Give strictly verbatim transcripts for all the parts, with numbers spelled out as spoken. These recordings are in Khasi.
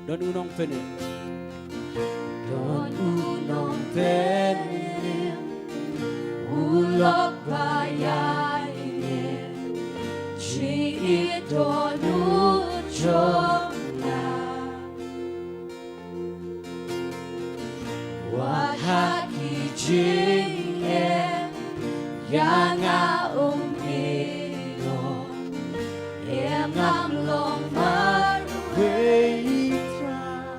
Don u nongpynim. Don u nongpynim. U lok ba ïaineh. Jingïeit don u jong nga. Wat ha ki jingeh ïa nga, um ïehnoh, em, ngam long marwei, Trai.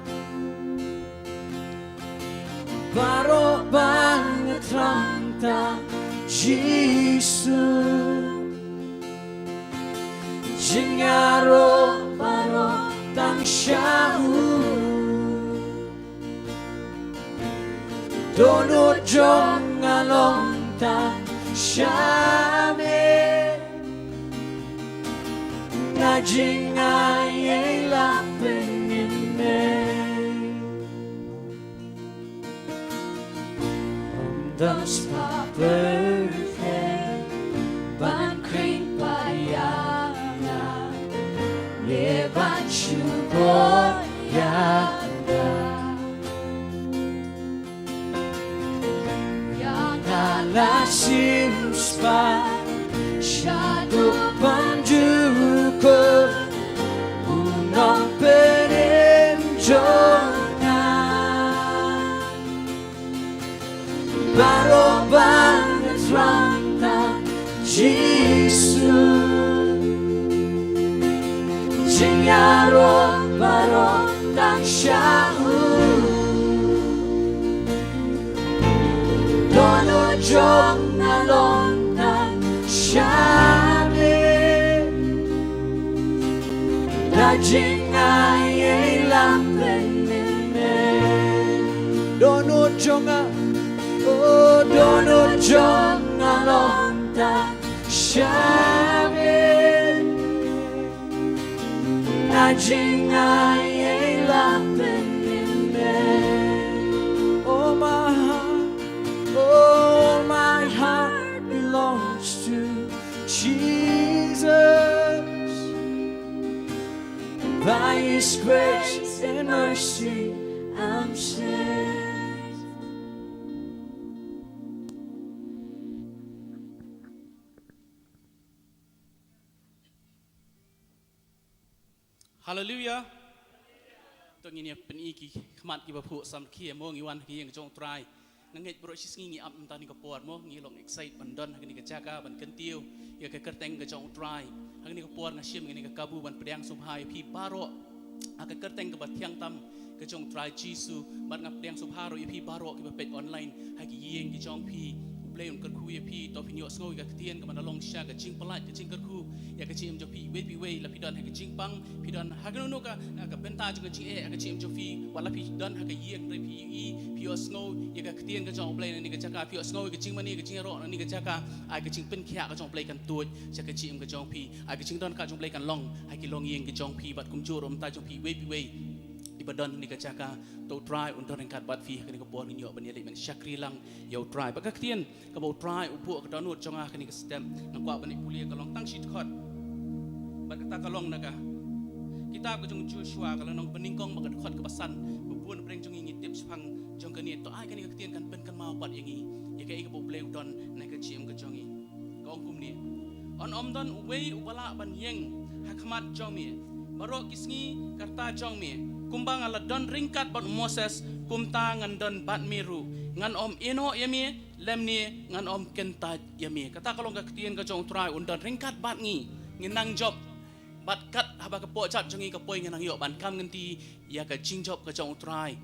Baroh ba nga thrang tang Jisu. Jingïaroh baroh tang sha u. Dohnud jong nga long tang sha me. Nga jngai ïa la pynïaid me. Ym don spah pyrthei ban khring pat ïa nga, ne ban shu bor ïa nga. Ïa nga la shim spah shaduh ban jukut u nongpynim jong nga. Baroh ba nga thrang tang Jisu. Jingïaroh baroh tang sha u. Dohnud jong nga long tang sha me. La jngai ïa la pynïaid me. Dohnud jong nga, oh, dohnud jong nga long tang sha me. La jngai ïa la pynïaid me. Oh, my heart, oh, my heart belongs to Jesus. By his grace and mercy, I'm saved. Haleluia. To ngin ïa pyni ki khmat kiba phuh samrkhie mo, ngi wan ha ka ïing ka jong u Trai. Nga ngeit baroh shi sngi ngi ap mynta kane ka por mo, ngi long excite ban don ha kane ka jaka ban kyntiew ïa ka kyrteng ka jong u Trai. Ha kane ka por nga shim kane ka kabu ban pdiang sngewbha ïa phi baroh ha ka kyrteng kaba thiang tam ka jong u Trai Jisu. Bad nga pdiang sngewbha ruh ïa phi baroh kiba peit online ha ki ïing ki jong phi. U Blei un kyrkhu ïa phi, to phin ïohsngew ïa ka ktien kaba na long sha ka jingpyllait ka jingkyrkhu ïa ka jingim jong phi iwei pa iwei. La phi don ha ka jingpang, phi don ha kano kano ka, ka bynta jong ka jingeh ha ka jingim jong phi, wat la phi don ha ka ïing, hynrei phi ïohi, phi ïohsngew ïa ka ktien ka jong u Blei na kane ka jaka, phi ïohsngew ïa ka jingmane ka jingïaroh na kane ka jaka, ai ka jingpynkhiah ka jong u Blei kan tuid sha ka jingim ka jong phi, ai ka jingdonkam jong u Blei kan long ha ki longïing ka jong phi bad kumjuh ruh mynta jong phi iwei pa iwei iba don ha kane ka jaka. To u Trai un don ryngkat bad phi ha kane ka por, ngin ïoh ban ïaleit ban shakri lang ïa u Trai. Bad ka ktien kaba u Trai u buh ha ka dohnud jong nga ha kane ka step, nga kwah ban ïa pule, ka long tang shi dkhot. Bad kata ka long na ka kitab ka jong u Joshua, ka lynnong ba nyngkong bad ka dkhot kaba san. Ba bun na pdeng jong ngi ngi tip shaphang jong kane. To ai kane ka ktien kan pynkynmaw pat ïa ngi ïa kaei kaba u Blei u don na ka jingim ka jong ngi. Ka ong kumne: Un ym don uwei uba lah ban ïeng ha khmat jong me baroh ki sngi ka rta jong me. Kumba nga la don ryngkat bad u Moses, kumta ngan don bad me ruh. Ngan ym ïehnoh ïa me, lymne ngan ym kyntait ïa me. Kata ka long ka ktien ka jong u Trai, un don ryngkat bad ngi. Ngin nang jop bad kat haba ka pohjat jong ngi ka poi, ngin nang ïoh ban kam lynti ïa ka jingjop ka jong u Trai.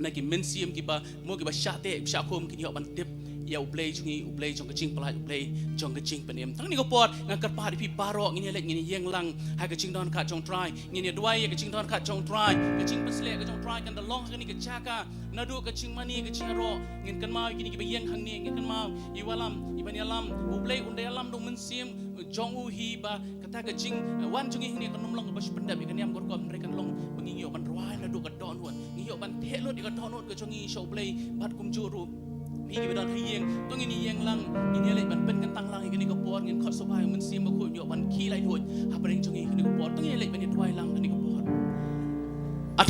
Na ki mynsiem kiba mo, kiba shah teh, shah khum, kin ïoh ban tip ïa u Blei jong ngi, u Blei jong ka jingpyllait, u Blei jong ka jingpynim. Tang kane ka por nga kyrpad ïa phi baroh, ngin ïaleit, ngin ïeng lang ha ka jingdonkam jong u Trai. Ngin ïa duwai ïa ka jingdonkam jong u Trai. Ka jingpynshlur ka jong u Trai kan da long ha kane ka jaka. Naduh ka jingmane ka jingïaroh, ngin kynmaw ïa kine kiba ïeng hangne, ngin kynmaw ïa i Wallam, i Ban Ïalam. U Blei un da ïalam da u Mynsiem jong u hi ba kata ka jingwan jong ngi hangne kan ym long kaba shu pyndep ïa ka niam ka rukom, hynrei kan long ba ngin ïoh ban rwai naduh ka dohnud, ngin ïoh ban theh lut ïa ka dohnud ka jong ngi sha u Blei. Bad kumjuh ruh phi kiba don ha ïing, to ngin ïeng lang, ngin ïaleit ban pynkyntang lang ïa kane ka por, ngin khot sngewbha ïa u Mynsiem Bakhuid un ïoh ban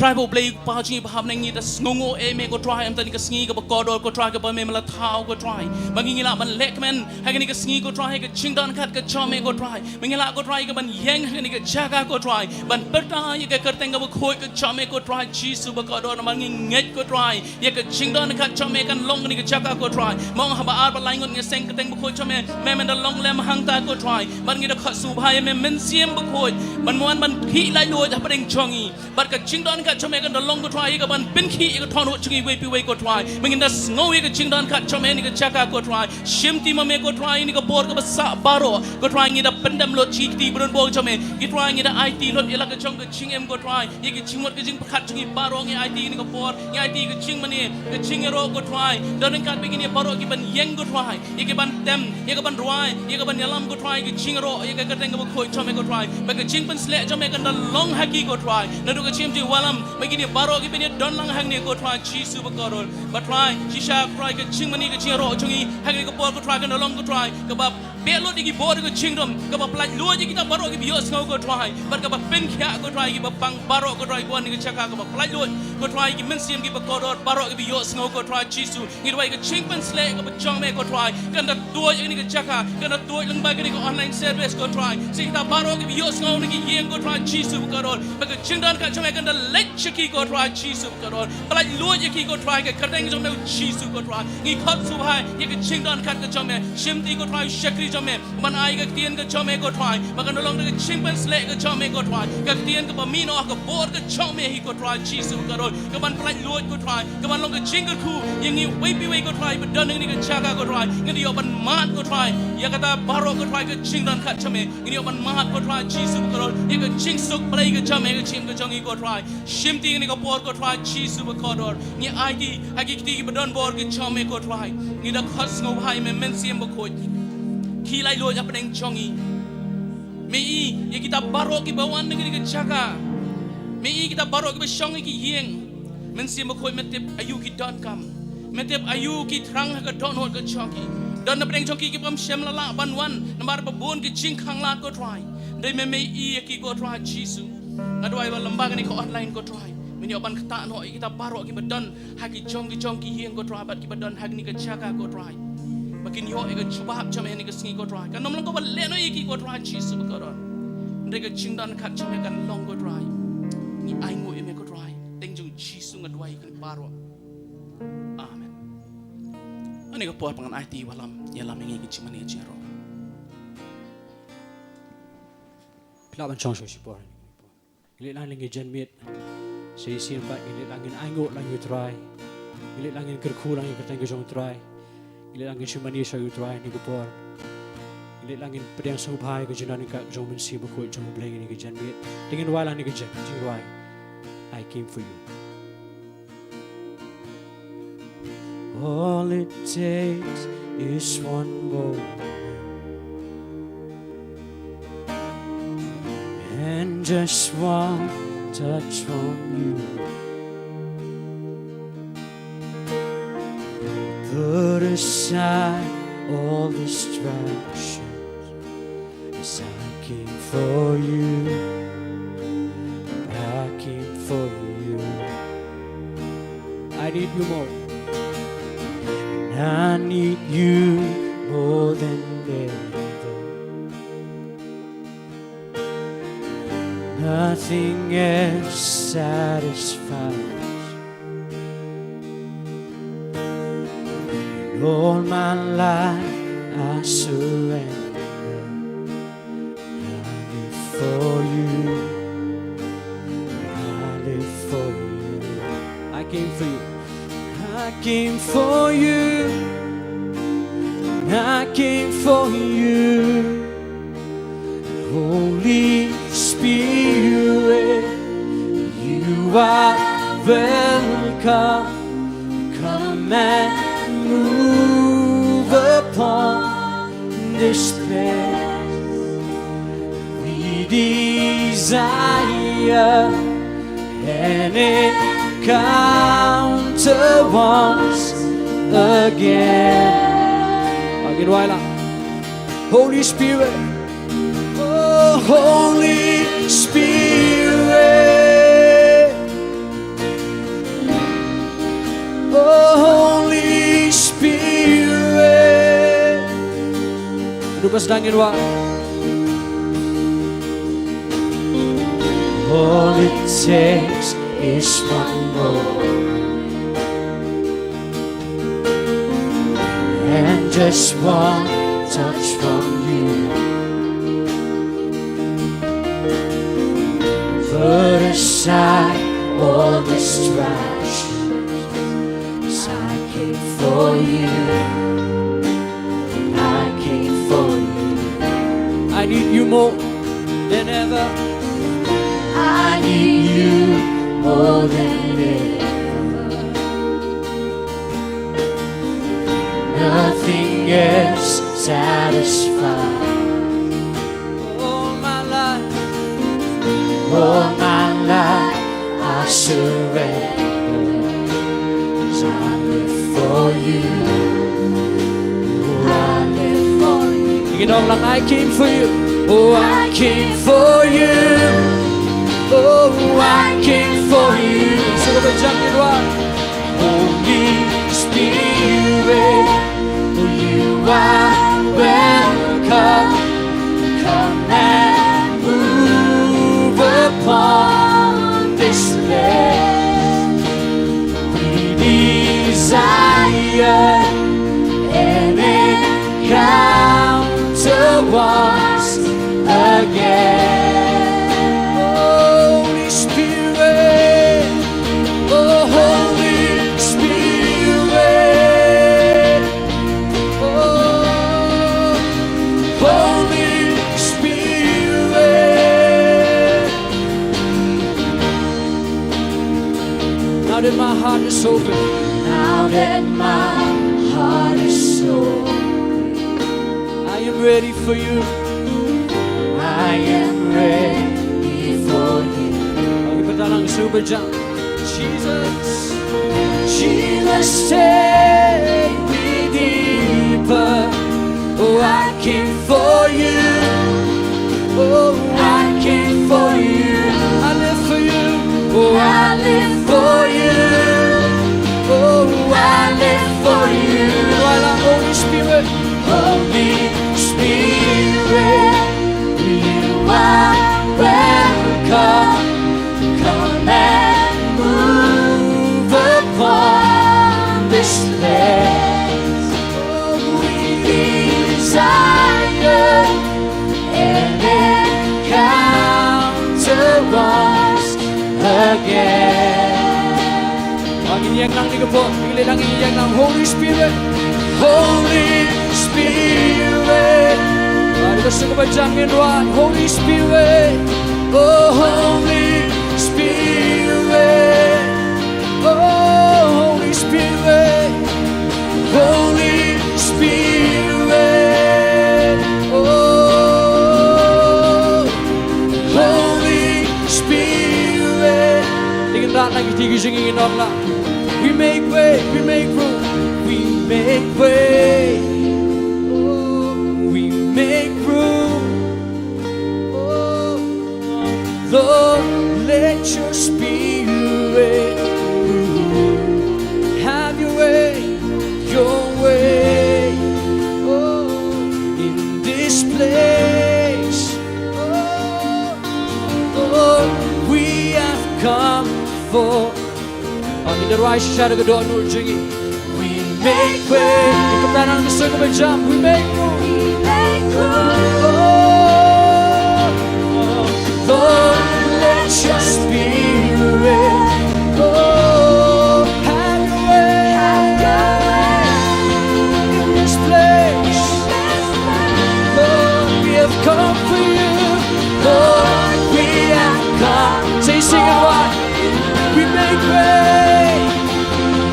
Trai ba U Blei u Kpa jong ngi ba ha bneng, ngi da sngewnguh ïa me ko Trai, ym tang ïa ka sngi kaba kordor ko Trai, kaba me me la thaw ko Trai. Ba ngi ngi lah ban lehkmen ha kane ka sngi ko Trai, ka jingdonkam ka jong me ko Trai. Ba ngi lah ko Trai ka ban ïeng ha kane ka jaka ko Trai, ban pyrta ïa ka kyrteng kaba khuid ka jong me ko Trai Jisu ba kordor, namar ngi ngeit ko Trai ïa ka jingdonkam jong me kan long ha kane ka jaka ko Trai. Mo haba ar ba lai ngut ngi seng kyrteng bakhuid jong me, me men da long lem hangta ko Trai. Bad ngi da khot sngewbha ïa me Mynsiem Bakhuid ban wan ban khih laitluid hapdeng jong ngi. Bad ka jingdonkam jong me kan da long ko Trai ïa ka ban pynkhih ïa ka thonot jong ngi iwei pa iwei ko Trai. Ba ngin da sngew ïa ka jingdonkam jong me ha kane ka jaka ko Trai. Shim ti ma me ko Trai ha kane ka por kaba sah baroh ko Trai, ngi da pyndem lut sha ki kti ba donbor jong me. Ko Trai ngi da aiti lut ïa la ka jong ka jingim ko Trai. Ïa ki jingmut ki jingpyrkhat jong ngi baroh ngi aiti ha kane ka por, ngi aiti ka jingmane, ka jingïaroh ko Trai. Don ryngkat bad kine baroh ki ban ïeng ko Trai, ïa ki ban tem, ïa ki ban rwai, ïa ki ban ïalam ko Trai, ka jingïaroh ïa ka kyrteng kaba khuid jong me ko Trai. Ba ka jingpynsleh jong me kan da long ha ki ko Trai. Naduh ka jingim jingïalam, ba kine baroh ki ban ïadon lang hangne ko Trai Jisu ba kordor. Ba Trai, shisha ko Trai ka jingmane ka jingïaroh jong ngi ha kane ka por ko Trai kan da long ko Trai kaba beh lut ïa ki bor ka jingdum, kaba pyllait luid ïa kita baroh kiba ïohsngew ko Trai. Bad kaba pynkhiah ko Trai ïa kiba pang baroh ko Trai, wan ïa ka jaka kaba pyllait luid ko Trai ïa ki mynsiem kiba kordor baroh kiba ïohsngew ko Trai Jisu. Ngi duwai ka jingpynsleh kaba jong me ko Trai kan da tuid ïa kane ka jaka, kan da tuid lyngba kane ka online service ko Trai. Sha kita baroh kiba ïohsngew na ki ïing ko Trai Jisu ba kordor, ba ka jingdonkam jong me kan da leit sha ki ko Trai Jisu ba kordor. Pyllait luid ïa ki ko Trai ha ka kyrteng jong me Jisu ko Trai. Ngi khot sngewbha ïa ka jingdonkam ka jong me. Shim ti ko Trai u shakri jong me, ban ai ka ktien ka jong me ko Trai, ba kan da long da ka jingpynsleh ka jong me ko Trai. Ka ktien kaba mih noh ha ka bor ka jong me hi ko Trai Jisu ka roi, ka ban pyllait luid ko Trai, ka ban long ka jingkyrkhu ïa ngi iwei pa iwei ko Trai ba don ha kane ka jaka ko Trai. Ngi da ïoh ban mad ko Trai ïa kata baroh ko Trai, ka jingdonkam jong me. Ngi da ïoh ban mad ko Trai Jisu ka roi ïa ka jingsuk Blei ka jong me ha ka jingim ka jong ngi ko Trai. Shim ti ha kane ka por ko Trai Jisu ba kordor. Ngi aiti ha ki kti kiba donbor ki jong me ko Trai. Ngi da khot sngewbha ïa me Mynsiem Bakhuid, khih laitluid hapdeng jong ngi. Me i ïa kita baroh kiba wan na kane ka jaka. Me i kita baroh kiba shong ha ki ïing. Mynsiem Bakhuid me tip aïu ki donkam. Me tip aïu ki thrang ha ka dohnud ka jong ki. Don hapdeng jong ki kibym shym la lah ban wan namar ba bun ki jingkhang lad ko Trai. Hynrei me me i ïa ki ko Trai Jisu. Nga duwai ba lyngba kane ka online ko Trai, men ïoh ban ktah noh ïa kita baroh kiba don ha ki jong ki jong ki ïing ko Trai, bad kiba don ha kane ka jaka ko Trai, ba kin ïoh ïa ka jubab jong me ha kane ka sngi ko Trai. Kan ym long kaba leh noh ïa ki ko Trai Jisu ba kordor. Hynrei ka jingdonkam jong me kan long ko Trai. Ngi ainguh ïa me ko Trai. Teng jong Jisu nga duwai ïa kane baroh. Amen. Ha kane ka por ba ngan aiti wallam ïalam ïa ngi ki jingmane jingïaroh. Phi lah ban shong shuwa shipor. Ngi leit lang ha ngi janmiet. Sa shisien pat ngi leit lang ngin ainguh lang ïa u Trai. Ngi leit lang ngin kyrkhu lang ïa ka kyrteng ka jong u Trai. Ngi leit lang ngin shim mane sha u Trai ha kane ka por. Ngi leit lang ngin pdiang sngewbha ïa ka jingdonkam ka jong u Mynsiem Bakhuid jong u Blei ha kane ka janmiet. Te ngin wai lang ha kane ka jan, jingwai, I came for you. All it takes is one moment and just one touch from you. Put aside all distractions. 'Cause I came for you. I came for you. I need you more. And I need you more than ever. Nothing else satisfies. All my life I surrender. I live for you. I live for you. I came for you. I came for you. I came for you. Holy Spirit, you are welcome. Come and move upon this place. We desire an encounter once again. Again, why not? Holy Spirit, oh Holy Spirit, Rupa sdang ïa wah. All it takes is one more, and just one touch from you. Put aside all distractions. I came for you. I came for you. I need you more than ever. I need you more than ever. Nothing else satisfies. All my life, all my life, I surrender. 'Cause I live for you. I live for you. Sing it all, like, I came for you. Oh, I came for you. Oh, I came for you. Sing it, jump it, right. Holy Spirit, you are welcome. Come and move upon this land. We desire an encounter once again. Holy Spirit, oh, Holy Spirit, oh, Holy Spirit. Now that my heart is open, now that my heart is open, I am ready for you. I am ready for you. Okay, pynpaw lang, super jump. Jesus, Jesus, take me deeper. Oh, I came for you. Oh, I came for you. I live for you. Oh, I live for you. Oh, I live for you. Holy Spirit, Holy Spirit, you are welcome. Come and move upon this place. Oh, we desire an encounter once again. Ngin ïeng lang, ngin ïeng lang, Holy Spirit, Holy Spirit. Holy Spirit, oh, Holy Spirit, oh, Holy Spirit, Holy Spirit, oh, Holy Spirit. Ngin ïeng lang, ngin ïeng lang. We make way, we make room, we make way. We make room. Oh, Lord, let your spirit move. Have your way, your way. Oh, in this place. Oh, Lord, we have come for. Ngin ïa rwai shisha da ka dohnud jong ngi. We make way. Ki kynta nang da ka sur kaba jam. We make room. We make room. Oh, Lord, let your spirit, oh, have your way. Have your way in this place. Lord, we have come for you. Lord, we have come. Say, sing it, why? We make way.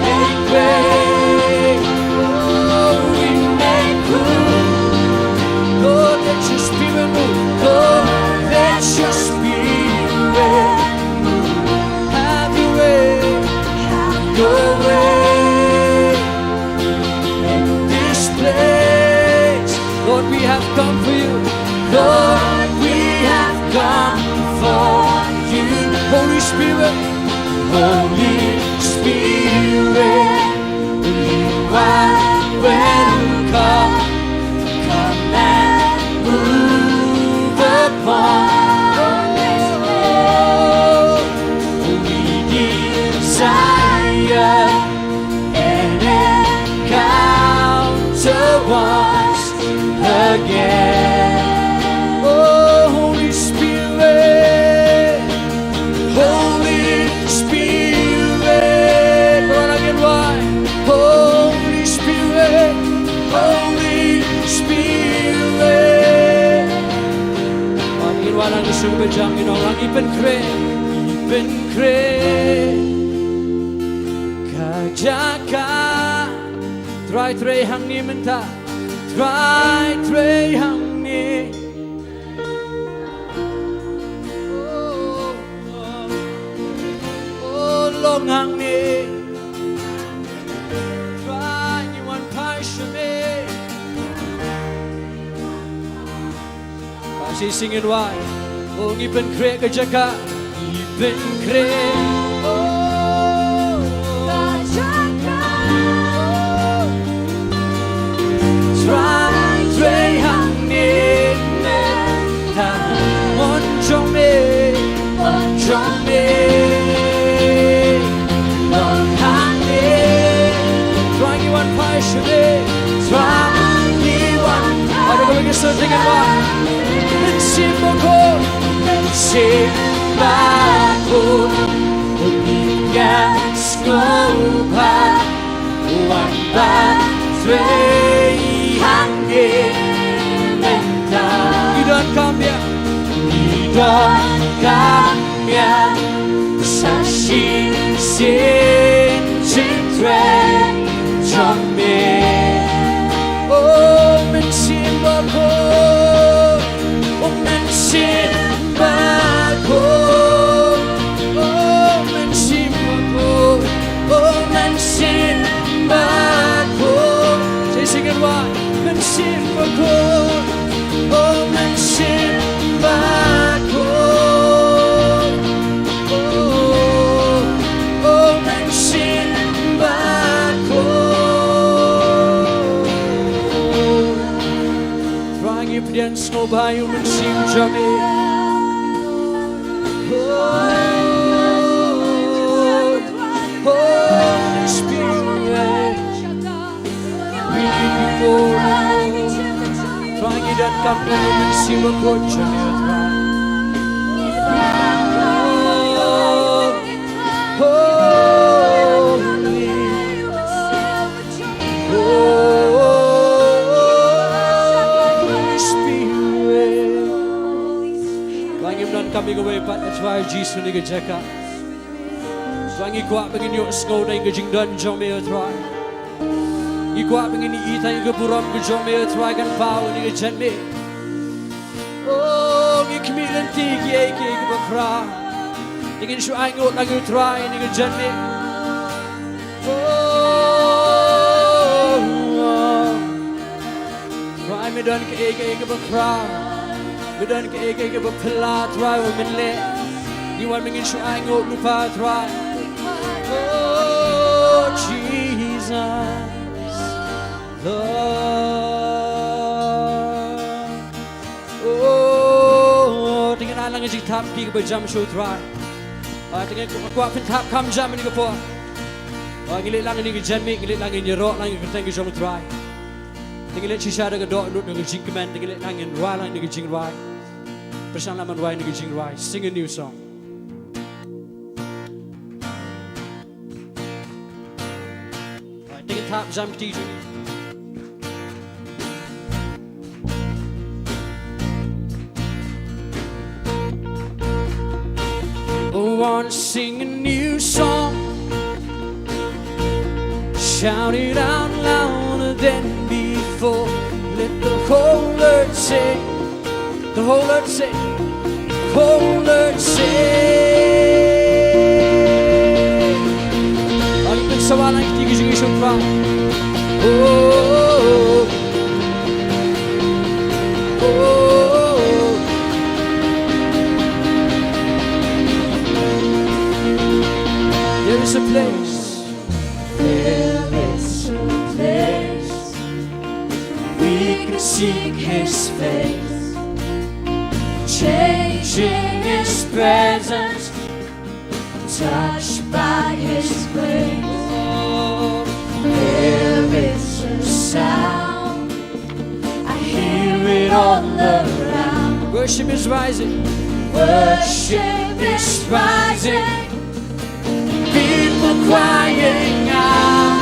Make way. Oh, we make room. Lord, let your spirit move. Lord, let your spirit move. Have your way. Have your way in this place. Lord, we have come for you. Lord, we have come for you. Holy Spirit, Holy Spirit, you are welcome. Come and Yeah. Oh, Holy Spirit, Holy Spirit, Holy Spirit, Holy Spirit. Ngi wan lang sha ka jaka, ngi ong lang ngi pynkhreh, ngi pynkhreh ka jaka. Trai, Trai hangne mynta. Trai, Trai hangne. Oh, oh, oh, long hangne. Trai, ngi wan phai sha me. Ba shi sing in wai. Oh, ngi pynkhreh ka jaka. Ngi pynkhreh. Oh, ka jaka. Trai, Trai hangne. Mon jong me, mon jong me. Long hangne. Trai, ngi wan phai sha me. Trai, ngi wan phai. Aduh, kawei ka sur, teng wan. Mynsiem Bakhuid, Mynsiem Bakhuid. Ngi ïa sngewbha wan ban trei hangne mynta. Ngi donkam ïa, ngi donkam ïa sa shisien jingtrei jong me. Oh, Mynsiem Bakhuid, oh, Mynsiem Bakhuid. Oh, Mynsiem Bakhuid, oh, Mynsiem Bakhuid. Say, sing it wide. Mynsiem Bakhuid, oh, Mynsiem Bakhuid. Oh, oh, Mynsiem Bakhuid. Trai, ngi pdiang sngewbha ïa u Mynsiem jong me. Oh, Holy Spirit, we need you more. Trai, ngi donkam ïa u Mynsiem Bakhuid jong me, Trai. Oh, Holy Spirit. Trai, ngim donkam ïa kawei pat, Trai Jisu, ha kane ka jaka. Trai, ngi kwah ba ngin ïohsngew na ka jingdon jong me, Trai. Ngi kwah ba ngin ïohi ïa ka burom ka jong me, Trai, kan paw ha kane ka janmiet. Oh, ngi khmih lynti kiei kiei kiba khraw. Te ngin shu ainguh lang ïa u Trai ha kane ka janmiet. Oh, Trai, me don kaei kaei kaba khraw. Me don kaei kaei kaba phylla, Trai, ba men leh. Ngi wan ba ngin shu ainguh lypa, Trai. Oh, Jesus. Lord. Oh, te ngin ai lang ka jingthap ïa ki kiba jam sha u Trai. Ah, te ngin kwah phin thap kham jam ha kane ka por. Ah, ngi leit lang ha kane ka janmiet, ngi leit lang ngin ïaroh lang ïa ka kyrteng ka jong u Trai. Te ngi leit shisha da ka dohnud, da ka jingkmen, te ngi leit lang ngin rwai lang ïa ka jingrwai. Pyrshang lang ban rwai ïa ka jingrwai. Sing a new song. Alright, te ngin thap jam kti jong ngi. Oh, I want to sing a new song. Shout it out louder than before. Let the whole earth say, the whole earth say, whole earth say. Ai, pynsawa lang ïa kti ki jingïaishong Trai. Oh, oh, oh. There is a place. There is a place we can seek His face, changing His presence, touched by His grace. There is a sound I hear all around. Worship is rising. Worship is rising. People crying out.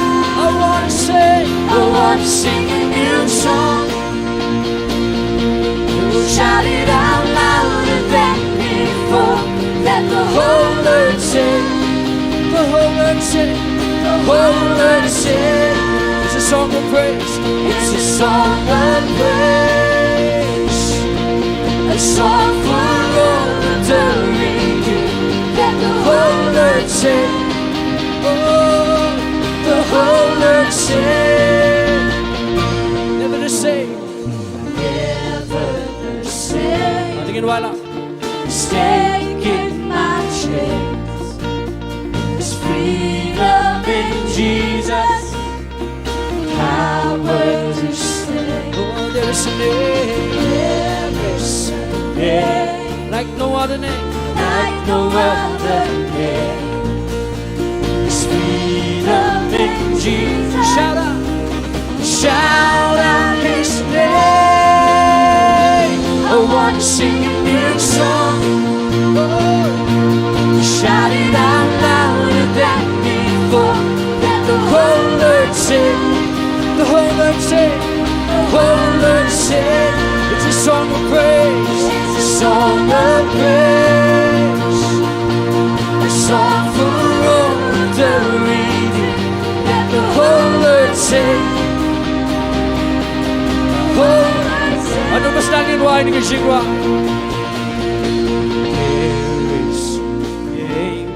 I wanna sing. I wanna sing a new song. Shout it out louder than before. Let the whole earth sing. The whole earth sing. The whole earth sing. It's a song of praise. It's a song of praise. A song for all the redeemed. Let the whole earth sing. Oh, the whole earth sing. Never the same. Never the same. Not again, Wala. Stay in my chains. There's freedom in Jesus. Power to stay. Oh, there is a name. There is a name. Like no other name. Like no other name. There's freedom in Jesus. Shout out. Shout out his name. I want to sing a new song. Oh, shout it out louder than before. Let the whole earth sing. The whole earth sing. The whole earth sing. It's a song of praise. It's a song of praise. A song for all the redeemed. Let the whole earth sing. Whole earth sing. Anu mas nangin wai ni ka jingwa. There is a name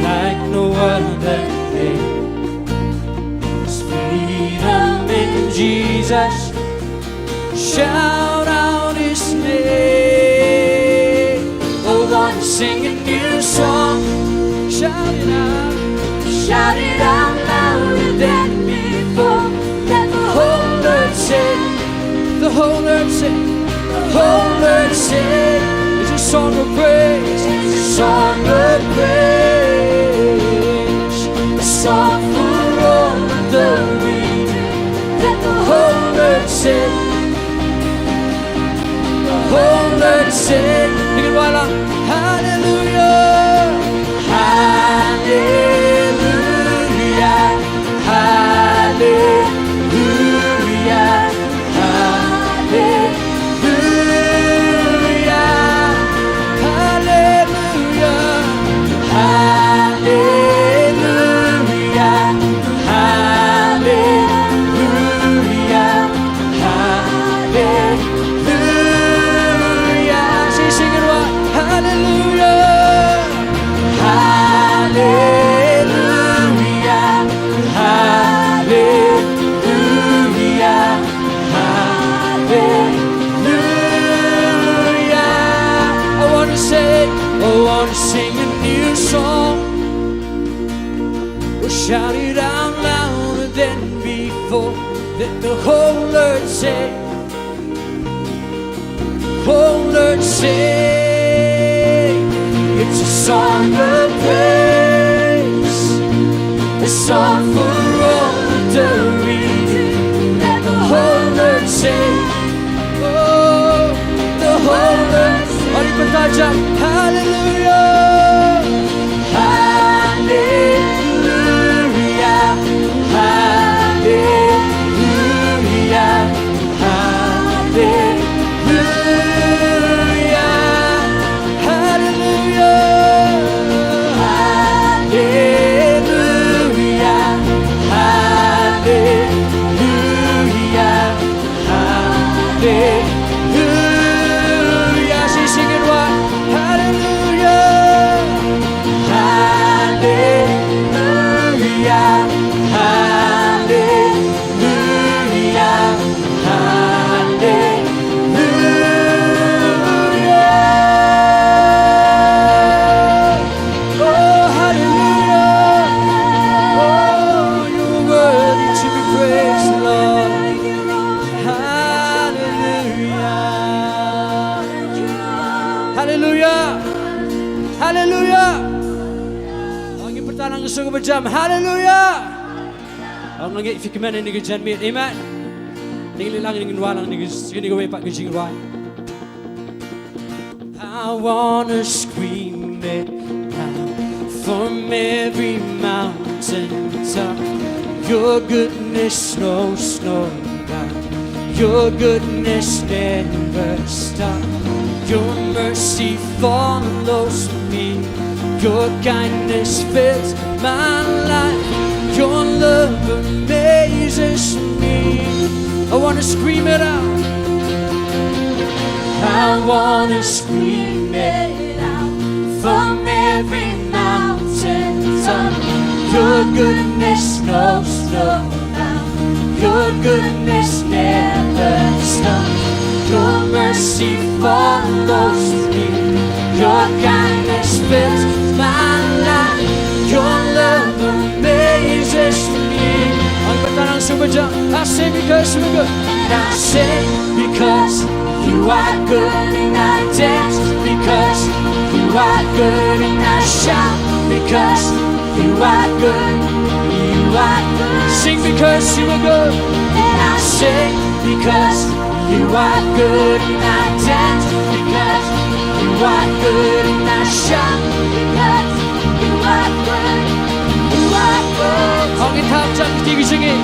like no other name. There's freedom in Jesus. Shout out his name. Oh, want to sing a new song. Shout it out. Shout it out louder than before. Let the whole earth sing. The whole earth sing. The whole earth sing. It's a song of praise. It's a song of praise. A song for all the redeemed. Let the whole earth sing. The whole earth sing. Sing it, Wala. Hallelujah. Hallelujah. Hallelujah. Hallelujah. Hallelujah. Hallelujah. Hallelujah. Hallelujah. Sing, sing it, Wala. Hallelujah. Hallelujah. Hallelujah. Hallelujah. I want to sing. I want to sing a new song. We'll shout it out louder than before. Let the whole earth sing. Whole earth sing. It's a song of praise. A song for all the redeemed. Let the whole earth sing. Oh, the whole earth. Mari kita jump. Hallelujah. Hallelujah. Hallelujah. Hallelujah. Hallelujah. Hallelujah. Hallelujah. Hallelujah. Sing, sing it, Wala. Hallelujah. Hallelujah. Hallelujah. Hallelujah. Oh, hallelujah. Oh, you're worthy to be praised, Lord. Hallelujah. Hallelujah. Hallelujah. Ong ïa uta nang ka suk ba jam. Hallelujah. Ong ïa phi kmen ïa kane ka janmiet. Amen. Ngin leh lang, ngin wan lang, ngin, ngin ïa kawei pat ka jingrwai. I wanna scream it out from every mountain top. Your goodness knows no bound. Your goodness never stops. Your mercy follows me. Your kindness fills my life. Your love amazes me. I wanna scream it out. I wanna scream it out from every mountain top. Your goodness knows no bound. Your goodness never stops. Your mercy follows me. Your kindness fills my life. Your love amazes me. Ang kata ng sumadya, I sing because you're good. And I sing because you are good, and I dance because you are good, and I shout because you are good, you are good. Sing because you are good. And I sing because you are good, and I dance because you are good, and I shout because you are good, you are good. Ong in thap chang ti ki singi.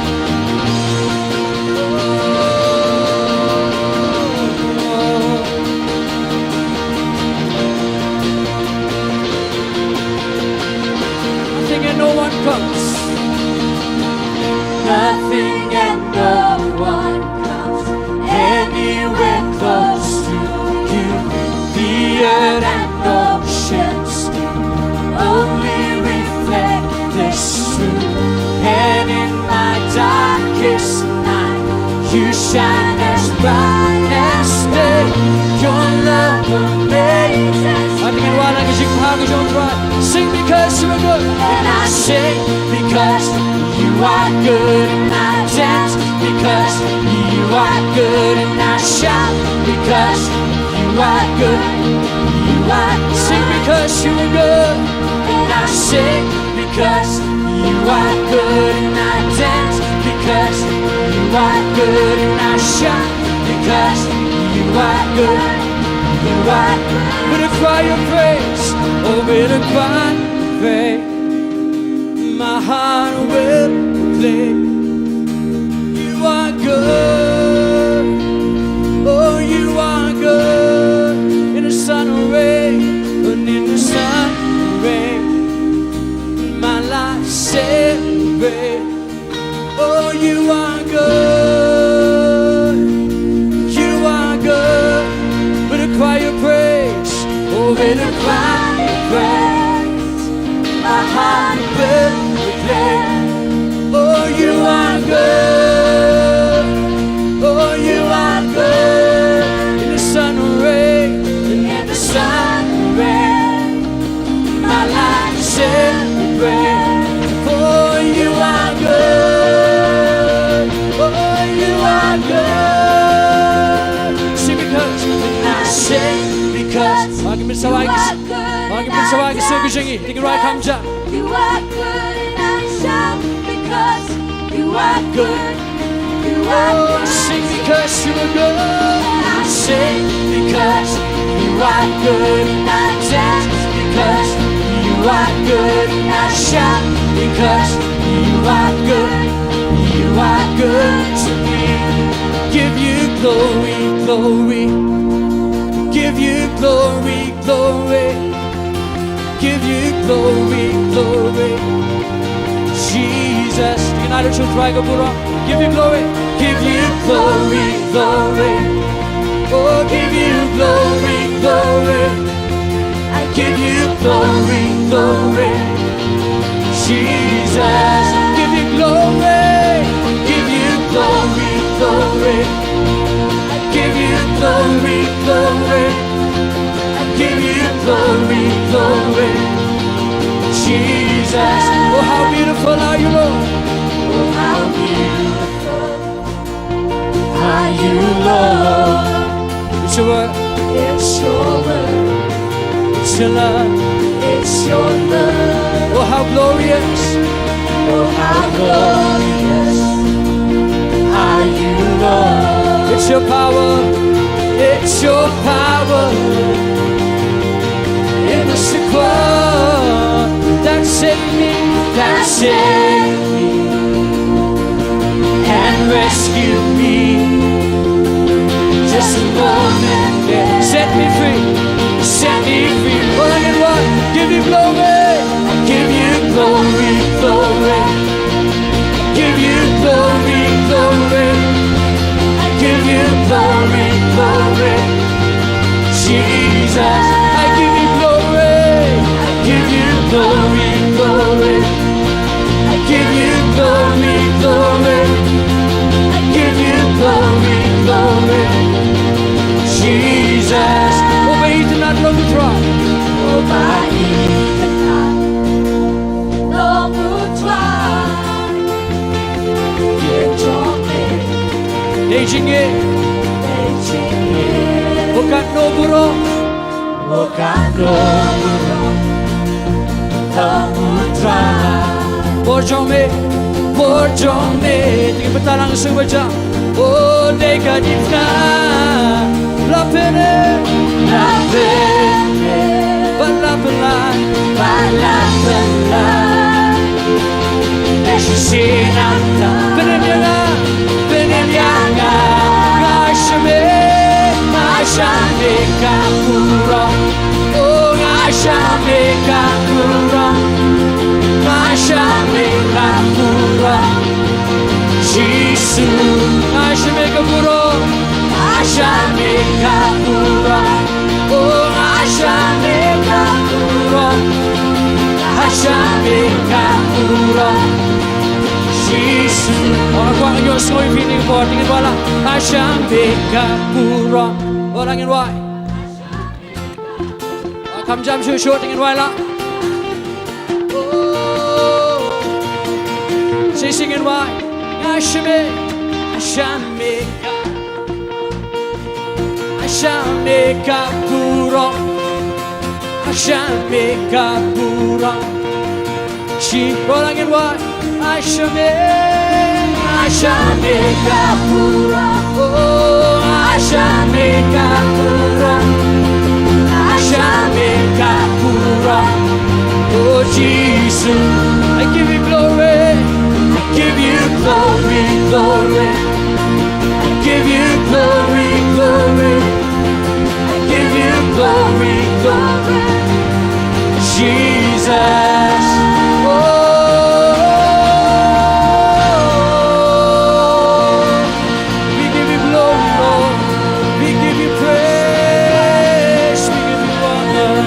Nothing and no one comes. Nothing and no one comes anywhere close to you. The earth and oceans do only reflect this truth. And in my darkest night, you shine as bright as day. Your love amazes. Ating wan lang ka jingkha ka jong u Trai. Sing because you are good. And I sing because you are good, and I dance because you are good, and I shout because you are good, you are good. Sing because you are good. And I sing because you are good, and I dance because you are good, and I shout because you are good, you are good. With a cry of praise, oh, with a cry of praise, my heart will proclaim. You are good. Oh, you are good. In the sun or rain, and in the sun or rain, my life celebrate. Oh, you are good. You are good. With a cry of praise. Oh, with a cry of praise, my heart will declare. Oh, you are good. Oh, you are good. In the sun or rain, in the sun or rain, my life celebrate. For you are good. Oh, you are good. Sing because. I sing because. Bagi bersawai. Bagi bersawai. Sing because. Tinggi rai kamja. You are good, and I shout because you are good. You are good. Sing because you are good. I sing because you are good, and I dance because you are good, and I shout because you are good. You are good to me. Give you glory, glory. Give you glory, glory. Give you glory, glory. Jesus. Tingnan natin siya, try ko puro. Give you glory. Give you glory, glory. Oh, give you glory, glory. I give you glory, glory. Jesus, give you glory. Give you glory, glory. I give you glory, glory. I give you glory, glory. Jesus. Oh, how beautiful are you, Lord. Oh, how beautiful are you, Lord. It's your word. It's your word. It's your love. It's your love. Oh, how glorious. Oh, how glorious are you, It's your power, it's your power in the cross that saved me, that saved me and rescued me. Just a moment, yeah. Set me free, set me free. All I can want, give you glory, give you glory, glory. Give you glory, glory. I give you glory, glory. Jesus, I give you glory. I give you glory, glory. I give you glory, glory. I give you glory, glory. Jesus. Oh, baby, tonight, love the throne. Oh, baby, tonight, love the throne. Dei jingeh. Dei jingeh. Bad katno burom. Bad katno burom. Tang U Trai. Bor jong me. Bor jong me. Te ngin bynta lang shuh ba jam. Oh, dei ka jingkyrkhu. La pynlait. La pynlait. Bad la pynlait. Bad la pynlait. Dei shisien nangta. Pynim ïa nga. Pynim ïa nga. Nga sha me. Nga sha me ka burom. Oh, nga sha me ka burom. Nga sha me ka burom. Jisu. Nga sha me ka burom. Nga sha me ka burom. Oh, nga sha me ka burom. Nga sha me ka burom. Jisu. Ora kwah ïohsngew ïa phi kane ka bor, te ngin wai lah. Nga sha me ka burom. Ora ngin wai. Kham jam shuh shuh, te ngin wai lah. Oh. Shisien ngin wai. Nga sha me, nga sha me ka, nga sha me ka burom. Nga sha me ka burom. Shi, ora ngin wai. Nga sha me, nga sha me ka burom. Oh, nga sha me ka burom. Nga sha me ka burom. Oh, Jisu. I give you glory. I give you glory, glory. I give you glory, glory. I give you glory, glory. Jesus. Oh, we give you glory, Lord. We give you praise. We give you honor.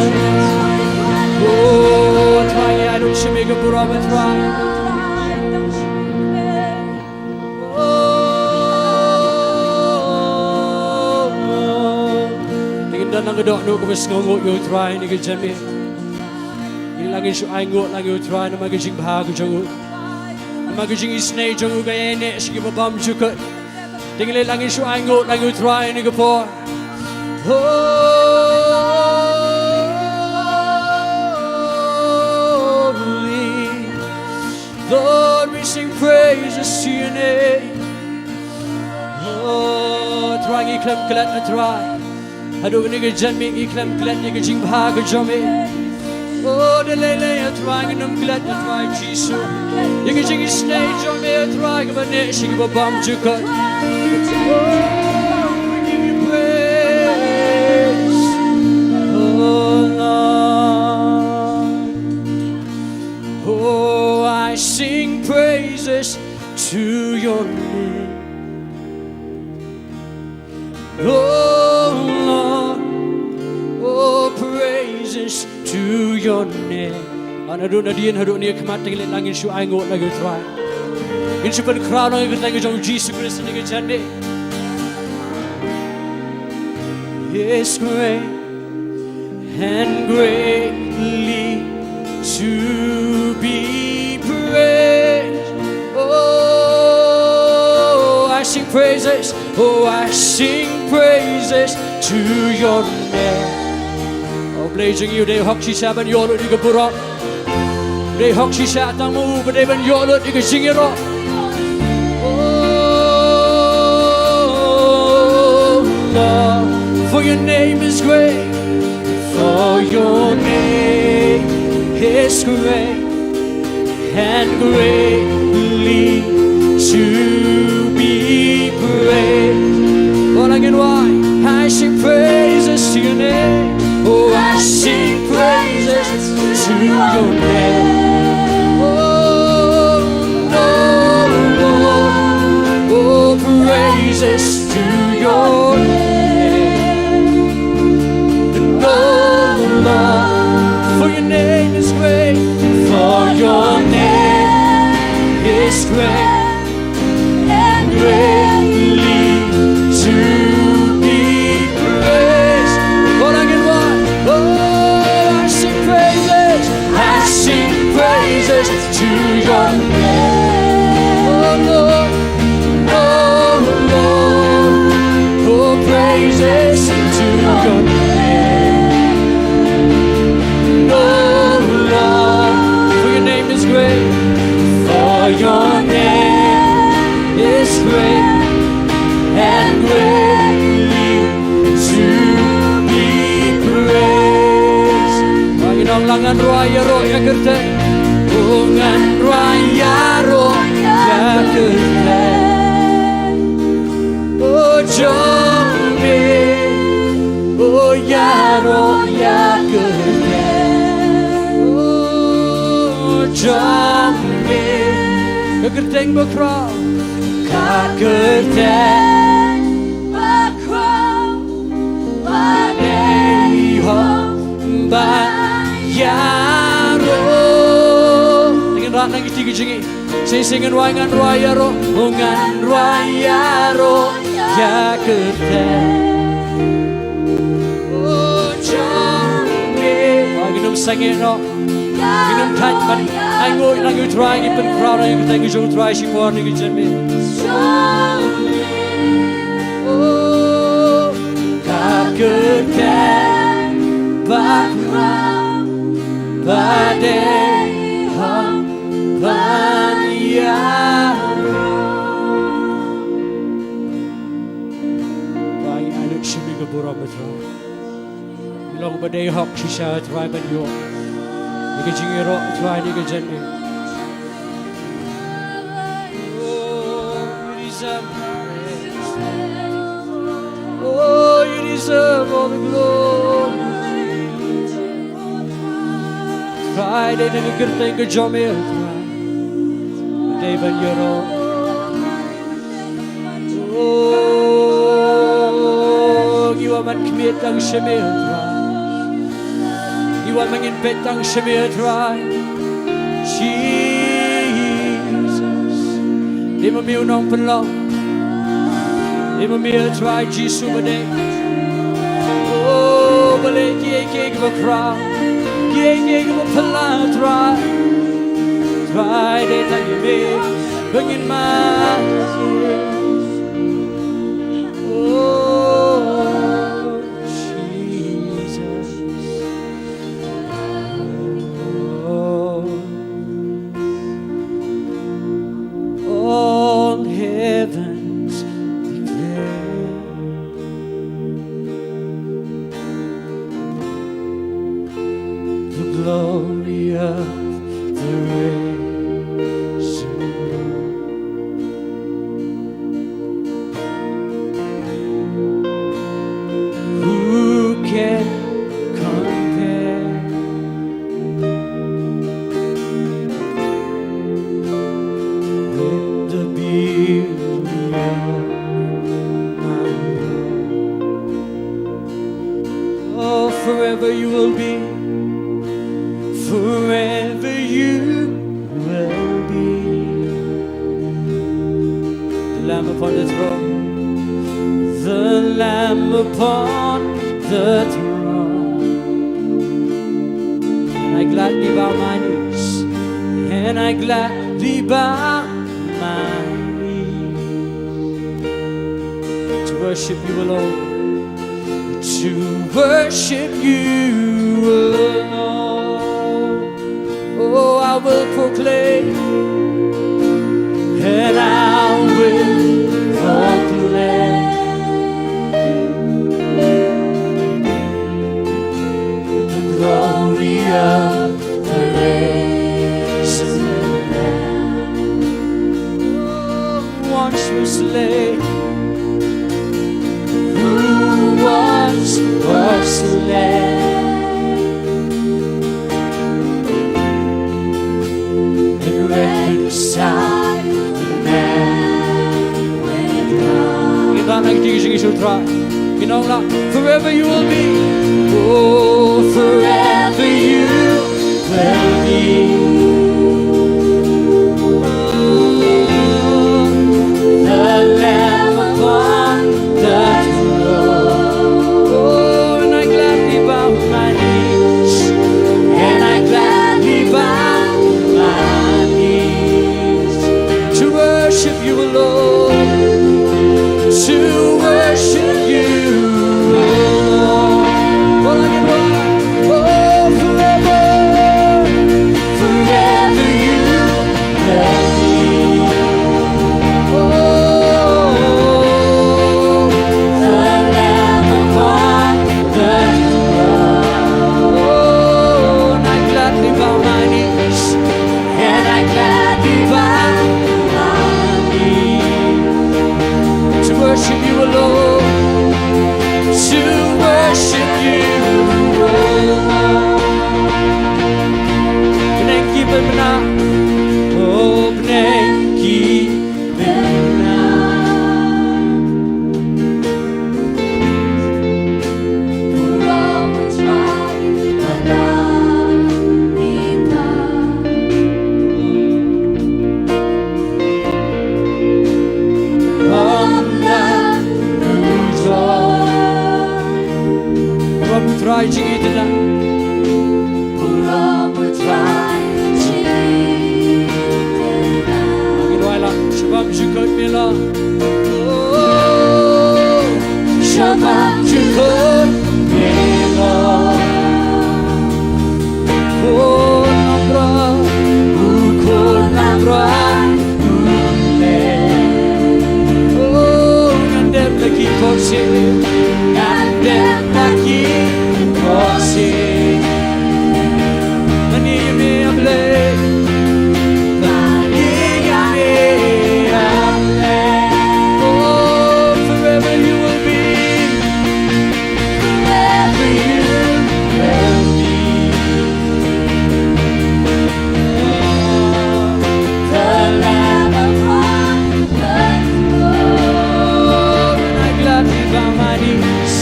Oh, Trai, I don't should make a Buraba Trai. Te ngin don lang ka dohnud kaba sngewnguh ïa U Trai ha kane ka janmiet. Ngin lah ngin shu ainguh lang ïa U Trai namar ka jingbha ka jong u, namar ka jingisynei jong u ka ïaineh sha kiba bymjukut. Te ngin lah ngin shu ainguh lang ïa U Trai ha kane ka por. Holy Lord, we sing praises to your name. Oh, Trai, ngi khlem klet, Trai. Haduh kane ka janmiet ngi khlem klet ïa ka jingbha ka jong me. Oh, da lei lei, Trai, ngin ym klet, Trai Jisu, ïa ka jingisynei jong me, Trai, kaba neh sha kiba bymjukut. Oh, we give you praise. Oh, Lord. Oh, I sing praises to your name. Oh Lord, oh praises to your name. Haduh nadien, haduh ne khmat, te ngin lah ngin shu ainguh lang ïa U Trai. Ngin shu pynkhraw lang ïa ka kyrteng ka jong U Jisu Khrist ha kane ka janmiet. Is great and greatly to be praised. Oh, I sing praises. Oh, I sing praises to your name. Oh, Blei jong ngi u dei hok shisha ban ïoh lut ïa ka burom. U dei hok shisha tang ma u ba dei ban ïoh lut ïa ka jingïaroh. Oh, Your name is great, for your name is great and greatly to be praised. All I can why, I sing praises to your name. Oh, I sing praises to your name. Oh, no, Lord. Oh, praises to your name. And oh, Lord, for your name is great. For your name is great and greatly to be praised. All I can want, oh, I sing praises, I sing praises to your name. Oh Lord, oh Lord, oh praises to your name. Oh Lord, for your name is great, for your name is great and greatly to be praised. Ba ngi ong la ngan rwai ïaroh ïa ka kyrteng. Oh ngan rwai ïaroh ïa ka kyrteng. Oh jong me. Oh ïaroh ïa ka kyrteng. Oh jong me. Ka kyrteng bakhraw. Ka kyrteng bakhraw. Ba dei hok ba ïaroh. Te ngin rah na ki kti ki jong ngi. Sing sing ngan rwai ngan rwai ïaroh. Oh ngan rwai ïaroh ïa ka kyrteng. Oh jong me. Ba ngin ym sangeh noh. Ngin ym thait ban ainguh ïa u Trai, ngi pynkhraw ïa ka kyrteng jong u Trai shipor na ka jingim me. Oh, ka kyrteng bakhraw ba dei hok ban ïaroh. Ba ngi ainguh sha me ka burom, Trai. Long ba dei hok shisha, Trai, ban ïoh ïa ka jingïaroh, Trai, na ka jingim. Oh, you deserve, oh, you deserve all the glory. Trai, dei na ka kyrteng ka jong me, Trai, dei ban ïaroh. Oh, ngi wan ban khmih tang sha me, Trai. Ngi wan ban ngin peit tang sha me, Trai. Jesus. Dei ma me u nongpynlong. Dei ma me, Trai Jisu, ba dei. Oh, balei kiei kiei kiba khraw, kiei kiei kiba phylla, Trai. Trai, dei tang ïa me ba ngin mad. Oh, Jesus. Oh, all heavens declare the glory of the risen Lord. Who can compare with the beauty of my Lord? Oh, forever you will be, forever you will be. The Lamb upon the throne, the Lamb upon the throne. And I gladly bow my knees, and I gladly bow my knees to worship you alone, to worship you alone. Oh, I will proclaim, and I will proclaim Ngi ong la, forever you will be. Oh, forever you will be. The Lamb upon the throne. Oh, and I gladly bow my knees. And I gladly bow my knees to worship you alone, to worship you alone. Oh, forever, forever you will be. Oh, the Lamb upon the throne. Oh, and I gladly bow my knees. And I gladly bow my knees to worship you alone, to worship you alone. Bneng ki bynta, oh, bneng ki bynta. Trai jingitna. Ngi duwai la, sha bam jukut me la. Oh, sha bam jukut me la. Oh, namra, oh, namra, oh, ngan dep la ki khorsih, ngan dep la ki khorsih. Mane ïa me A Blei. Mane ïa me A Blei. Oh, forever you will be. Forever you will be. The Lamb upon the throne. And I gladly bow my knees.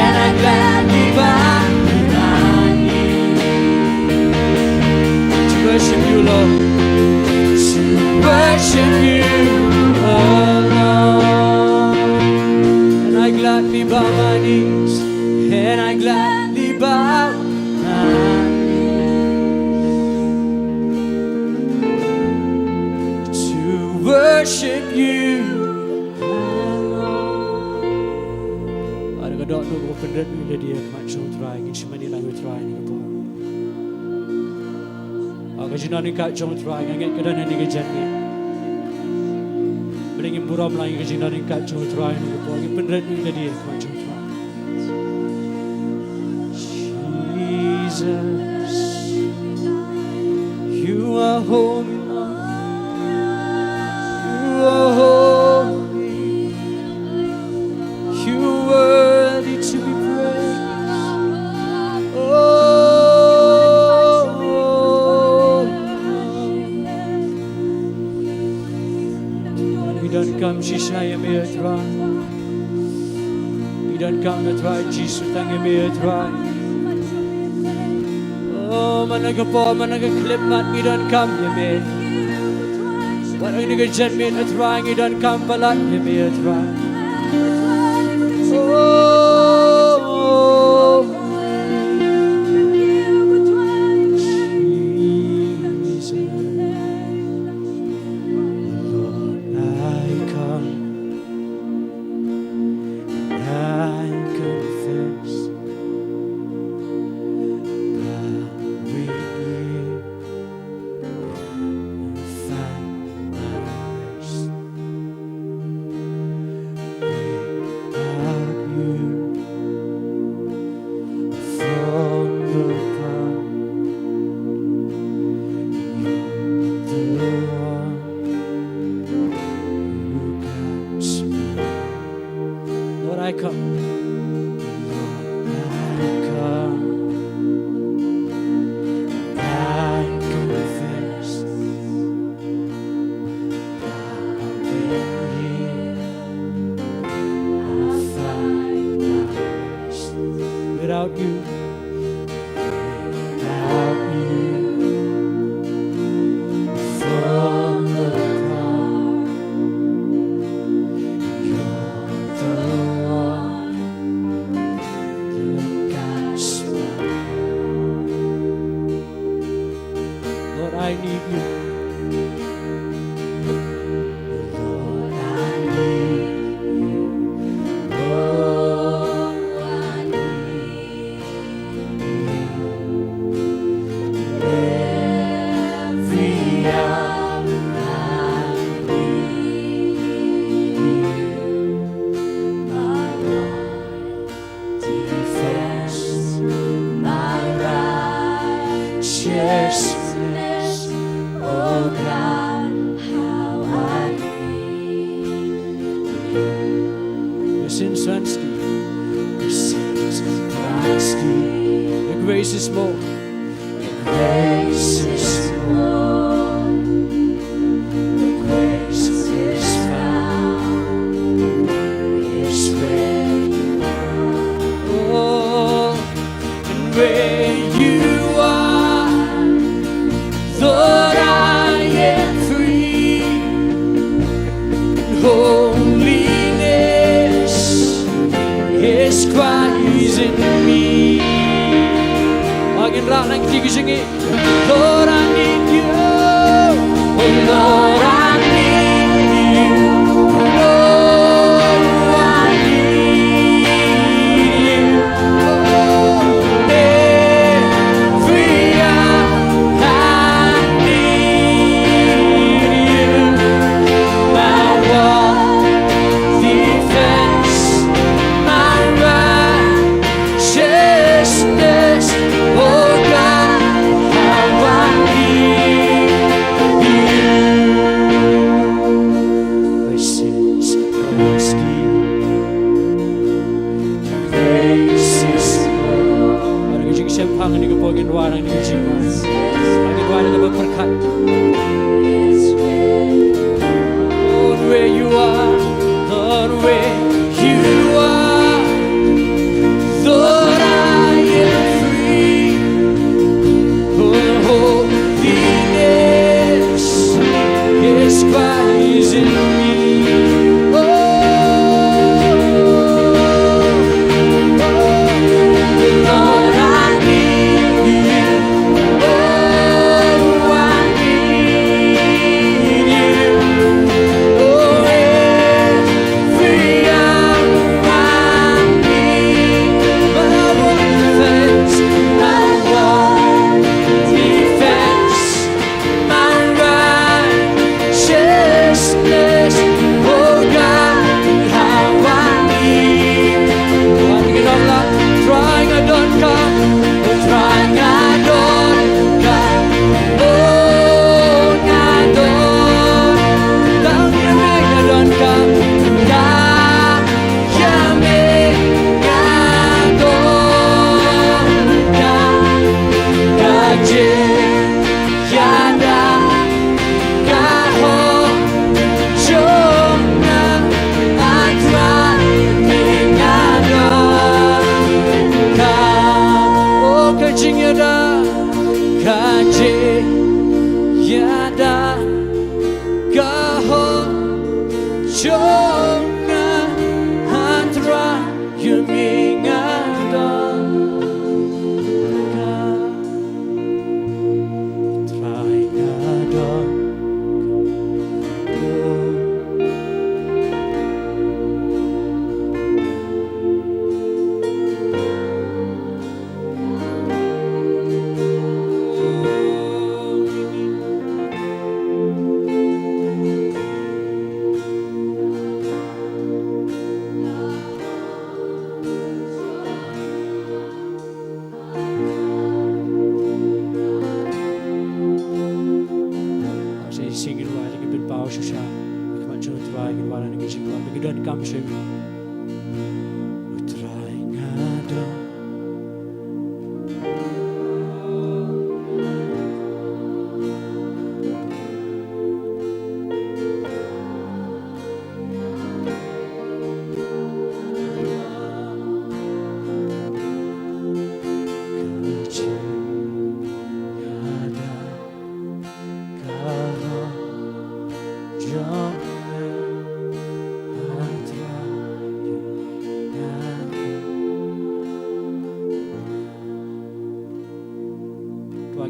And I gladly bow my knees to worship you, Lord. To worship you alone. And I gladly bow my knees. And I gladly bow my knees to worship you. Ar ka dohnud kaba pynrit ïa lade ha khmat jong U Trai, ngin sngewbha ïa U Trai ha kane ka por. Ar ka jingdon ryngkat jong U Trai, nga ngeit ka don ha kane ka jingdon. Balei ngim burom lang ïa ka jingdon ryngkat jong U Trai ha kane ka por, ngin pynrit ïa lade ha khmat jong U Trai. Jesus, you are holy, Lord. You are holy. You are worthy to be praised. Oh, ngi donkam shisha ïa me, A Trai. Ngi donkam, A Trai Jisu, tang ïa me, A Trai. Oh, man la ka por, man la ka khyllipmat ngi donkam ïa me. Wat ha kane ka janmiet, A Trai, ngi donkam palat ïa me, A Trai. Oh, Jesus. Lord, I come, I confess, bowing here, find my rest. Without you, fall apart. You're the one who guides me. Lord, I come. Lord, I come. I confess. I've been here. I found Without you, without you, fall apart. You're the one that I Lord, I need you. Lord, I need you. Lord, I need you. Every hour I need you, my Lord. Defense, my righteousness, oh God, how I need you. Your sins and steel. Your sins and steel. Your grace is more. Grace is more. Grace is found. Is where you are. Oh, and where you are, Lord, I am free. And holiness is Christ in me. Makin rah lang kita ki jingim. Lord, I need you. Oh, Lord, I need you. Lord, I need you. Oh, every hour I need you. My one defense, my right righteousness, oh God, how I need you. Praises, praises, praises, Lord. Para ka jingshem pang ni ka pogin warang ni ka jingwan. Pogin warang ka ba pyrkhat. Lord, where you are, Lord, where you are, Lord, I am free. Oh, holiness is Christ in me. Oh, Lord, I need you. Oh, I need you. Oh, every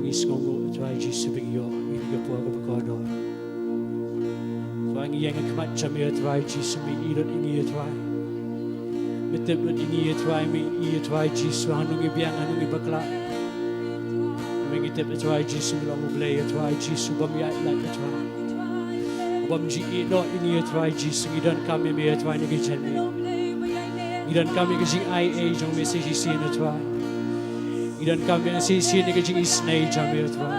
Ngi sngewnguh, A Trai Jisu, ba ngi ïoh ïa kane ka por kaba kordor. Trai, ngi ïeng ha khmat jong me, A Trai Jisu, me i lut ïa ngi, A Trai. Me tip lut ïa ngi, A Trai, me i, A Trai Jisu, hangno ngi biang, hangno ngi bakla. Me ngi tip, A Trai Jisu, me long U Blei, A Trai Jisu, bym ïaid lait, A Trai. Bym ju ïehnoh ïa ngi, A Trai Jisu, ngi donkam ïa me, A Trai, na ka jingim. Ngi donkam ïa ka jingai ei jong me sa shisien, A Trai. Ngi donkam ïa me sa shisien, ïa ka jingisynei jong me, A Trai.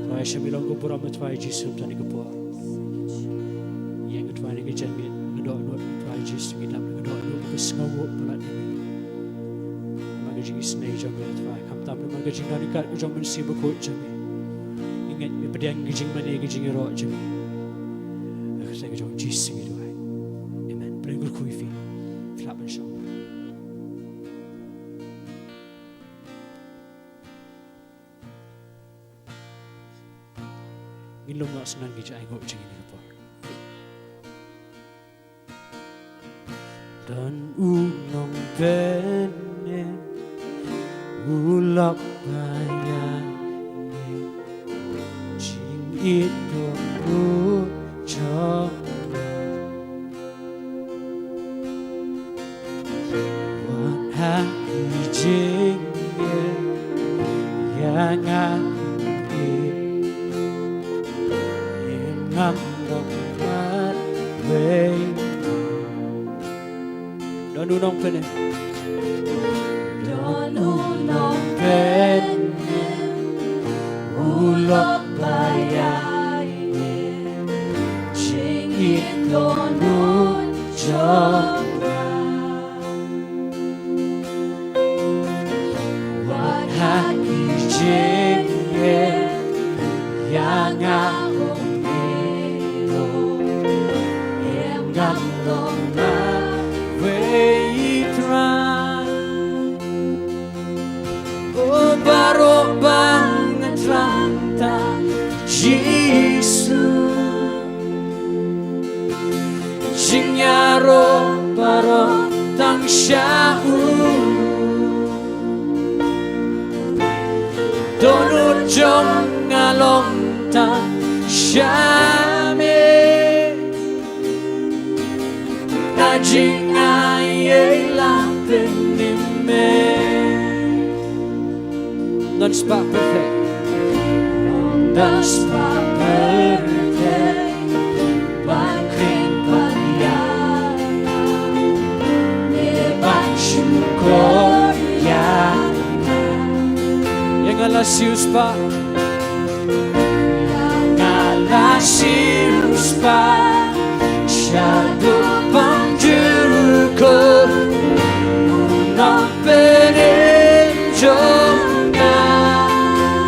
Trai, shim ïa long ka burom, A Trai Jisu, ha kane ka por. Ïa nga, Trai, na ka jingmut, nga dohnud, Trai Jisu, ngi dap, nga dohnud, ka sngewnguh palat ïa me. Namar ka jingisynei jong me, Trai, khamtam namar ka jingdon ryngkat ka jong u Mynsiem Bakhuid jong me. Ngi ngeit me pdiang ka jingmane, ka jingïaroh jong me. Ha ka kyrteng ka jong u Jisu ngi duwai. Amen. Pdiang kyrkhu ïa phi. Phi lah ban shong. Ngin lum noh sngewbha ïa ka jingainguh jong ngi ha kane ka por. Don u nongpynim u lok ba ïa ngi, jingïeit don u jong. Wat ha ki jingeh ïa nga, ngam long marwei. Don u nongpynim. Don u nongpynim u lok ba ïa ngi, jingïeit don u jong nga. Wat ha ki jingeh ïa nga, ong me, ong, em, ngam long marwei, Trai. Oh, baroh ba nga thrang tang, Jisu. Jingïaroh baroh tang sha u. Dohnud jong nga long tang sha me. Na jingai ei la pynim me. Ngan spah pyrthei. Ngan spah pyrthei ban kheiñ ban ïa me, ban shukor ïa me. Ïa nga la siewspah. Ïa nga la siewspah. Shaduh pang jyrkon u nongpynim jong nga.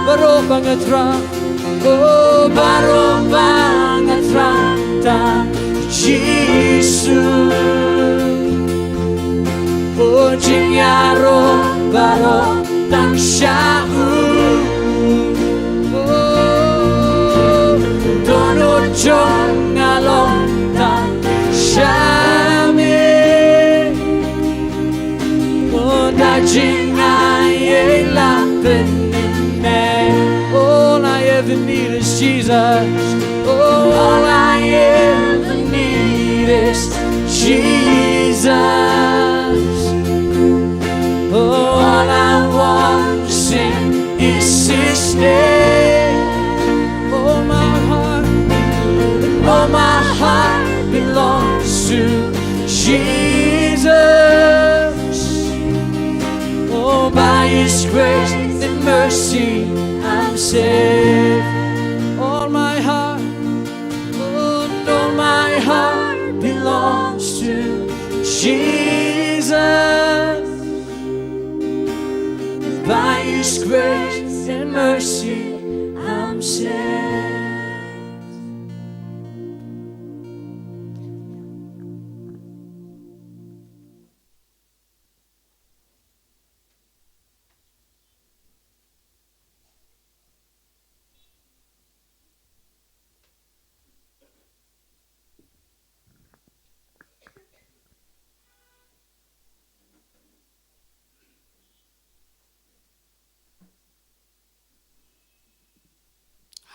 Baroh ba nga thrang, oh, baroh ba nga thrang tang, Jisu. Oh, jingïaroh baroh tang sha u. Oh, dohnud jong nga long tang sha me. Oh, na jingai ei la pynim me. All I ever need is Jesus. Oh, all I ever need is Jesus. Oh, all I want to sing is His name. Oh, my heart, oh, my heart belongs to Jesus. Oh, by His grace and mercy I'm saved. All my heart, oh, all my heart belongs to Jesus. By His grace and mercy I'm saved.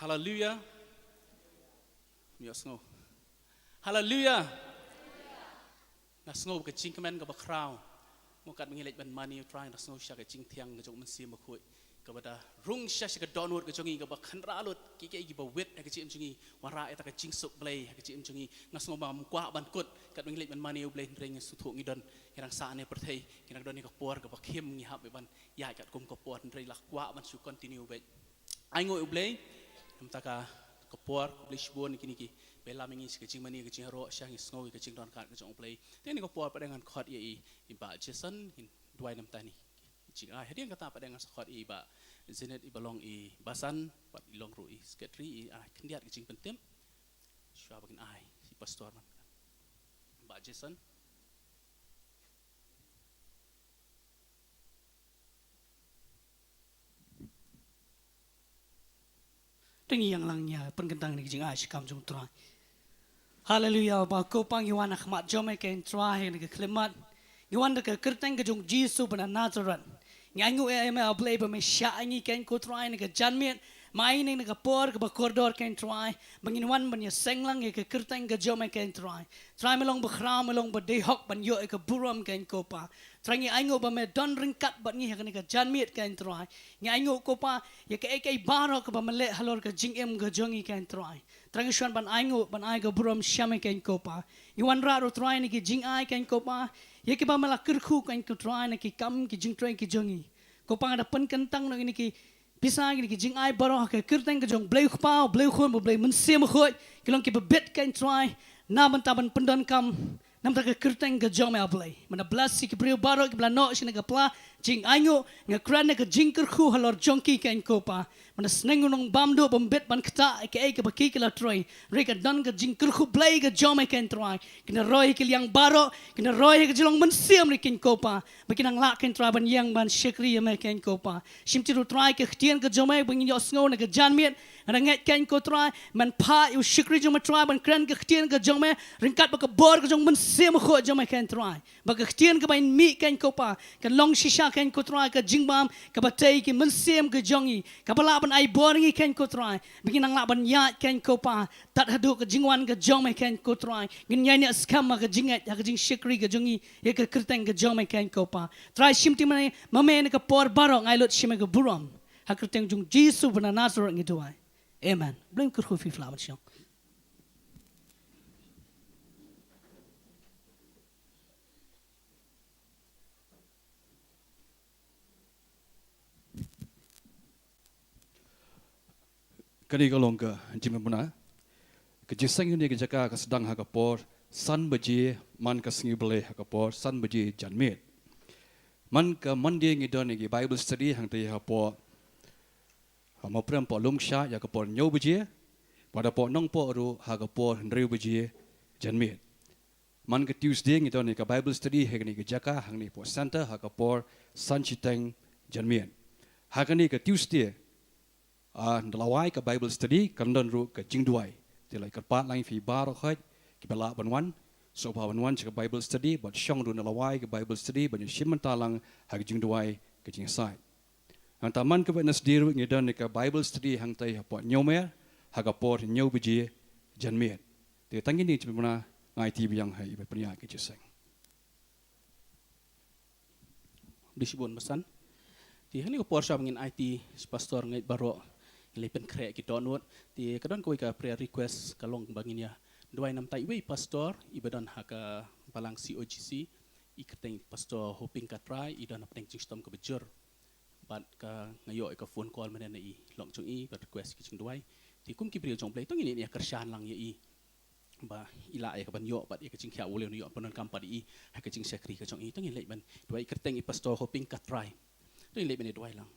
Haleluya. Ym ïohsngew. Haleluya. Nga sngew ka jingkmen kaba khraw. Mo katba ngi leit ban mane ïa u Trai, nga sngew sha ka jingthiang ka jong u Mynsiem Bakhuid kaba da rung sha sha ka dohnud ka jong ngi, kaba kynrad lut kiei kiei kiba wit ha ka jingim jong ngi, wanrah ïa kata ka jingsuk Blei ha ka jingim jong ngi. Nga sngew ba ngam kwah ban kut katba ngi leit ban mane ïa u Blei, hynrei nga sngewthuh ngi don, ngi dang sah ne pyrthei, ngi dang don ïa ka por kaba khim, ngi hap ban ïaid katkum ka por, hynrei la kwah ban shu continue beit. Ainguh ïa u Blei namar ka, ka por. Khublei shibun ïa kine kiba ïalam ïa ngi sha ka jingmane ka jingïaroh, sha ngi sngew ïa ka jingdonkam ka jong u Blei. Te kane ka por pat ngan khot ïa i, i Bah Jason, ngin duwai namar kine ki jingai. Hadien kata pat ngan sa khot ïa i Bah Janet, iba long i Basan, bad i long ruh i secretary, i ai khyndiat ka jingpyntip. Shuwa ba ngin ai ïa i pastor man. Bah Jason. Te ngin ïalang ïa pynkyntang ïa ka jingai sha ka kam jong u Trai. Haleluya, Bah Kpa, ngi wan ha khmat jong me ko Trai ha kane ka khyllipmat. Ngi wan da ka kyrteng ka jong u Jisu ba na Nasareth. Ngi ainguh ïa me, A Blei, ba me shah ïa ngi ko Trai ha kane ka janmiet. Me ai ïa ngi kane ka por kaba kordor ko Trai, ba ngin wan ban ïaseng lang ïa ka kyrteng ka jong me ko Trai. Trai, me long ba khraw, me long ba dei hok ban ïoh ïa ka burom ko Kpa. Trai, ngi ainguh ba me don ryngkat bad ngi ha kane ka janmiet ko Trai. Ngi ainguh ko Kpa ïa kaei kaei baroh kaba me leh halor ka jingim ka jong ngi ko Trai. Trai, ngi shu wan ban ainguh, ban ai ka burom sha me ko Kpa. Ngi wanrah ruh Trai na ki jingai ko Kpa, ïa kiba me la kyrkhu ko Trai, na ki kam ki jingtrei ki jong ngi. Ko Kpa, nga da pynkyntang noh ïa kine ki pisa, ïa kine ki jingai baroh ha ka kyrteng ka jong u Blei u Kpa, u Blei u Khun, u Blei u Mynsiem Bakhuid, ki long kiba bit ko Trai, na bynta ban pyndonkam namar ka kyrteng ka jong me, A Blei. Me da bless ïa ki briew baroh kiba la noh sha kane ka pla jingainguh, nga kren ïa ka jingkyrkhu halor jong ki ko Kpa. Me da sneng u nongbamduk bym bit ban ktah ïa kaei kaba ki ki la trei. Hynrei ka don ka jingkyrkhu Blei ka jong me ko Trai. Kin da roi ïa ki liang baroh, kin da roi ïa ka jinglong mynsiem ruh ko Kpa, ba kin nang lah ko Trai ban ïeng ban shakri ïa me ko Kpa. Shim ti ruh Trai ka ktien ka jong me ba ngin ïohsngew na ka janmiet. Nga da ngeit ko Trai, men phah ïa u shakri jong me Trai ban kren ka ktien ka jong me, ryngkat bad ka bor ka jong u Mynsiem Bakhuid jong me ko Trai. Ba ka ktien kaba ngin mih ko Kpa, kan long shisha ko Trai ka jingbam kaba tei ïa ki mynsiem ka jong ngi, kaba lah ban ai bor ïa ngi ko Trai, ba ngin nang lah ban ïaid ko Kpa tad haduh ka jingwan ka jong me ko Trai. Ngin ïaineh skhem ha ka jingngeit, ha ka jingshakri ka jong ngi ïa ka kyrteng ka jong me ko Kpa. Trai, shim ti ma me, ma me na ka por baroh, nga ai lut sha me ka burom. Ha ka kyrteng jong u Jisu ba na Nasareth ngi duwai. Amen. Blei un kyrkhu ïa phi, phi lah ban shong. Kane ka long ka jingpynbna. Ka jingseng ïa kane ka jaka ka sdang ha ka por san baje man ka sngi Blei, ha ka por san baje janmiet. Man ka Monday ngi don ïa ka Bible study hangtei hapoh, ha Mawprem hapoh Lumshah ïa ka por hynñiew baje, bad hapoh Nongpoh ruh ha ka por hynriew baje janmiet. Man ka Tuesday ngi don ïa ka Bible study ha kane ka jaka hangne hapoh center ha ka por san shiteng janmiet. Ha kane ka Tuesday, ah, ynda la wai ka Bible study kan don ruh ka jingduwai. Te la kyrpad lang ïa phi baroh khoit kiba lah ban wan, sngewbha ban wan sha ka Bible study bad shong ruh ynda la wai ka Bible study ban ïashim bynta lang ha ka jingduwai ka jingïasaid. Nangta man ka Wednesday ruh ngi don ïa ka Bible study hangtei hapoh Ñiewmer ha ka por hynñiew baje janmiet. Te tang kine ki jingpynbna, nga aiti biang ha i ba pynïaid ka jingïaseng. Khublei shibun Bah San. Te ha kane ka por shuwa ba ngin aiti sha u pastor, nga ngeit baroh ngi la pynkhreh ki dohnud. Te ka don kawei ka prayer request, ka long ba ngin ïa duwai namar iwei i pastor iba don ha ka balang C O G C, i kyrteng Pastor Hoping Katrai, i don hapdeng ka jingshitom kaba jur. Bad ka, nga ïoh ïa ka phone call mynne na i lok jong i bad request ki jingduwai. Te kum ki briew jong u Blei to ngin ïa kyrshan lang ïa i ba i lah ïa ka ban ïoh bad ïa ka jingkhiah ba u Blei un ïoh pyndonkam pat ïa i ha ka jingshakri ka jong i. To ngin leit ban duwai, i kyrteng i Pastor Hoping Katrai. To ngin leit ban ïa duwai lang.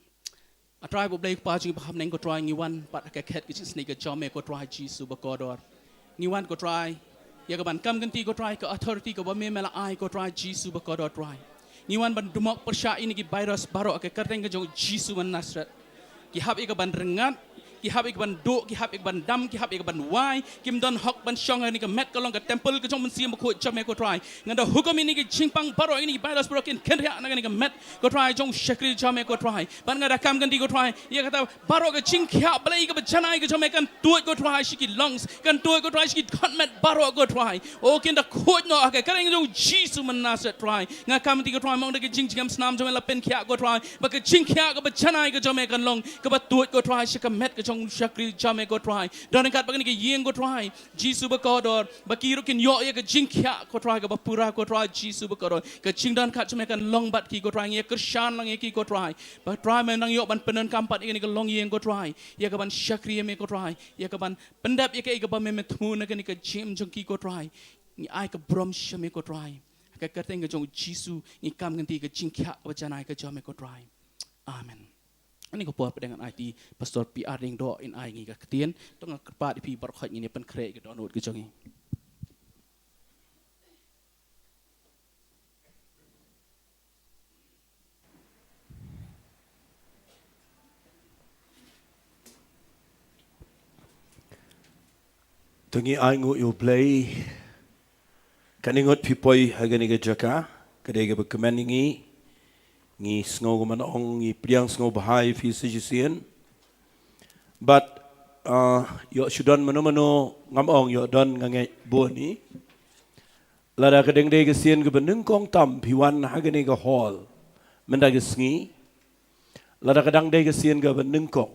A Trai ba U Blei Kpa jong ngi ba ha bneng ko Trai, ngi wan pat ha ka khet ka jingsnei ka jong me ko Trai Jisu ba kordor. Ngi wan ko Trai ïa ka ban kam kynti ko Trai, ka authority kaba me me la ai ko Trai Jisu ba kordor Trai. Ngi wan ban dumok pyrshah ïa kine ki virus baroh ha ka kyrteng ka jong Jisu ba Nasareth. Ki hap ïa ka ban rngat, Ki hap ïa ka ban duh, ki hap ïa ka ban dam, ki hap ïa ka ban wai, kim don hok ban shong ha kane ka met, ka long ka temple ka jong u Mynsiem Bakhuid jong me ko Trai. Ngan da hukum ïa kine ki jingpang baroh, ïa kine ki virus baroh kin kynriah na kane ka met ko Trai jong u shakri jong me ko Trai. Bad nga da kam kynti ko Trai, ïa kata baroh ka jingkhiah Blei kaba janai ka jong me kan tuid ko Trai sha ki lungs, kan tuid ko Trai sha ki khon met baroh ko Trai. O kin da khuid noh ha ka kyrteng jong u Jisu Mynasret Trai. Nga kam kynti ko Trai, mo ong da ka jingjngem snam jong me la pynkhiah ko Trai, ba ka jingkhiah kaba janai ka jong me kan long kaba tuid ko Trai sha ka met ka jong u shakri jong me ko Trai. Don ryngkat bad kane ka ïing ko Trai, Jisu bakordor, ba ki ruh kin ïoh ïa ka jingkhiah ko Trai kaba pura ko Trai Jisu bakordor. Ka jingdonkam jong me kan long bad ki ko Trai, ngi ïa kyrshan lang ïa ki ko Trai. Ba Trai me nang ïoh ban pyndonkam pat ïa kane ka longïing ko Trai, ïa ka ban shakri ïa me ko Trai, ïa ka ban pyndep ïa kaei kaba me, me thmu na kane ka jingim jong ki ko Trai. Ngi ai ka burom sha me ko Trai. Ha ka kyrteng ka jong u Jisu ngi kam kynti ka jingkhiah kaba janai ka jong me ko Trai. Amen. Kane ka por pat ngan aiti Pastor P R Diengdoh in ai ngi ka ktien. To nga kyrpad ïa phi baroh khoit ngin ïa pynkhreh ïa ka dohnud ka jong ngi. To ngin ai nguh ïa u Blei. Kane ngut phi poi ha kane ka jaka, ka dei kaba kmen ïa ngi. Ngi sngew kumno ong, ngi pdiang sngewbha ïa phi sa shisien. Bad, ah, ïoh shu don mano mano ngam ong, ïoh don nga ngeit bun hi. Lada ka dang dei ka sien kaba nyngkong tam phi wan ha kane ka hall mynta ka sngi. Lada ka dang dei ka sien kaba nyngkong,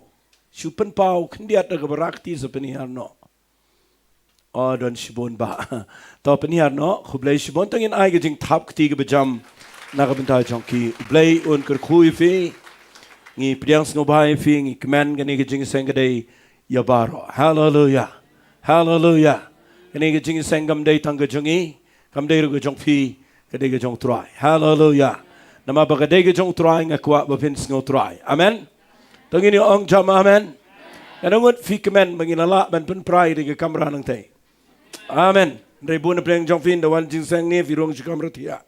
shu pynpaw khyndiat da kaba rakti sa pynhiar noh. O, don shibun bah. To pynhiar noh, khublei shibun. To ngin ai ka jingthap kti kaba jam na ka bynta jong ki. U Blei un kyrkhu ïa phi. Ngi pdiang sngewbha ïa phi, ngi kmen kane ka jingïaseng ka dei ïa baroh. Haleluya. Haleluya. Kane ka jingïaseng kam dei tang ka jong ngi, kam dei ruh ka jong phi, ka dei ka jong u Trai. Haleluya. Namar ba ka dei ka jong u Trai nga kwah ba phin sngew Trai. Amen. To ngin ïa ong jam amen. Kane ngut phi kmen ba ngin ïa lah ban pynpra ïa ka kamra nangtei. Amen. Hynrei bun na pdeng jong phi ynda wan jingïaseng ne phi rung sha kamra thiah.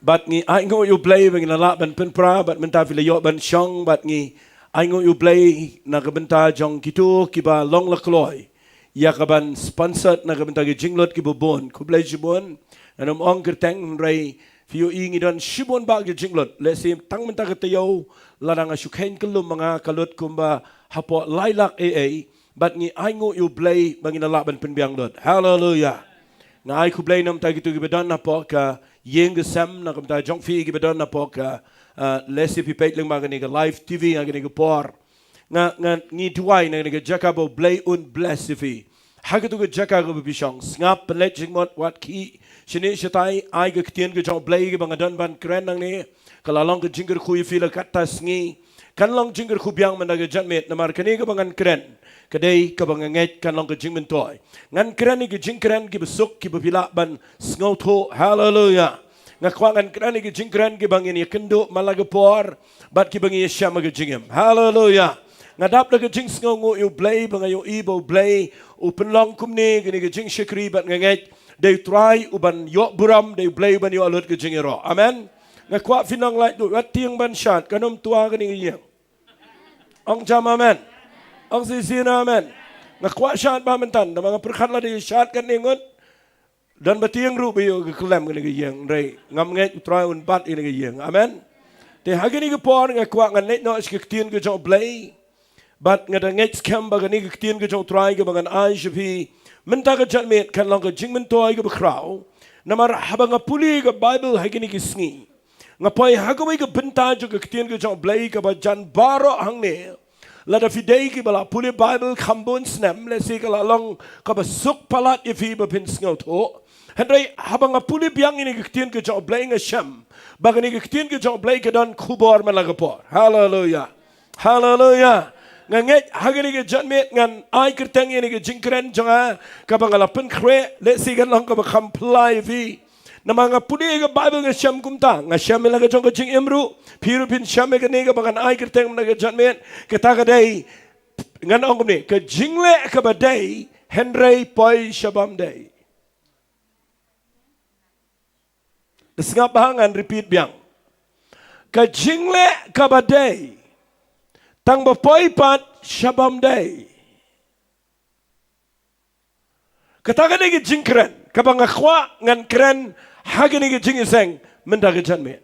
Bad ngi ai nguh ïa u Blei ba ngin ïa lah ban pynpra, bad mynta phi la ïoh ban shong, bad ngi ai nguh ïa u Blei na ka bynta jong kito kiba long la kloi ïa ka ban sponsor na ka bynta ki jinglut kiba bun. Khublei shibun. Ngan ym ong kyrteng hynrei phi ïohi ngi don shibun bah ki jinglut. Lehse tang mynta ka taïew lada nga shu kheiñ kyllum ma nga ka lut kumba hapoh lai lak ei ei. Bad ngi ai nguh ïa u Blei ba ngin ïa lah ban pynbiang lut. Haleluya. Nga ai khublei na ka bynta kito kiba don hapoh ka ïing ka sem, na ka bynta jong phi kiba don hapoh ka, ah, lehse phi peit lyngba kane ka live T V ha kane ka por. Nga, nga, ngi duwai na kane ka jaka ba u Blei un bless ïa phi. Ha kato ka jaka kaba phi shong, sngap, pynleit jingmut, wat khih shane shatai, ai ka ktien ka jong u Blei kaba nga don ban kren nangne. Ka la long ka jingkyrkhu ïa phi la katta sngi. Kan long jingkyrkhu biang mynta ka janmiet, namar kane kaba ngan kren ka dei kaba nga ngeit kan long ka jingmyntoi. Ngan kren ïa ki jingkren kiba suk kiba phi lah ban sngewthuh. Haleluya. Nga kwah ngan kren ïa ki jingkren kiba ngin ïa kynduh man la ka por bad kiba ngin ïa shem ha ka jingim. Haleluya. Nga dap da ka jingsngewnguh ïa u Blei ba nga ïohi ba u Blei u pynlong kumne kane ka jingshakri bad nga ngeit dei u Trai uban ïoh burom, dei u Blei uban ïoh lut ka jingïaroh. Amen. Nga kwah phin nang lait, wat tieng ban shad, kan ym twa kane ka ïing. Ong jam amen. Ong shisien amen. Nga kwah shad bah mynta, namar nga pyrkhat lada shad kane ngut, don ba tieng ruh ba ïoh ka kyllem kane ka ïing, hynrei ngam ngeit u Trai un bat ïa kane ka ïing. Amen. Te ha kane ka por nga kwah ngan leit noh sha ka ktien ka jong u Blei. Bad nga da ngeit skhem ba kane ka ktien ka jong u Trai kaba ngan ai sha phi mynta ka janmiet kan long ka jingmyntoi kaba khraw. Namar haba nga pule ka Baibl ha kine ki sngi, nga poi ha kawei ka bynta jong ka ktien ka jong u Blei kaba jan baroh hangne. Lada phi dei kiba la pule Baibl kham bun snem, lehse ka la long kaba suk palat ïa phi ba phin sngewthuh. Hynrei haba nga pule biang ïa kane ka ktien ka jong u Blei nga shem ba kane ka ktien ka jong u Blei ka don khubor man la ka por. Haleluya. Haleluya. Nga ngeit ha kane ka janmiet ngan ai kyrteng ïa kane ka jingkren jong nga kaba nga la pynkhreh, lehse kan long kaba kham phylla ïa phi. Namar nga pule ïa ka Baibl nga shem kumta, nga shem ïa la ka jong ka jingim ruh, phi ruh phin shem ïa kane kaba ngan ai kyrteng mynta ka janmiet, kata ka dei, ngan ong kumne, ka jingleh kaba dei, hynrei poi sha bym dei. Sngap bha, ngan repeat biang. Ka jingleh kaba dei, Tang ba poi pat sha bym dei. Kata ka dei ka jingkren kaba nga kwah ngan kren ha kane ka jingïaseng mynta ka janmiet.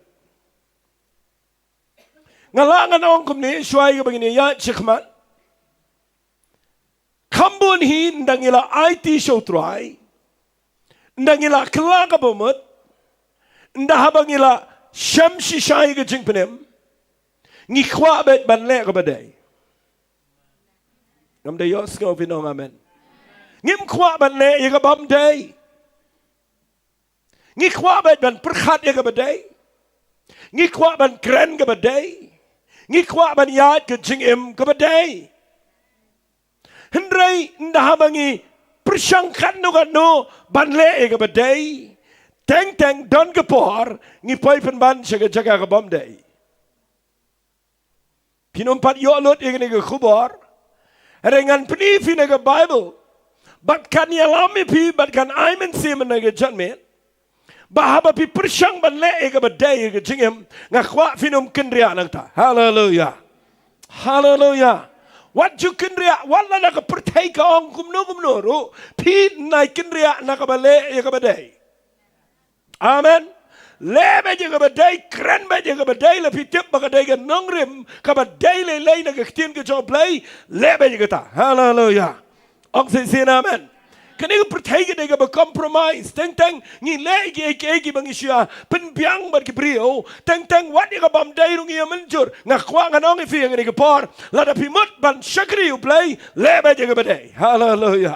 Nga lah ngan ong kumne, shuwa ïa kaba ngin ïaid shakhmat. Kham bun hi ynda ngi la aiti sha U Trai, ynda ngi la kylla kaba mut, ynda haba ngi la shem shisha ïa ka jingpynim, ngi kwah beit ban leh kaba dei. Ngam dei ïohsngew phi ong amen. Ngim kwah ban leh ïa ka bym dei. Ngi kwah beit ban pyrkhat ïa kaba dei. Ngi kwah ban kren kaba dei. Ngi kwah ban ïaid ka jingim kaba dei. Hynrei ynda haba ngi pyrshang katno katno ban leh ïa kaba dei, teng teng don ka por ngi poi pynban sha ka jaka ka bym dei. Phin ym pat ïoh lut ïa kane ka khubor. Hynrei ngan pyni phi na ka Baibl, bad kan ïalam ïa phi, bad kan ai mynsiem na ka janmiet, ba haba phi pyrshang ban leh ïa kaba dei ïa ka jingim, nga kwah phin ym kynriah nangta. Haleluya. Haleluya. Wat ju kynriah, wat lada ka pyrthei ka ong kumno kumno ruh, phi nai kynriah na kaba leh ïa kaba dei. Amen. Leh beit ïa kaba dei, kren beit ïa kaba dei, la phi tip ba ka dei ka nongrim kaba dei lei lei na ka ktien ka jong U Blei, leh beit ïa kata. Haleluya. Ong shisien amen. Kane ka pyrthei ka dei kaba compromise. Teng teng ngi leh ïa kiei kiei kiba ngi shu ïa pynbiang bad ki briew. Teng teng wat ïa ka bym dei ruh ngi ïa mynjur. Nga kwah ngan ong ïa phi ïa kane ka por, lada phi mut ban shakri U Blei, leh beit ïa kaba dei. Haleluya.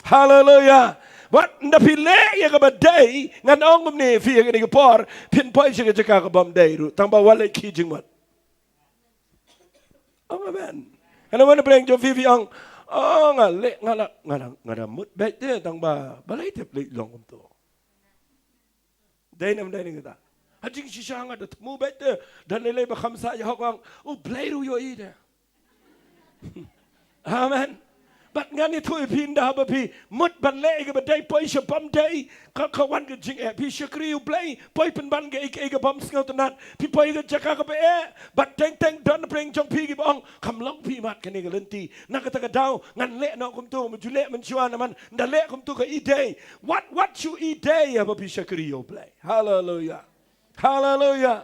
Haleluya. Wat ynda phi leh ïa kaba dei, ngan ong kumne ïa phi ïa kane ka por, phin poi sha ka jaka ka bym dei ruh, tang ba wat leh ki jingmut. Ong amen. Hynda wan na pdeng jong phi phi ong, oh, nga leh, nga la, nga la, nga la mut beit te, tang ba balei te Blei long kumto. Dei ne ym dei ne kata. Ha jingshisha nga da thmu beit te, da lei lei ba kham sah ïa hok, ong U Blei ruh u ïohi te. Amen. Bad ngan ïathuh ïa phi, ynda haba phi mut ban leh ïa kaba dei, poi sha bym dei, ka, ka wan ka jingeh. Phi shakri U Blei, poi pynban kaei kaei ka bym sngewtynnat, phi poi ka jaka kaba eh. Bad teng teng don pdeng jong phi kiba ong, kam long phi mat kane ka lynti. Na kata ka daw ngan leh noh kumto, ma ju leh mynshuwa, namar ynda leh kumto ka i dei. Wat, wat shu i dei haba phi shakri U Blei. Haleluya. Haleluya.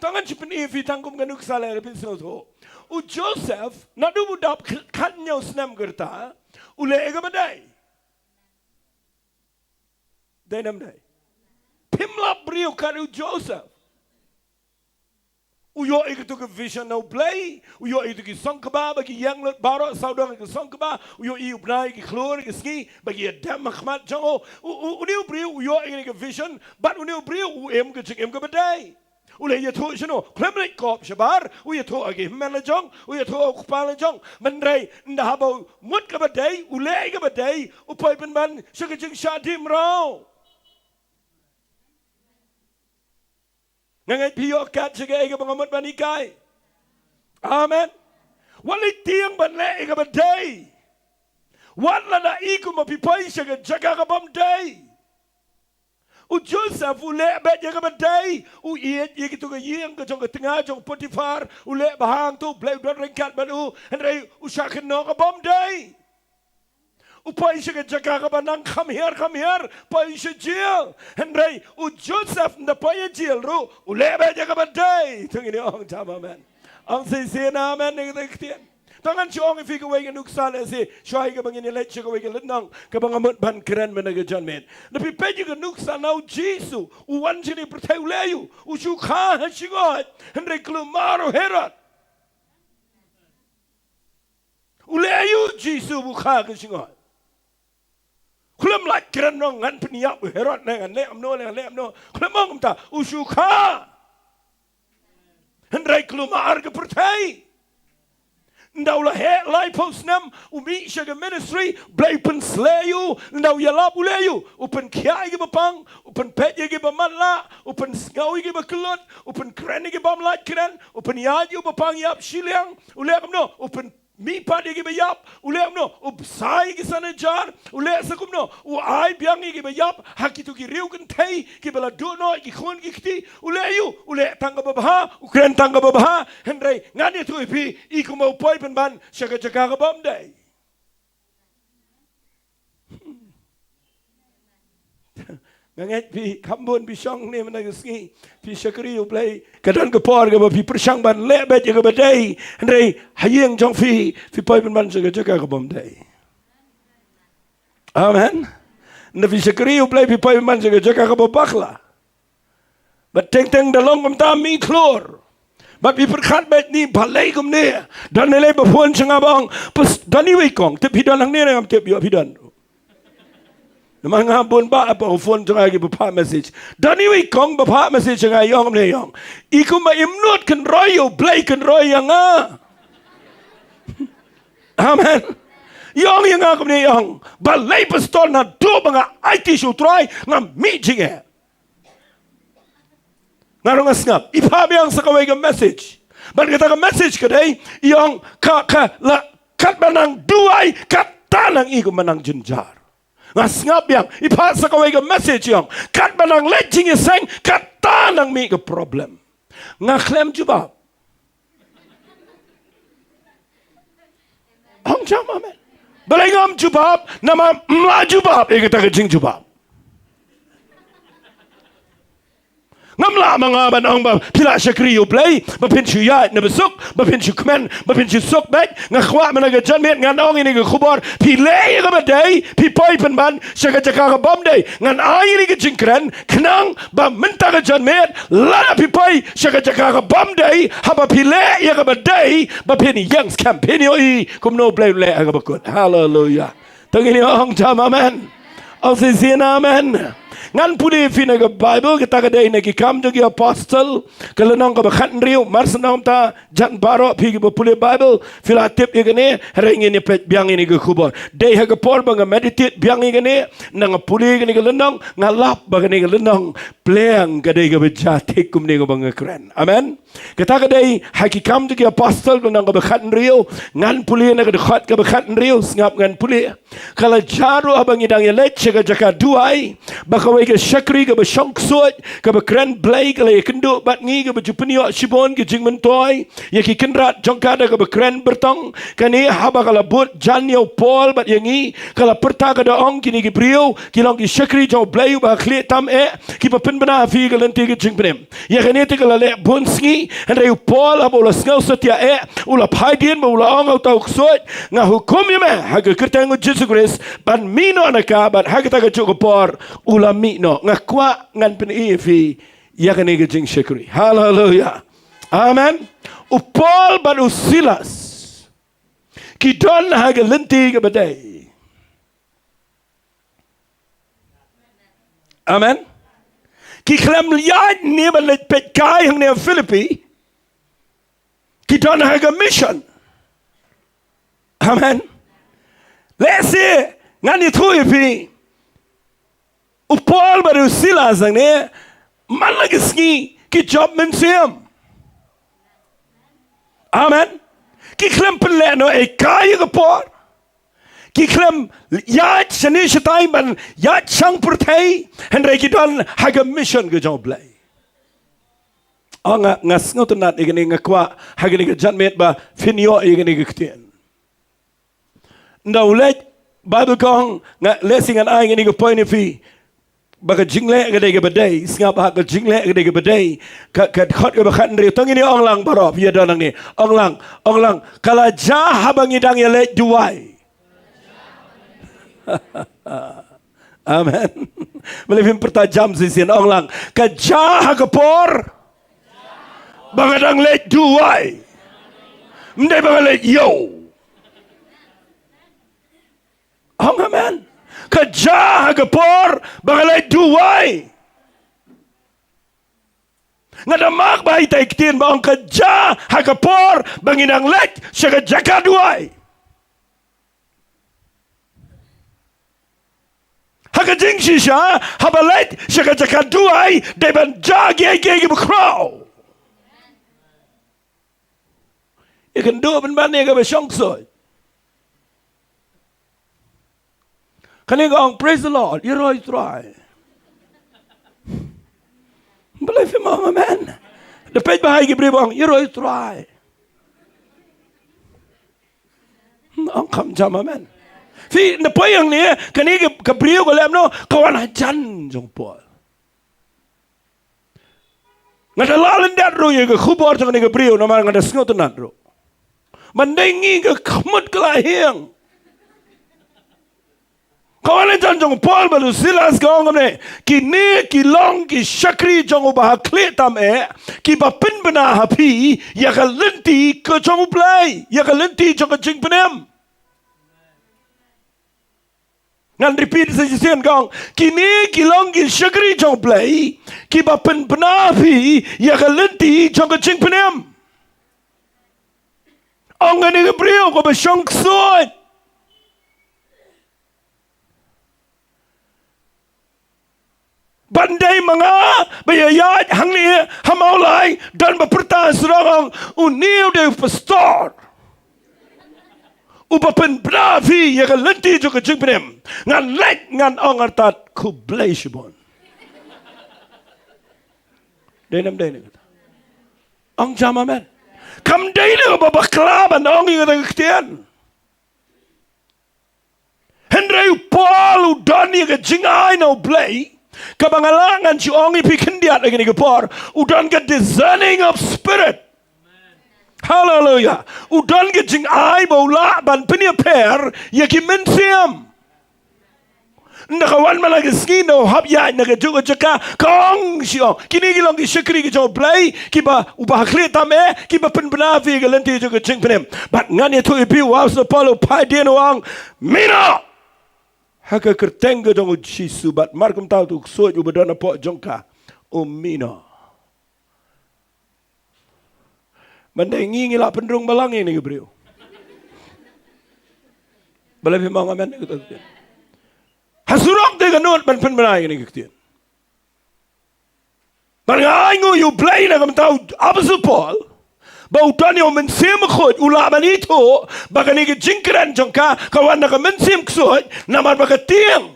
To ngan shu pyni ïa phi tang kum ka nuksa leh, phin sngewthuh. U Joseph naduh u dap kh-, khathynñiew snem ka rta, u leh ïa kaba dei. Dei ne ym dei? Phim lap briew kat u Joseph. U ïoh ïa kito ki vision na U Blei, u ïoh ïa kito ki song kba ba ki ïeng lut baroh sawdong ïa ki song kba, u ïoh ïa u bnai, ki khlur, ki sngi, ba ki ïa dem ha khmat jong u. U, u, une u briew u ïoh ïa kine ki vision, bad une u briew u im ka jingim kaba dei. U leh ïathuh shano? Khlem leit kop shabar, u ïathuh ha ki hynmen la jong, u ïathuh ha u kpa la jong. Hynrei ynda haba u mut kaba dei, u leh kaba dei, u poi pynban sha ka jingshah dimraw. Nga ngeit phi ïoh kat sha kaei kaba nga mut ban hikai. Amen. Wat leit tieng ban leh ïa kaba dei. Wat lada i kumba phi poi sha ka jaka ka bym dei. U Joseph u leh beit ïa kaba dei. U ïeit ïa kito ka ïing ka jong ka tnga jong Potiphar. U leh ba hangto U Blei u don ryngkat bad u. Hynrei u shah kynnoh ka bym dei. U poi sha ka jaka kaba nang kham hiar kham hiar, poi sha jail. Hynrei u Joseph ynda poi sha jail ruh u leh beit ïa kaba dei. To ngin ong jam amen. Ong shisien amen ïa kata ka ktien. To ngan shu ong ïa phi kawei ka nuksa lehse shuwa ïa kaba ngin ïaleit sha kawei ka lynnong kaba nga mut ban kren mynta ka janmiet. Lada phi peit ïa ka nuksa na U Jisu, u wan sha kane ka pyrthei, u leh aïu? U shu kha ha shyngoid. Hynrei kulmar u Herod. U leh aïu U Jisu ba u kha ha shyngoid? Khlem lait kren, ong ngan pynïap u Herod ne ngan leh kumno ne ngan leh kumno. Khlem ong kumta, u shu kha. Hynrei kulmar ka pyrthei. Ynda u la heh laiphew snem, u mih sha ka ministry, Blei u pynsleh ïa u. Ynda u ïalap u leh aïu? U pynkhiah ïa kiba pang, u pynpeit ïa kiba matlah, u pynsngew ïa kiba kyllut, u pynkren ïa ki bym lait kren, u pynïaid ïa uba pang ïap shiliang, u leh kumno? U pyn mihpat ïa kiba ïap, u leh kumno, u bsa ïa ki san hajar, u leh sa kumno, u ai biang ïa kiba ïap ha kito ki riew kynthei kiba la duh noh ki khun ki kti, u leh aïu, u leh tang kaba bha, u kren tang kaba bha. Hynrei ngan ïathuh ïa phi, i kumba u poi pynban sha ka jaka ka bym dei. Nga ngeit phi kham bun phi shong ne mynta ka sngi, phi shakri U Blei, ka don ka por kaba phi pyrshang ban leh beit ïa kaba dei, hynrei ha ïing jong phi, phi poi pynban sha ka jaka ka bym dei. Amen. Ynda phi shakri U Blei, phi poi pynban sha ka jaka kaba bakla. Bad teng teng da long kumta mih khlur. Bad phi pyrkhat beit, ni balei kumne. Don ne lei ba phone sha nga ba ong, pas, don iwei i kong, tip phi don hangne ne ngam tip ïoh phi don. Namar nga bun ba ha phone sha nga kiba phah message. Don iwei i kong ba phah message sha nga, i ong kumne, i ong, i kumba im nud kynroi ïa U Blei, kynroi ïa nga. Amen. I ong ïa nga kumne, i ong, balei pastor, naduh ba nga aiti sha U Trai nga mih jingeh. Nga ruh nga sngap. I phah biang sa kawei ka message. Bad kata ka message ka dei, i ong, ka, ka la, katba nang duwai, kata nang i kumba nang jynjar. Nga sngap biang, i phah sa kawei ka message, i ong, katba nang leit jingïaseng, kata nang mih ka problem. Nga khlem jubab. Ong jam amen. Balei ngam jubab? Namar ym lah jubab ïa kata ka jingjubab. Ngam lah ma nga ban ong ba phi la shakri U Blei ba phin shu ïaid na ba suk, ba phin shu kmen, ba phin shu suk beit. Nga kwah mynta ka janmiet ngan ong ïa kane ka khubor, phi leh ïa kaba dei, phi poi pynban sha ka jaka ka bym dei. Ngan ai ïa kane ka jingkren khnang ba mynta ka janmiet lada phi poi sha ka jaka ka bym dei, haba phi leh ïa kaba dei, ba phin ïeng skhem, phin ïohi kumno U Blei u leh ha kaba kut. Haleluya. To ngin ong jam amen. Ong shisien amen. Ngan pule ïa phi na ka Baibl, kata ka dei na Ki Kam jong ki Apostol, ka lynnong kaba khathynriew. Mar shu ong ta, jan baroh phi kiba pule Baibl phi la tip ïa kane, hynrei ngin ïa peit biang ïa kane ka khubor. Dei ha ka por ba nga meditate biang ïa kane, nga pule ïa kane ka lynnong, nga lap ba kane ka lynnong pleng ka dei kaba jia thik kumne kaba nga kren. Amen. Kata ka dei ha Ki Kam jong ki Apostol, ka lynnong kaba khathynriew. Ngan pule na ka dkhot kaba khathynriew, sngap ngan pule. Ka la jia ruh haba ngi dang ïaleit sha ka jaka duwai, ba kawei ka shakri kaba shongksuid, kaba kren Blei, ka la ïakynduh bad ngi, kaba ju pynïoh shibun ki jingmyntoi ïa ki kynrad jong ka da kaba kren byrtong. Kane haba ka la bud jan ïa u Paul bad ïa ngi, ka la pyrta ka da ong, kine ki briew ki long ki shakri jong U Blei uba ha khlieh tam eh, kiba pynbna ha phi ka lynti ka jingpynim. Ïa kane te ka la leh bun sngi, hynrei u Paul haba u la sngew satia eh, u la phai dien bad u la ong ha uta u ksuid, nga hukum ïa me ha ka kyrteng U Jisu Khrist ban mih noh na ka, bad ha kata kajuh ka por u la mih noh. Nga kwah ngan pyni ïa phi ïa kane ka jingshakri. Haleluya. Amen. U Paul bad u Silas ki don ha ka lynti kaba dei. Amen. Ki khlem ïaid ne ban leit peit kai hangne ha Philippi. Ki don ha ka mission. Amen. Lehse ngan ïathuh ïa phi, u Paul bad u Silas hangne man la ka sngi ki jop mynsiem. Amen. Ki khlem pynlehnohei kai ïa ka por. Ki khlem ïaid shane shatai ban ïaid shang pyrthei, hynrei ki don ha ka mission ka jong U Blei. Oh, nga, nga sngewtynnat ïa kane, nga kwah ha kane ka janmiet ba phin ïoh ïa kane ka ktien. Ynda u leit, Baibl ka ong, nga lehse ngan ai ïa kane ka point ïa phi, ba ka jingleh ka dei kaba dei, sngap, ha ka jingleh ka dei kaba dei, ka, ka dkhot kaba khathynriew. To ngin ïa ong lang baroh, ïa don hangne. Ong lang, ong lang. Ka la jia haba ngi dang ïaleit duwai. Amen. Balei phim pyrta jam shisien, ong lang. Ka jia ha ka por ba nga dang leit duwai. Ym dei ba nga leit ïew. Ong amen. Ka jia ha ka por ba nga leit duwai. Nga da mak ba ita i ktien ba ong ka jia ha ka por ba ngi dang leit sha ka jaka duwai. Ha ka jingshisha, haba leit sha ka jaka duwai, dei ban jia kiei kiei kiba khraw. Ïa kynduh pynban ïa kaba shong ksuid. Kane ka ong, "Praise the Lord, ïaroh ïa u Trai." Balei phim ong amen? Da peit bha ïa ki briew ba ong, "Ïaroh ïa u Trai." Ong kham jam amen. Phi, na poi ïa kane, kane ka, ka briew ka leh kumno, ka wan hajan jong u Paul. Nga da la lyndet ruh ïa ka khubor jong kane ka briew, namar nga da sngewtynnat ruh. Ban dei ngi ka khmut ka la hiang. Ka wan hajan jong u Paul bad u Silas ka ong kumne, "Kine ki long ki shakri jong u bahakhlieh tam eh, kiba pynbna ha phi ïa ka lynti ka jong U Blei, ïa ka lynti jong ka jingpynim." Ngan repeat sa shisien ka ong, "Kine ki long ki shakri jong U Blei, kiba pynbna ha phi ïa ka lynti jong ka jingpynim." Ong kane ka briew kaba shong ksuid. Ban dei ma nga ba ïaid hangne ha Mawlai, don ba pyrta sdang ong, "Une u dei u pastor uba pynbna ha phi ïa ka lynti jong ka jingpynim." Ngan leit ngan ong artat, "Khublei shibun." Dei ne ym dei ne kata? Ong jam amen. Kam dei ne ba bakla ban ong ïa kata ka ktien. Hynrei u Paul u don ïa ka jingai na U Blei, kaba nga lah ngan shu ong ïa phi khyndiat ha kane ka por, u don ka discerning of spirit. Haleluya. U don ka jingai ba u lah ban pynïapher ïa ki mynsiem. Ynda ka wan man la ka sngi, ynda u hap ïaid na kajuh ka jaka, ka ong shuh, "Kine ki long ki shakri ki jong U Blei, kiba u bahakhlieh tam eh, kiba pynbna ha phi ïa ka lynti jong ka jingpynim." Bad ngan ïathuh ïa phi, u Apostol Paul u phai dien u ong, "Mih noh ha ka kyrteng ka jong U Jisu." Bad markumta utu u ksuid uba don hapoh jong ka u mih noh. Ban dei ngi, ngi lah pynrung balang ïa kane ka briew. Balei phim ong amen? Ha surok te ka nud ban pynbna ïa kane ka ktien. Bad nga ainguh ïa U Blei na ka bynta u Apostol Paul, ba u don ïa u Mynsiem Bakhuid, u lah ban ithuh ba kane ka jingkren jong ka ka wan na ka mynsiem ksuid, namar ba ka tieng.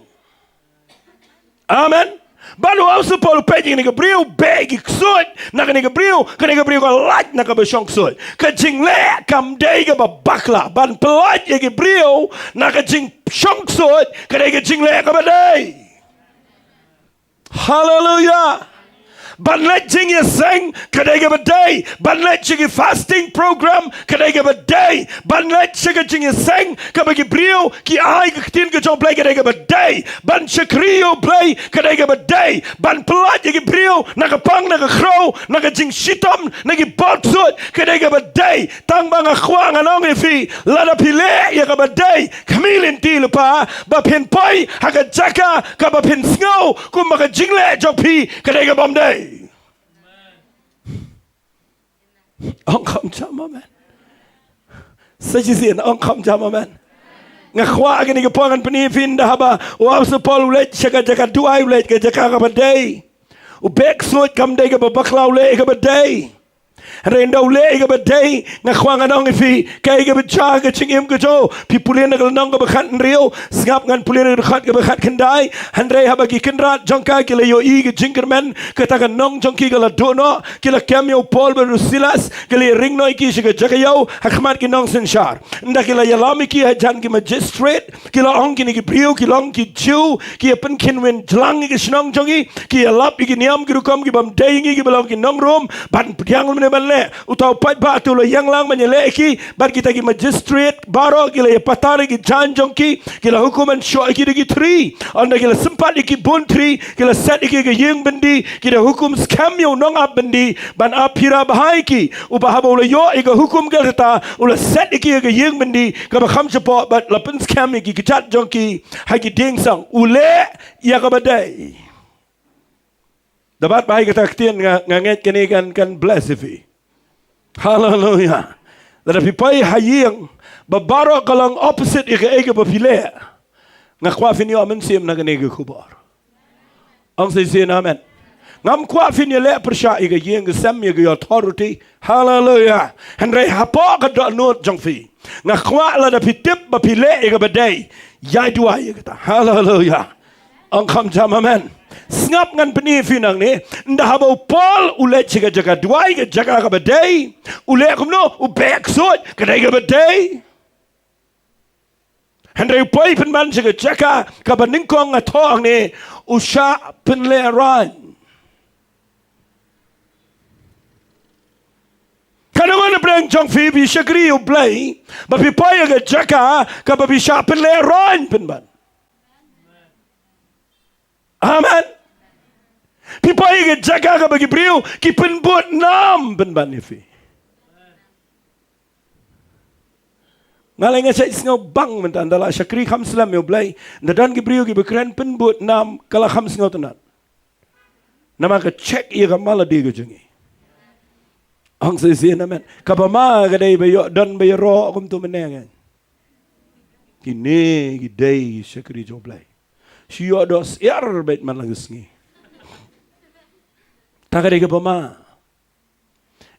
Amen. Bad u Apostol Paul u peit ïa kane ka briew, beh ïa ki ksuid na kane ka briew, kane ka briew ka lait na kaba shong ksuid. Ka jingleh kam dei kaba bakla. Ban pyllait ïa ki briew na ka jingshong ksuid ka dei ka jingleh kaba dei. Haleluya. Ban leit jingïaseng ka dei kaba dei. Ban leit jingïa fasting program ka dei kaba dei. Ban leit sha ka jingïaseng kaba ki briew ki ai ka ktien ka jong U Blei ka dei kaba dei. Ban shakri ïa U Blei ka dei kaba dei. Ban pyllait ïa ki briew na ka pang, na ka khrew, na ka jingshitom, na ki bor ksuid ka dei kaba dei. Tang ba nga kwah ngan ong ïa phi, lada phi leh ïa kaba dei, khmih lynti lypa ba phin poi ha ka jaka kaba phin sngew kumba ka jingleh jong phi ka dei kabym dei. Ong kham jam amen. Sa shisien, ong kham jam amen. Nga kwah ha kane ka por ngan pyni ïa phi, ynda haba u Apostol Paul u leit sha ka jaka duwai, u leit ka jaka kaba dei. U beh ksuid, kam dei kaba bakla, u leh kaba dei. Hynrei ynda u leh ïa kaba dei, nga kwah ngan ong ïa phi, kaei kaba jia ha ka jingim ka jong u? Phi pule na ka lynnong kaba khathynriew, sngap, ngan pule na ka dkhot kaba khatkhyndai. Hynrei haba ki kynrad jong ka ki la ïohi ïa ka jingkyrmen, kata ka nong jong ki ka la duh noh, ki la kem ïa u Paul bad u Silas, ki la ïaring noh ïa ki sha ka jaka ïew ha khmat ki nongsynshar. Ynda ki la ïalam ïa ki hajan ki magistrate, ki la ong, kine ki briew ki long ki Jiw, ki ïa pynkynwin jlang ïa ka shnong jong ngi, ki ïalap ïa ki niam ki rukom kibym dei ïa ngi, kiba long ki nong Rom, ban pdiang lymne ban leh. Uta u paidbah te u la ïeng lang ban ïaleh ïa ki, bad kita ki magistrate baroh ki la ïapatar ïa ki jaiñ jong ki, ki la hukum ban shoh ïa ki da ki thri. Ynda ki la sympat ïa ki bun thri, ki la set ïa ki ha ka ïing byndi, ki da hukum skhem ïa u nongap byndi ban ap phira bha ïa ki. Uba haba u la ïoh ïa ka hukum kata, u la set ïa ki ha ka ïing byndi kaba kham shapoh bad la pynskhem ïa ki kjat jong ki ha ki dieng sang. U leh ïa kaba dei. Da bat bha ïa kata ka ktien, nga, nga ngeit kane kan, kan bless ïa phi. Haleluya. Lada phi poi ha ïing ba baroh ka long opposite ïa kaei kaba phi leh, nga kwah phin ïoh mynsiem na kane ka khubor. Ong sa shisien amen. Ngam kwah phin ïaleh pyrshah ïa ka ïing ka sem, ïa ka authority. Haleluya. Hynrei hapoh ka dohnud jong phi, nga kwah lada phi tip ba phi leh ïa kaba dei, ïai duwai ïa kata. Haleluya. Ong kham jam amen. Sngap, ngan pyni ïa phi nangne. Ynda haba u Paul u leit sha ka jaka duwai, ka jaka kaba dei, u leh kumno? U beh ksuid, ka dei kaba dei. Hynrei u poi pynban sha ka jaka kaba nyngkong, nga thoh hangne, u shah pynlehraiñ. Katno ngan pyrshang jong phi, phi shakri ïa u Blei, ba phi poi ha ka jaka kaba phi shah pynlehraiñ pynban. Amen. Phi poi ha ka jaka kaba ki briew ki pynbud nam pynban ïa phi. Nga leh nga shait sngew bang mynta, ynda la shakri kham slem ïa u Blei, ynda don ki briew kiba kren pynbud nam, ka la kham sngewtynnat. Namar ka check ïa ka malady ka jong ngi. Ong shisien amen. Kaba ma ka dei ba ïoh don ba ïaroh kumto mynne. Kine ki dei shakri jong u Blei. Shu ïoh doh syiar beit man la ka sngi. Ta ka dei kaba ma.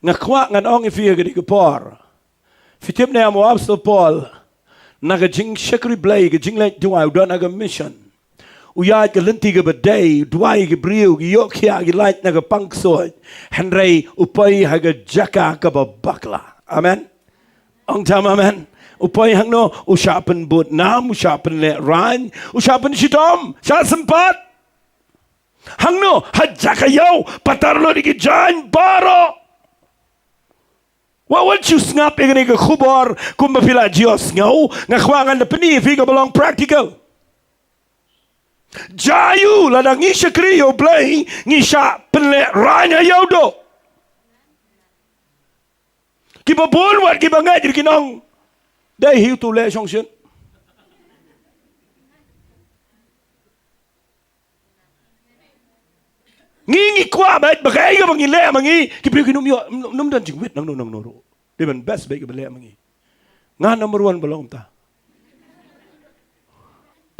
Nga kwah ngan ong ïa phi ha kane ka por. Phi tip ne em, u Apostol Paul, na ka jingshakri Blei, ka jingleit duwai, u don ha ka mission. U ïaid ka lynti kaba dei, u duwai ïa ki briew, ki ïoh khiah, ki lait na ka pang ksuid. Hynrei u poi ha ka jaka kaba bakla. Amen. Ong jam amen. U poi hangno? U shah pynbud nam, u shah pynlehraiñ, u shah pynshitom, shah sympat. Hangno? Ha jaka ïew, patar lut ïa ki jaiñ baroh. Wat, wat shu sngap ïa kane ka khubor kumba phi la ju sngew. Nga kwah ngan da pyni ïa phi kaba long practical. Jaiu, lada ngi shakri ïa u Blei, ngi shah pynlehraiñ ha ïew duh. Kiba bun wat kiba ngeit ruh kin ong, dei hi uto u leh shong shen. Ngi, ngi kwah beit ba kaei kaba ngi leh ma ngi, ki briew kin ym ïoh, ym don jingwit nangno nangno ruh. Dei ban best beit kaba leh ma ngi. Nga number one ba long kumta.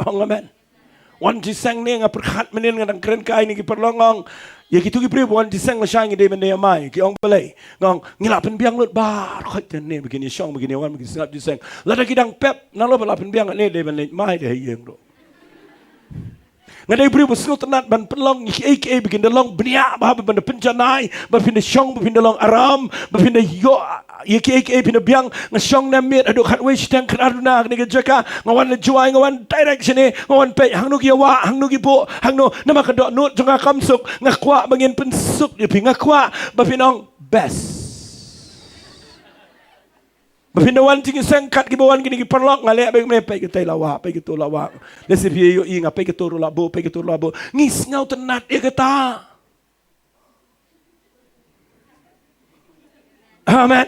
Ong amen. Wan jingïaseng ne, nga pyrkhat mynnin, nga dang kren kai ne ki paralok, nga ong ïa kito ki briew ba wan jingïaseng lashai, ngi dei ban ïamai? Ki ong balei? Nga ong ngi la pynbiang lut baroh khoit te ne, ba kin ïashong, ba kin ïawan, ba kin sngap jingïaseng. Lada ki dang pep, nalor ba la pynbiang ne, dei ban leit mai te ha ïing ruh. Nga dei briew ba sngewtynnat ban pynlong ïa kiei kiei ba kin da long bniah bha, ba phin da pynjanai, ba phin da shong, ba phin da long aram, ba phin da ïoh ïa kiei kiei phin da biang. Nga shong na miet haduh khatwei shiteng khatar duna ha kane ka jaka. Nga wan la jwai, nga wan direct shane, nga wan peit hangno ki ïawah, hangno ki buh, hangno, namar ka dohnud jong nga kam suk. Nga kwah ba ngin pynsuk ïa phi, nga kwah ba phin ong best. Ba phin da wan jingïaseng kat kiba wan kine ki paralok, nga leh beit kumne, peit katei la wah, peit kato la wah. Lehse phi ïohi, nga peit kato ruh la buh, peit kato ruh la buh. Ngi sngewtynnat ïa kata. Amen.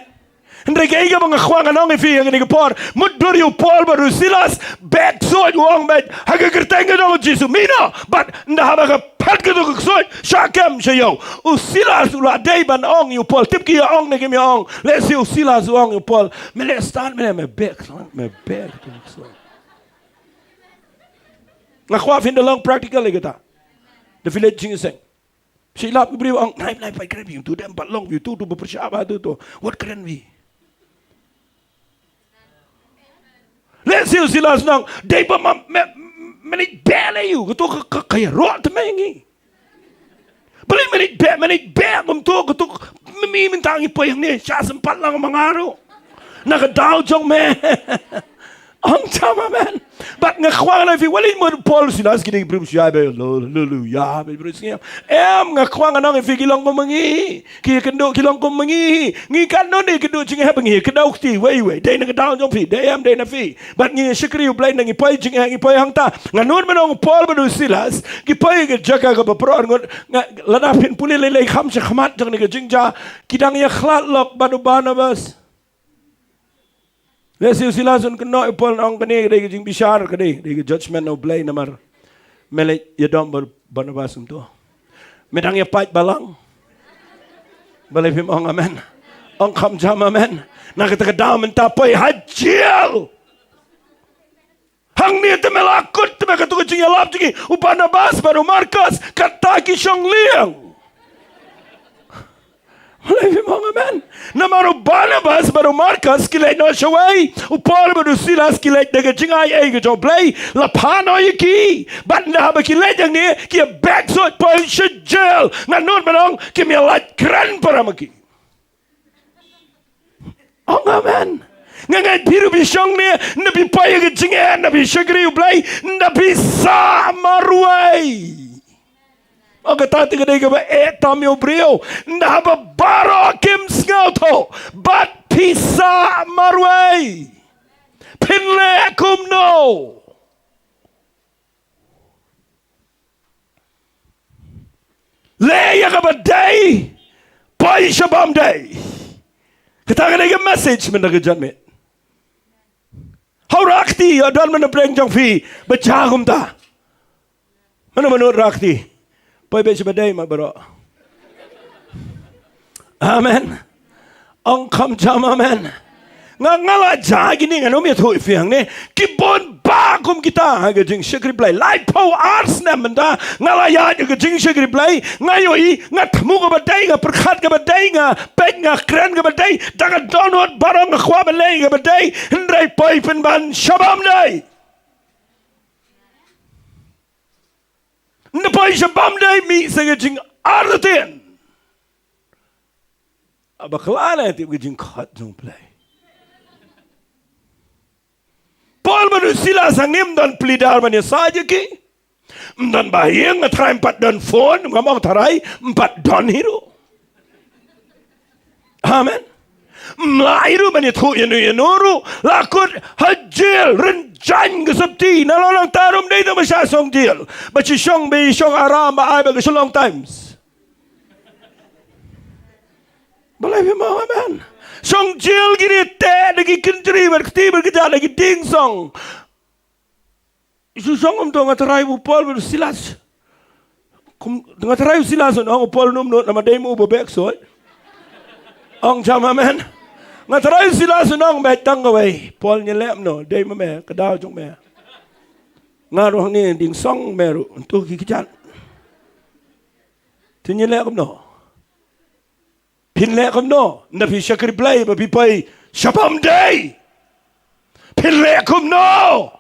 Hynrei kaei kaba nga kwah ngan ong ïa phi ha kane ka por, mutdur ïa u Paul bad u Silas, beh ksuid, u ong beit ha ka kyrteng ka jong u Jisu, mih noh. Bad ynda haba ka phet kato ka ksuid, shah kem sha ïew. U Silas u la dei ban ong ïa u Paul, tip ki ïa ong ne kim ïa ong? Lehse u Silas u ong ïa u Paul, me leh stad, me leh, me beh, me beh kato ka ksuid. Nga kwah phin da long practical ïa kata. Da phi leit jingïaseng. Shi lap ki briew ong, nai, nai, peit, kren ïa uto, dei em pat long ïa uto, uto ba pyrshah bha uto, uto. Wat kren ïa u. Lehse u Silas u ong, dei ba ma, me, me leit beh leh ïa u, kato ka, ka, ka ïaroh te me ïa ngi. Balei me leit beh, me leit beh kumto, kato, me, me mynta ngi poi hangne, shah sympat lang ma nga ruh. Na ka daw jong me. Ong jam amen. Bad nga kwah ngan ong ïa phi, wat leit mut Paul, Silas ki dei ki briew ba shu ïai beh, haleluya, beh briew sngewbha. Em, nga kwah ngan ong ïa phi, ki long kum ma ngi. Ki ïakynduh ki long kum ma ngi. Ngi katno ngi ïakynduh jingeh ba ngi ïakynduh kti wei wei. Dei na ka daw jong phi, dei em, dei na phi. Bad ngi shakri U Blei, ngi poi jingeh, ngi poi hangta. Nga nud ban ong u Paul bad u Silas ki poi ha ka jaka kaba pyrshah ngut. Nga, lada phin pule lei lei kham sha khmat jong kane ka jingjia, ki dang ïakhlad lok bad u Barnabas. Lehse u Silas un kynnoh ïa u Paul, un ong kane ka dei ka jingbishar, ka dei, dei ka judgment na U Blei namar me leit ïadom bad Barnabas kumto. Me dang ïa pait balang. Balei phim ong amen? Ong kham jam amen. Na kata ka daw mynta poi ha jel. Hangne te me la kut te me, kato ka jingïalap jong ngi, u Barnabas bad u Markus, kata ki shong liang. Balei phim ong amen? Namar u Barnabas bad u Markus ki leit noh shawei, u Paul bad u Silas ki leit da ka jingai ei ka jong U Blei, la phah noh ïa ki. Bad ynda haba ki leit hangne ki ïa beh suit poi sha jel. Nga nud ban ong kim ïa lait kren para ma ki. Ong amen. Nga ngeit phi ruh phi shong ne, ynda phi poi ïa ka jingeh, ynda phi shakri U Blei, ynda phi sah marwei. Ong kata te ka dei kaba eh tam ïa u briew, ynda haba baroh kim sngewthuh, bad phi sah marwei. Phin leh kumno? Leh ïa kaba dei, poi sha bym dei. Kata ka dei ka message mynta ka janmiet. Hau rakti, ïa don mynta pdeng jong phi ba jia kumta. Mano mano rakti. Poi beit sha ba dei ma baroh. Amen. Ong kham jam amen. Nga nga la jia kine, ngan ym ïathuh ïa phi hangne. Ki bun bah kum kita ha ka jingshakri Blei. Laiphew ar snem mynta nga la ïaid ha ka jingshakri Blei. Nga ïohi, nga thmu kaba dei, nga pyrkhat kaba dei, nga peit, nga kren kaba dei. Da ka dohnud baroh nga kwah ban leh kaba dei. Hynrei poi pynban sha bym dei. Ynda poi sha bym dei, mih sa ka jingartatien. Haba khlaiñ tip ka jingkhot jong U Blei. Paul bad u Silas hangne ym don pleader ban ïasaid ïa ki. Ym don ba ïeng, nga tharai ym pat don phone, ngam ong tharai, ym pat don hi ruh. Amen. Ym lah hi ruh ban ïathuh ïano ïano ruh, la kut ha jel, rynjang ka sopti, na long nangta ruh ym dei tang ba shah shong jel. Ba shu shong, ba shong aram, ba ai ba ka Shillong Times. Balei phim ong amen? Shong jel kine te da ki kynjri bad kti bad kjat da ki dieng song. Shu shong kumto, nga tharai u Paul bad u Silas. Kum, nga tharai u Silas un ong, u Paul un ym nud namar dei ma u ba beh suit. Ong jam amen. Nga tharai u Silas un ong beit tang kawei. Paul, ngi leh kumno, dei ma me, ka daw jong me. Nga ruh hangne dieng song, me ruh, ntu ki kjat. Te ngi leh kumno? Phin leh kumno? Ynda phi shakri Blei ba phi poi sha bym dei, phin leh kumno?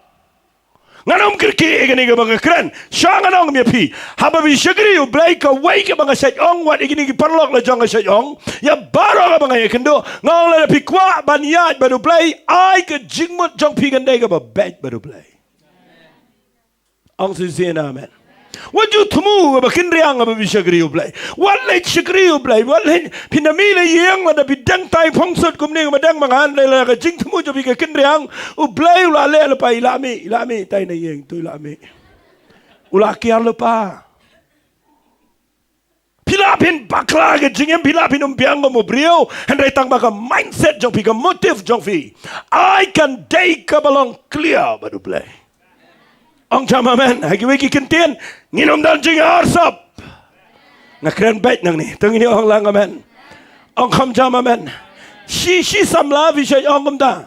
Ngan ym kyrkieh ïa kane kaba nga kren. Sha ngan ong ïa phi, haba phi shakri U Blei, kawei kaba nga shait ong, wat ïa kine ki paralok la jong nga shait ong, ïa baroh kaba nga ïakynduh, nga ong lada phi kwah ban ïaid bad U Blei, ai ka jingmut jong phi kan dei kaba beit bad U Blei. Ong shisien amen. Wat ju thmu kaba kynriang haba phi shakri U Blei. Wat leit shakri U Blei. Wat leit, phin da mih na ïing, lada phi dang tai phongsut kumne kaba dang ma nga, lada ka jingthmu jong phi ka kynriang, U Blei u la leh lypa, i la mih, i la mih tai na ïing, to i la mih. U la kiar lypa. Phi lah phin bakla ka jingim, phi lah phin ym biang kum u briew, hynrei tang ba ka mindset jong phi, ka motive jong phi, ai kan dei kaba long clear bad U Blei. Ong jam amen. Ha kiwei ki kyntien ngin ym don jingarsap. Nga kren beit nangne, to ngin ong lang amen. Ong kham jam amen. Shi, shi samla phi shait ong kumta.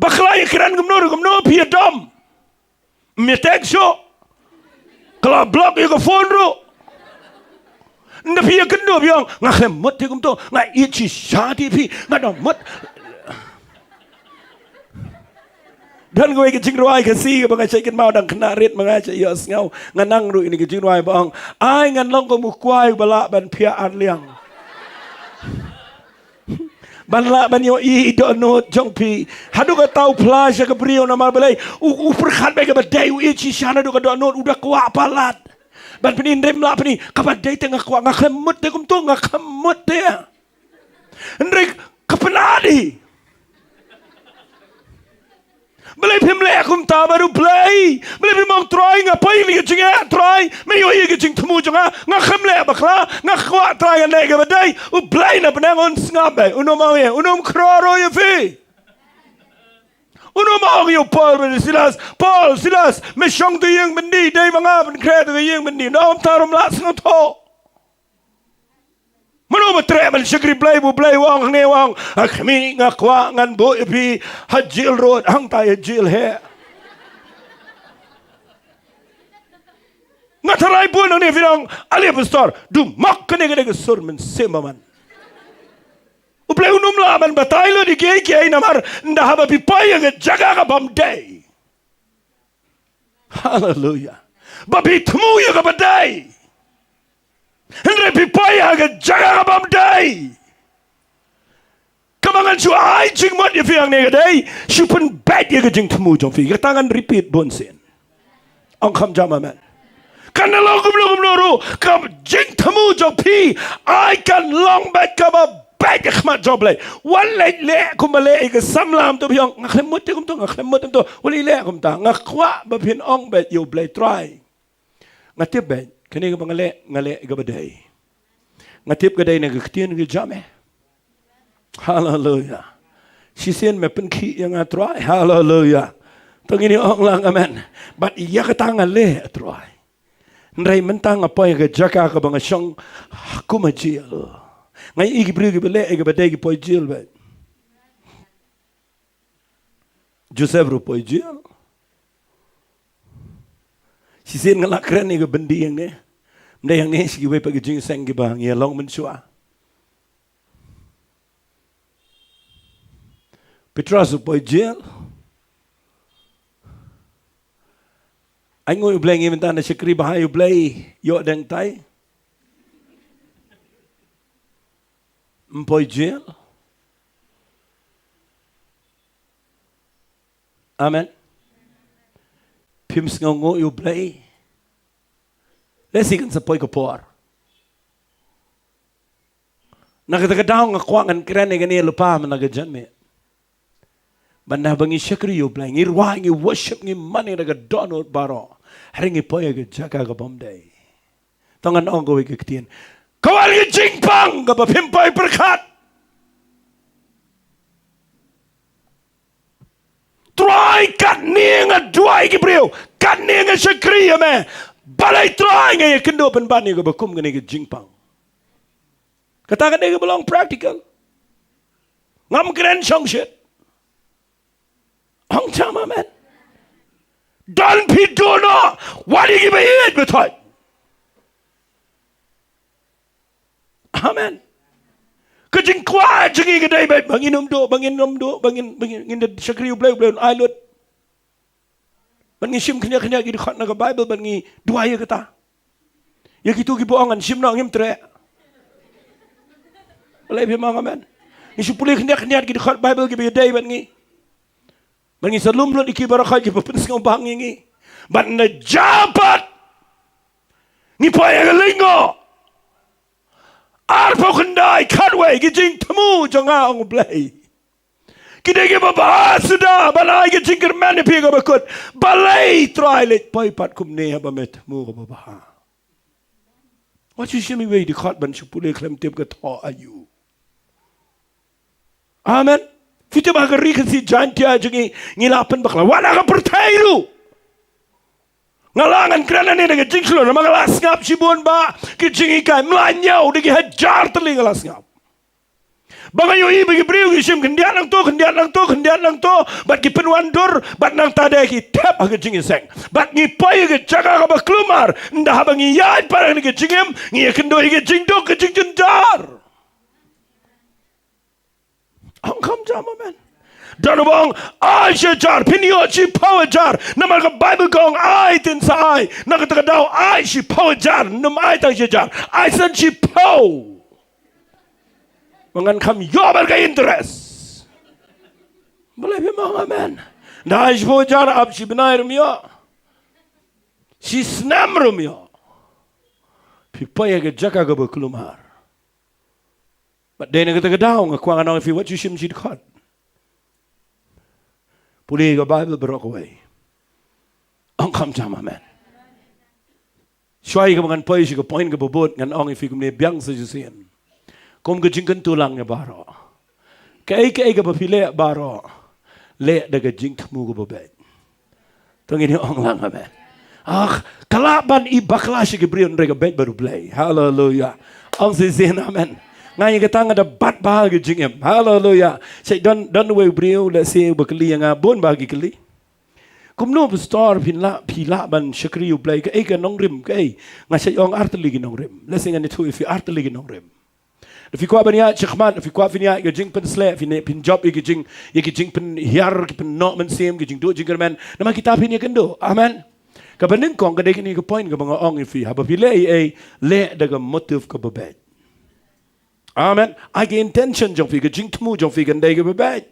Bakla ïa kren kumno ruh kumno, phi ïa dom. Ym ïa text shuh. Ka la block ïa ka phone ruh. Ynda phi ïa kynduh phi ong, nga khlem mut te kumto, nga ïeit shisha te phi, nga dang mut. Don kawei ka jingrwai Khasi kaba nga shait kynmaw, dang khynnah rit ma nga, shait ïohsngew. Nga nang ruh ïa kane ka jingrwai ba ong, ai ngan long kum u kwai uba lah ban phiah arliang. Ban lah ban ïohi i dohnud jong phi. Haduh katta u phla sha ka briew namar balei? U, u pyrkhat ba kaba dei, u ïeit shisha naduh ka dohnud, u da kwah palat. Ban pyni, hynrei ym lah pyni, kaba dei te nga kwah, nga khlem mut te kumto, nga khlem mut te. Hynrei ka pynat hi. Balei phim leh kumta bad U Blei? Balei phim ong, Trai, nga poi ïa ka jingeh, Trai, me ïohi ïa ka jingthmu jong nga, nga khlem leh bakla, nga kwah, Trai, ngan leh kaba dei. U Blei na bneng un sngap beit, un ym ong ïa, un ym khror ïa phi. Un ym ong ïa u Paul bad u Silas, Paul, Silas, me shong tu ïing byndi, dei ma nga ban khreh tu ïing byndi. Nangta ruh ym lah sngewthuh. Mano ba treh ban shakri Blei, ba U Blei u ong hangne, u ong, ha khmih, nga kwah ngan buh ïa phi ha jail road, hangta ïa jail heh. Nga tharai bun nangne phi ong, ale pastor, du mok kane ka dei ka sur mynsiem bymman. U Blei un ym lah ban batai lut ïa kiei kiei namar ynda haba phi poi ïa ka jaka ka bym dei. Haleluya. Ba phi thmu ïa kaba dei. Hynrei phi poi ha ka jaka ka bym dei. Kaba ngan shu ai jingmut ïa phi hangne ka dei, shu pynbeit ïa ka jingthmu jong phi. Kata ngan repeat bun sien. Ong kham jam amen. Kan da long kumno kumno ruh, ka jingthmu jong phi ai kan long beit kaba beit ha khmat jong U Blei. Wat leh leh kumba leh ïa ka samla, to phi ong nga khlem mut te kumto, nga khlem mut te kumto. Wat leh leh kumta, nga kwah ba phin ong beit ïa U Blei Trai, nga tip beit, kane kaba nga leh, nga leh kaba dei. Nga tip ka dei na ka ktien ka jam eh. Haleluya. Shisien me pynkhih ïa nga Trai. Haleluya. To ngin ong lang amen. Bad ïa kata nga leh Trai. Hynrei mynta nga poi ha ka jaka kaba nga shong kum ha jel. Nga ïohi ki briew kiba leh ïa kaba dei ki poi jel beit. Joseph ruh poi jel. Shisien nga la kren ïa ka byndi hangne. Ym dei hangne, sha kiwei pat ki jingïaseng kiba ngi ïa long mynshuwa. Petros u poi jel. Ai nguh ïa U Blei ngi mynta na shakri ba ha ïa U Blei ïoh dang tai. Ym poi jel. Amen. Phim sngew nguh ïa U Blei. Lehse kan sa poi ka por. Na kata ka daw nga kwah ngan kren ïa kane lypa mynta ka janmiet. Ba haba ngi shakri ïa U Blei, ngi rwai, ngi worship, ngi man ïa ka dohnud baroh, hynrei ngi poi ha ka jaka ka bym dei. To ngan ong kawei ka ktien. Ka wan ka jingpang kaba phim poi pyrkhat. Trai, katne nga duwai ki briew, katne nga shakri ïa me. Balei Trai nga ïakynduh pynban ïa kaba kum kane ka jingpang? Kata ka dei kaba long practical. Ngam kren shongshit. Ong jam amen. Don phi duh noh, wat ïa kiba ïeit ba thoh. Amen. Ka jingkwah jong ngi ka dei ba ngin ym duh, ba ngin ym duh, ba ngin, ba ngin, ngin da shakri U Blei, U Blei un ai lut. Ban ngi shim khyndiat khyndiat ki dkhot na ka Bible ban ngi duwai ïa kata. Ïa kito kiba ong ngan shim noh ngim treh. Balei phi ong amen? Ngi shu pule khyndiat khyndiat ki dkhot Bible kiba ïadei bad ngi. Ban ngi sa lum lut ïa ki baroh kiba pynsngewbha ïa ngi. Bad na ja pat ngi poi ha ka lyngngoh. Arphew khyndai, khatwei, ki jingthmu jong nga ong U Blei, ki dei kiba bha suda, ban ai ka jingkyrmen ïa phi kaba kut. Balei Trai leit poi pat kumne haba me thmu kaba bha? Wat shu shim iwei i dkhot ban shu pule khlem tip ka thoh aïu. Amen. Phi tip ha ka ri Khasi Jaintia jong ngi, ngi la pynbakla. Wat ha ka pyrthei ruh. Nga la ngan kren hangne da ka jingshlur, namar nga la sngap shibun bah ki jinghikai, mlien ñiew da ki hajar tylli nga la sngap. Ba nga ïohi ba ki briew ki shim khyndiat nangto, khyndiat nangto, khyndiat nangto, bad ki pynwandur, bad nangta de ki thep ha ka jingïaseng. Bad ngi poi ha ka jaka kaba kulmar, ynda haba ngi ïaid pat ha kane ka jingim, ngi ïakynduh ïa ka jingduk, ka jingjynjar. Ong kham jam amen. Don uba ong ai shi hajar, phin ïoh shiphew hajar. Namar ka Bible ka ong ai, te yn sa ai. Na kata ka daw ai shiphew hajar, ym ai tang shi hajar, ai san shiphew. Ba ngan kham ïoh bad ka interest. Balei phim ong amen? Ynda ai shiphew hajar, ap shi bnai ruh ym ïoh, shi snem ruh ym ïoh. Phi poi ha ka jaka kaba kulmar. Bad dei na kata ka daw nga kwah ngan ong ïa phi, wat shu shim shi dkhot. Pule ka Bible baroh kawei. Ong kham jam amen. Shuwa ïa kaba ngan poi sha ka point kaba bud, ngan ong ïa phi kumne, biang sa shisien. Kum ka jingkyntu lang ïa baroh. Kaei kaei kaba phi leh baroh, leh da ka jingthmu kaba beit. To ngin ong lang amen. Ah, ka lah ban i bakla sha ki briew, hynrei ka beit bad U Blei. Haleluya. Ong shisien amen. Nga ïa kata nga da bat bha ka jingim. Haleluya. Sa don, don uwei u briew lehse uba kylli ïa nga, bun bah ki kylli. Kumno pastor phin lah, phi lah ban shakri U Blei, kaei ka nongrim, kaei? Nga sa ong artylli ki nongrim. Lehse ngan ïathuh ïa phi artylli ki nongrim. Da phi kwah ban ïaid shakhmat, da phi kwah phin ïaid ka jingpynsleh, phin, phin jop ïa ki jing, ïa ki jingpynhiar, ki pynnoh mynsiem, ki jingduh jingkyrmen. Namar kita phin ïakynduh. Amen. Kaba nyngkong ka dei kane ka point kaba nga ong ïa phi. Haba phi leh ei ei, leh da ka motive kaba beit. Amen. Ai ka intention jong phi, ka jingthmu jong phi kan dei kaba beit.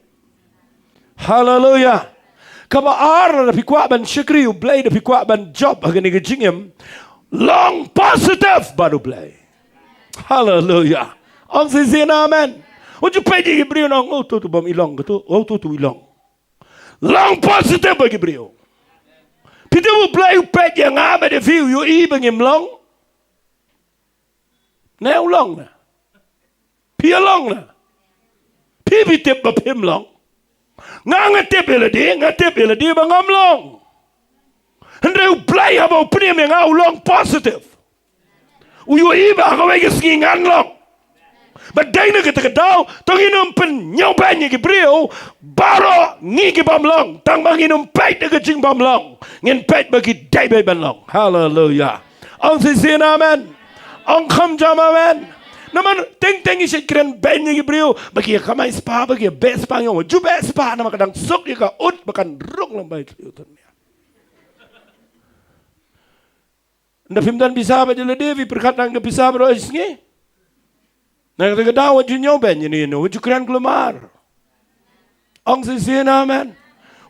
Haleluia. Kaba ar, da phi kwah ban shakri U Blei, da phi kwah ban jop ha kane ka jingim, long positive bad U Blei. Haleluia. Ong shisien amen. Wat ju peit ïa ki briew, ong, oh, to, to bym i long, to, oh, to, to i long. Long positive bad ki briew. Phi tip U Blei u peit ïa nga bad ïa phi, u ïohi ba ngim long? Ne u long na? Phi ïa long na? Phi, phi tip ba phim long? Nga, nga tip ïa lade, nga tip ïa lade ba ngam long. Hynrei U Blei haba u pynïam ïa nga, u long positive. U ïohi ba ha kawei ka sngi ngan long. Ba dei na kata ka daw, to ngin ym pynïoh beiñ ïa ki briew baroh ngi ki bym long. Tang ba ngin ym peit da ka jingbymlong. Ngin peit ba ki dei beit ban long. Haleluia. Ong shisien amen. Ong kham jam amen. Namar teng teng ngi shait kren beiñ ïa ki briew ba ki ïa kamai spah, ba ki ïa beh spah, ngi ong ju beh spah, namar ka dang suk ïa ka ut ba kan rung lem bad ïa u tyrniang. Nda phim don pisa bad ïa lade, phi pyrkhat nang ka pisa baroh shi sngi. Na kata ka daw wat ju ñiew beiñ ïa ine ine, wat ju kren kulmar. Ong shisien amen.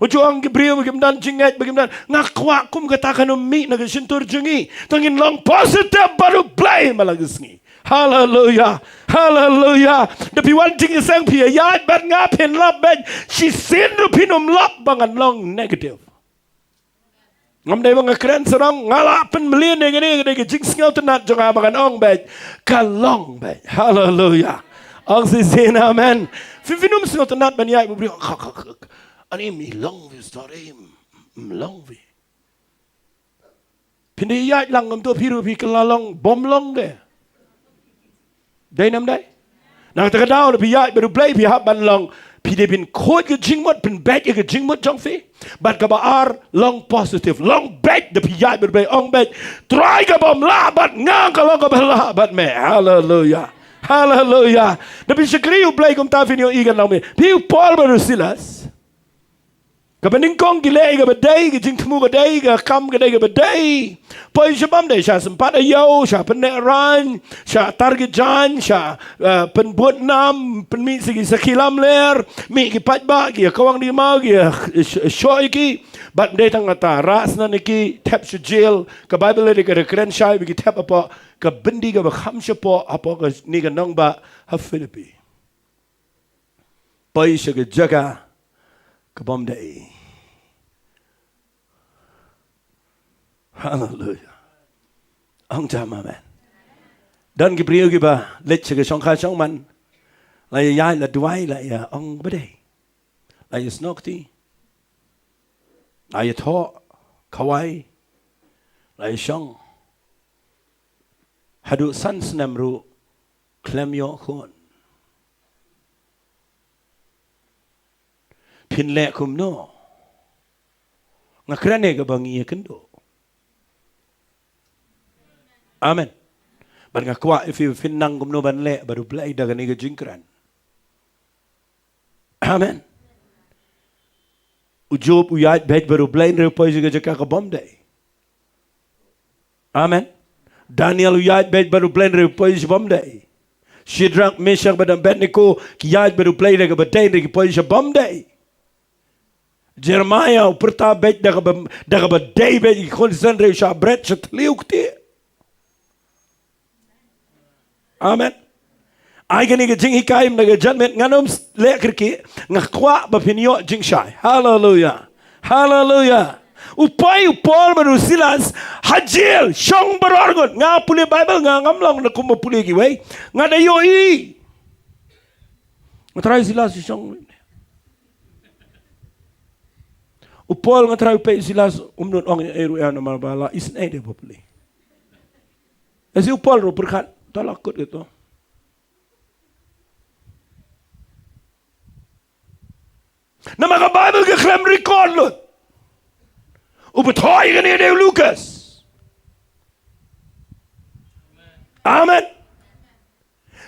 Wat ju ong ki briew ba kim don jingngeit, ba kim don. Nga kwah kum kata kan ym mih na ka shyntur jong ngi. To ngin long positive bad U Blei man la ka sngi. Haleluia. Haleluia. Da phi wan jingïaseng phi ïaid bad nga, phin lap beiñ, shisien ruh phin ym lap ba ngan long negative. Ngam dei ba nga kren sarong, nga la pynmlien ïa kane, ka dei ka jingsngewtynnat jong nga ba ngan ong beit, ka long beit. Haleluia. Ong shisien amen. Phi, phin ym sngewtynnat ban ïaid bad u briew, ka, ka, ka, ka. Ani, mi long phi, sorry, m, m long phi. Phin dei ïaid lang kumto, phi ruh phi kylla long, bym long de. Dei ne ym dei? Na kata ka daw, lada phi ïaid bad U Blei, phi hap ban long, phi dei ban khuid ka jingmut, pynbeit ïa ka jingmut jong phi. Bad kaba ar, long positive, long beit, lada phi ïaid bad U Blei, ong beit, Trai, ka bym lah bad nga ka long kaba lah bad me. Haleluia. Haleluia. Lada phi shakri U Blei kumta, phin ïohi kan long me. Phi, u Paul bad u Silas. Kaba nyngkong ki leh ïa kaba dei, ka jingthmu ka dei, ka kam ka dei kaba dei. Poi sha bym dei, sha sympat ïew, sha pyneh rain, sha tar ki jaiñ, sha, eh, pynbud nam, pynmih sha ki sakhi lamler, mih ki paidbah, ki ïa kawang di maw, ki ïa, eh, sh-, shoh ïa ki. Bad ym dei tang kata, rah snan ïa ki, thep sha jail, ka Baibl ka da kren shai ba ki thep hapoh ka byndi kaba kham shapoh, hapoh kane ka nongbah ha Philippi. Poi sha ka jaka ka bym dei. Haleluia. Ong jam amen. Don ki briew kiba leit sha ka shongkha shongman, la ïa ïaid, la duwai, la ïa ong ba dei, la ïa snoh kti, la ïa thoh khawai, la ïa shong. Haduh san snem ruh khlem ïoh khun. Phin leh kumno? Nga kren ïa kaba ngi ïakynduh. Amen. Bad nga kwah ïa phi, phin nang kumno ban leh bad U Blei da kane ka jingkren. Amen. U Job u ïaid beit bad U Blei hynrei u poi sha ka jaka ka bym dei. Amen. Daniel u ïaid beit bad U Blei hynrei u poi sha bym dei. Shadrak, Meshak bad Abednego ki ïaid bad U Blei da kaba dei hynrei ki poi sha bym dei. Jeremiah u pyrta beit da kaba, da kaba dei beit, ki khun Israel hynrei u shah bret sha thliew ktieh. Amen. Ai kane ka jinghikai ym da ka jingmut, ngan ym leh kyrkieh, nga kwah ba phin ïoh jingshai. Haleluia. Haleluia. U poi u Paul bad u Silas ha jail, shong baroh arngut. Nga pule Baibl, nga ngam long na kumba pule kiwei. Nga da ïohi. Nga tharai u Silas u shong. U Paul nga tharai u peit u Silas, um nud ong ei ruh ïa namar ba la isynei de ba pule. Lehse u Paul ruh pyrkhat, ta la kut kito. Namar ka Baibl ka khlem record lut. U bthoi kane dei u Lukas. Amen.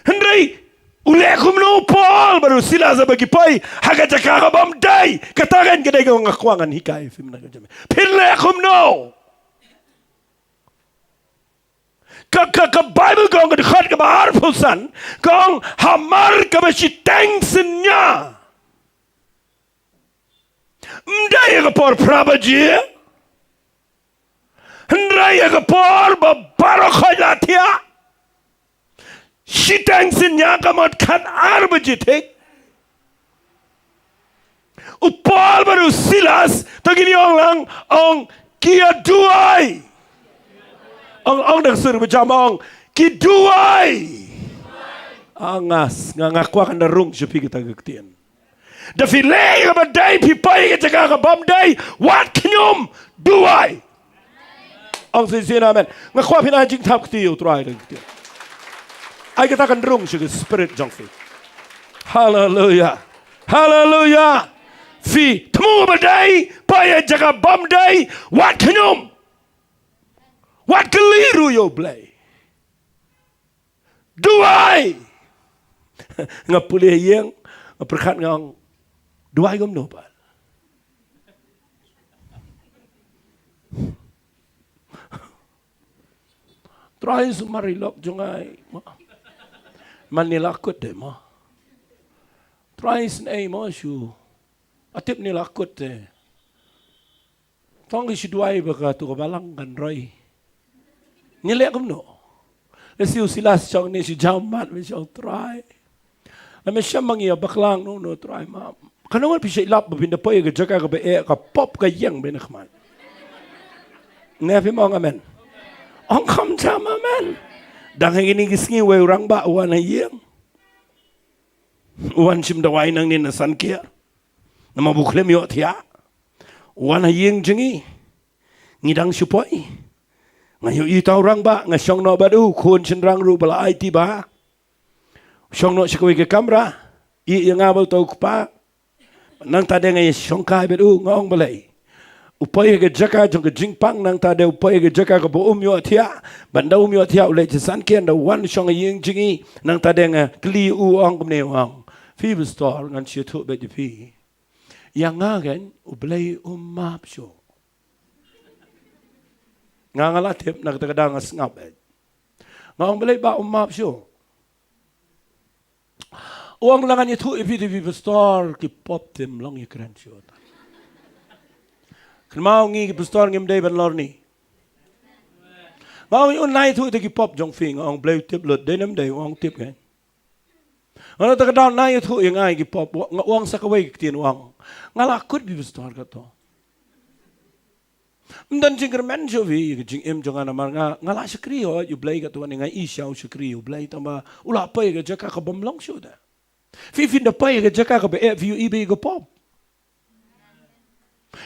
Hynrei u leh kumno u Paul bad u Silas haba ki poi ha ka jaka ka bym dei? Kata kan ka dei ka nga kwah ngan hikai ïa phi mynta ka jingim. Phin leh kumno? Ka, ka, ka Baibl ka ong ka dkhot kaba arphew san, ka ong hamar kaba shiteng synñia. Ym dei ïa ka por phra baje. Hynrei ïa ka por ba baroh khoit la thiah. Shiteng synñia ka mut khatar baje thik. U Paul bad u Silas, to kine ong lang, ong ki ïa duwai. Ong, ong da ka sur ba jam ong, ki duwai. Angas, nga, nga kwah kan da rung sha phi kata ka ktien. Da phi leh kaba dei, phi poi ka jaka ka bym dei, wat khñium, duwai. Ong shisien amen. Nga kwah phin ai jingthap kti ïa u Trai ka kti. Ai kata kan rung sha ka spirit jong phi. Haleluya. Haleluya. Phi thmu ba dei, poi ha jaka bym dei, wat khñium. Wat kylli ruh ïa u Blei. Duwai. Nga pule ïing, nga pyrkhat nga ong, duwai kumno pat? Trai sumar i lok jong nga i mo. Man ni la kut de mo. Trai sngewbha mo shu. Nga tip ni la kut de. Tang ki shu duwai ba katu ka balang kan roi. Ngi leh kumno? Lehse u Silas shong ne shu jam mat, me shong Trai. La me shem ma ngi ïa bakla noh noh Trai ma. Kano ngan phi shait lap ba phin da poi ka jaka kaba eh, ka pop ka ïeng bad na khmat. Ne phi ong amen. Ong kham jam amen. Dang ha kine ki sngi wei u rangbah u wan ha ïing. U wan shim dawai nangne na Sankier. Namar ba u khlem ïoh thiah. U wan ha ïing jong ngi. Ngi dang shu poi. Nga ïohi uta u rangbah, nga shong noh bad u, khun shynrang ruh ba la aiti bha. Shong noh sha kawei ka kamra. Ïeh ïa nga bad uta u kpa. Nangta de nga ïa shongkai bad u, nga ong balei? U poi ha ka jaka jong ka jingpang, nangta de u poi ha ka jaka kaba um ïoh thiah. Bad ynda um ïoh thiah u leit sha Sankier, ynda u wan shong ha ïing jong ngi. Nangta de nga kylli u, ong kumne, u ong, phi pastor, ngan shu ïathuh beit ïa phi. Ïa nga kan, U Blei um map shuh. Nga, nga la tip, na kata ka daw nga sngap beit. Nga ong balei ba um map shuh. U ong, la ngan ïathuh ïa phi te phi pastor, ki pop te ym long ïakren shuh. Kynmaw, ngi ki pastor ngim dei ban lorni. Nga ong, un nai ïathuh ïa ki pop jong phi, nga ong, Blei u tip lut, dei ne ym dei, u ong tip kan. Nga ong, ta ka daw nai ïathuh ïa nga ïa ki pop, u ong sa kawei ka ktien, u ong, nga la kut phi pastor kato. Ym don jingkyrmen shuh ïa ka jingim jong nga namar nga, nga la shakri ïa U Blei, katto katne nga i sha u shakri ïa U Blei, tangba u la poi ha ka jaka ka bym long shuh de. Phi, phin da poi ha ka jaka kaba eh, phi ïohi beit ïa ka pop.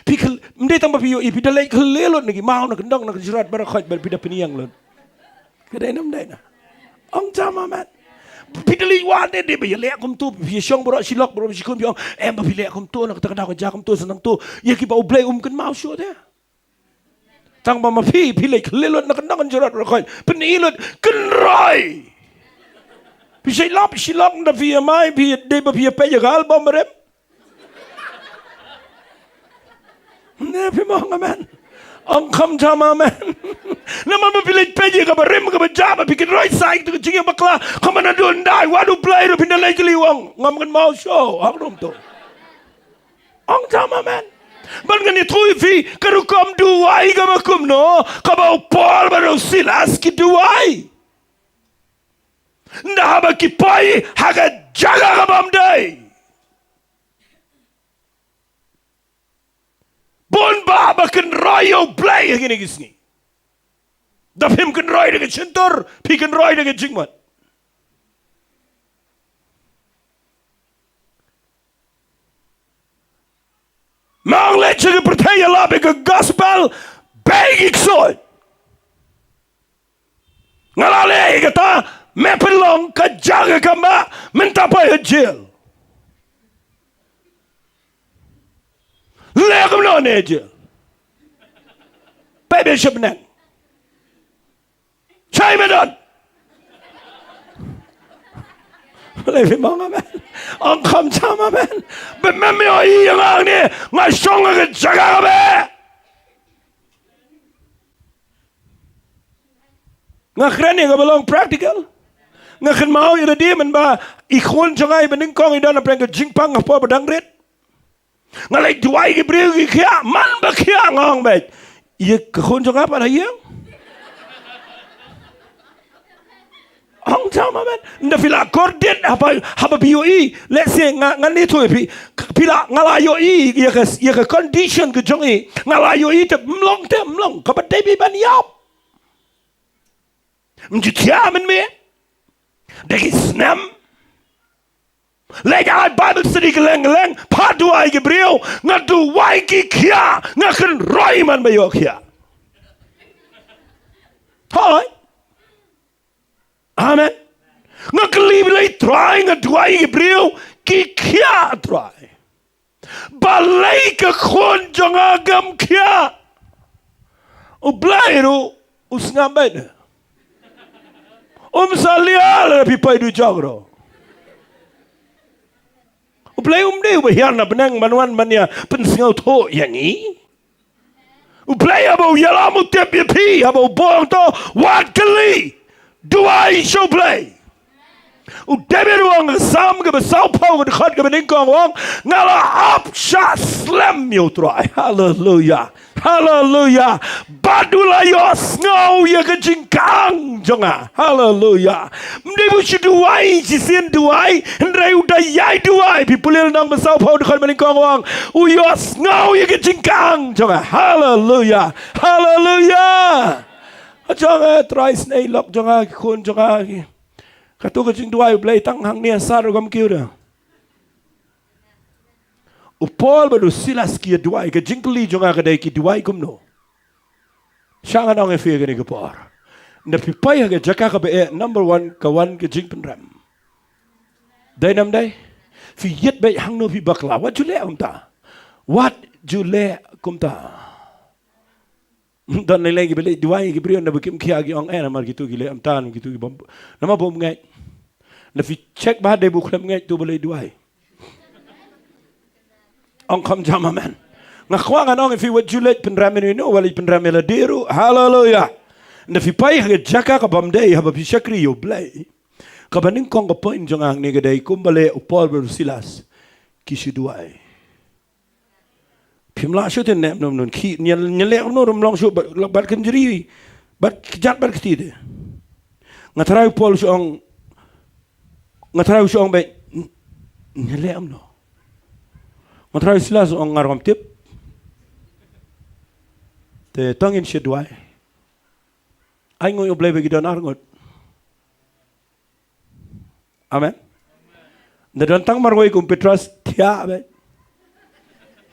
Phi khyl-, ym dei tangba phi ïohi, phi da leit khyllem lut na ki maw, na kyndong, na ka jrot, baroh khoit, bad phi da pynïeng lut. Ka dei ne ym dei na? Ong jam amen. Phi da leit wad ne dei ba ïaleh kumto, phi ïashong baroh shi lok, baroh shi khun, phi ong, em ba phi leh kumto, na kata ka daw ka jia kumto, sa nangto. Ïa kiba U Blei um kynmaw shuh de. Tangba ma phi, phi leit khyllem lut na kyndong, na ka jrot, baroh khoit. Pyni lut, kynroi. Phi shait lap shi lok, ynda phi ïamai, phi dei ba phi ïapeit ïa ka album barim. Ne phi ong amen? Ong kham jam amen. Namar ba phi leit peit ïa kaba rim kaba jia ba phi kynroi sa ïa kata ka jingïabakla. Kumba naduh ynda wat U Blei ruh phin da leit kylli u ong, ngam kynmaw shuh, ong kumto. Ong jam amen. Ban ngan ïathuh ïa phi ka rukom duwai kaba kumno, kaba u Paul bad u Silas ki duwai. Ynda haba ki poi ha ka jaka ka bym dei. Bun bah ba kynroi ïa U Blei ha kine ki sngi. Da phim kynroi da ka shyntur, phi kynroi da ka jingmut. Me ong leit sha ka pyrthei ïalap ïa ka gospel, beh ki ksuid. Nga la leh kata, me pynlong ka jaka kaba mynta poi ha jail. Leh kumno ne jail? Peit beit sha bneng. Shai me don. Balei phi ong amen? Ong kham jam amen. Ba mem ïohi ïa nga hangne, nga shong ha ka jaka kaba eh. Nga kren ïa kaba long practical. Nga kynmaw ïa lade mynba i khun jong nga iba nyngkong i don hapdeng ka jingpang ha por ba dang rit. Nga leit duwai ki briew ki khiah, man ba khiah nga ong beit. Ïa ka khun jong nga pat ha ïing. Ong jam amen. Nda phi la kordit haba, haba phi ïohi. Let's say nga, ngan ïathuh ïa phi. Phi la, nga la ïohi ïa ka, ïa ka condition ka jong i. Nga la ïohi te ym long, te ym long. Kaba dei ba i ban ïap. Ym ju thiah mynmiet. Da ki snem. Leit ai Bible study kylleng kylleng, phah duwai ki briew, nga duwai ki khiah, nga kynroi man ba ïoh khiah. Hooid. Amen. Nga kylli balei Trai, nga duwai ki briew, ki khiah Trai. Balei ka khun jong nga kam khiah? U Blei ruh u sngap beit. Um sa liah lada phi poi dujok ruh. U Blei um dei uba hiar na bneng ban wan ban ïa pynsngewthuh ïa ngi. U Blei haba u ïalam u tip ïa phi, haba u buh hangto, wat kylli. Duwai sha U Blei. U David u ong ha Salm kaba sawphew, ka dkhot kaba nyngkong u ong, nga la ap shah slem ïa U Trai. Haleluia. Haleluia. Bad u la ïohsngew ïa ka jingkhang jong nga. Haleluia. Ym dei ba u shu duwai shisien duwai, hynrei u da ïai duwai. Phi pule lynnong ba sawphew, dkhot ba nyngkong u ong, u ïohsngew ïa ka jingkhang jong nga. Haleluia. Haleluia. Ka jong nga, Trai, snei lok jong nga, ki khun jong nga, ki. Kato ka jingduwai U Blei tang hangne ha sar ruh kam kiew de. U Paul bad u Silas ki ïa duwai, ka jingkylli jong nga ka dei ki duwai kumno. Shah ngan ong ïa phi kane ka por. Nda phi poi ha ka jaka kaba eh, number one, ka wan ka jingpynrem. Dei ne ym dei? Phi ïit beit hangno phi bakla. Wat ju leh kumta. Wat ju leh kumta. Don lei lei kiba leit duwai ki briew naba kim khia ki ong eh namar kito ki leh ym tan, kito ki bym, namar bym ngeit. Na phi check ba dei ba u khlem ngeit uto ba leit duwai. Ong kham jam amen. Nga kwah ngan ong ïa phi wat ju leit pynrem ïano ïano, wat leit pynrem ïa lade ruh. Haleluia. Na phi poi ha ka jaka ka bym dei haba phi shakri ïa U Blei. Kaba nyngkong ka point jong nga hangne ka dei kumba leh u Paul bad u Silas ki shu duwai. Phim lah shuh te ne em, num num ki nyan nyan leh kumno rum long shuh bad, bad kynjri bad kjat bad kti te. Nga trai u Paul shu ong, nga trai u shu ong beit, nyan leh kumno. Nga trai u Silas u ong nga ruh ngam tip. Te tang in shu duwai. Ai nguh ïa U Blei ba ki don arngut. Amen. Nda don tang marwei kum Petros thiah beit.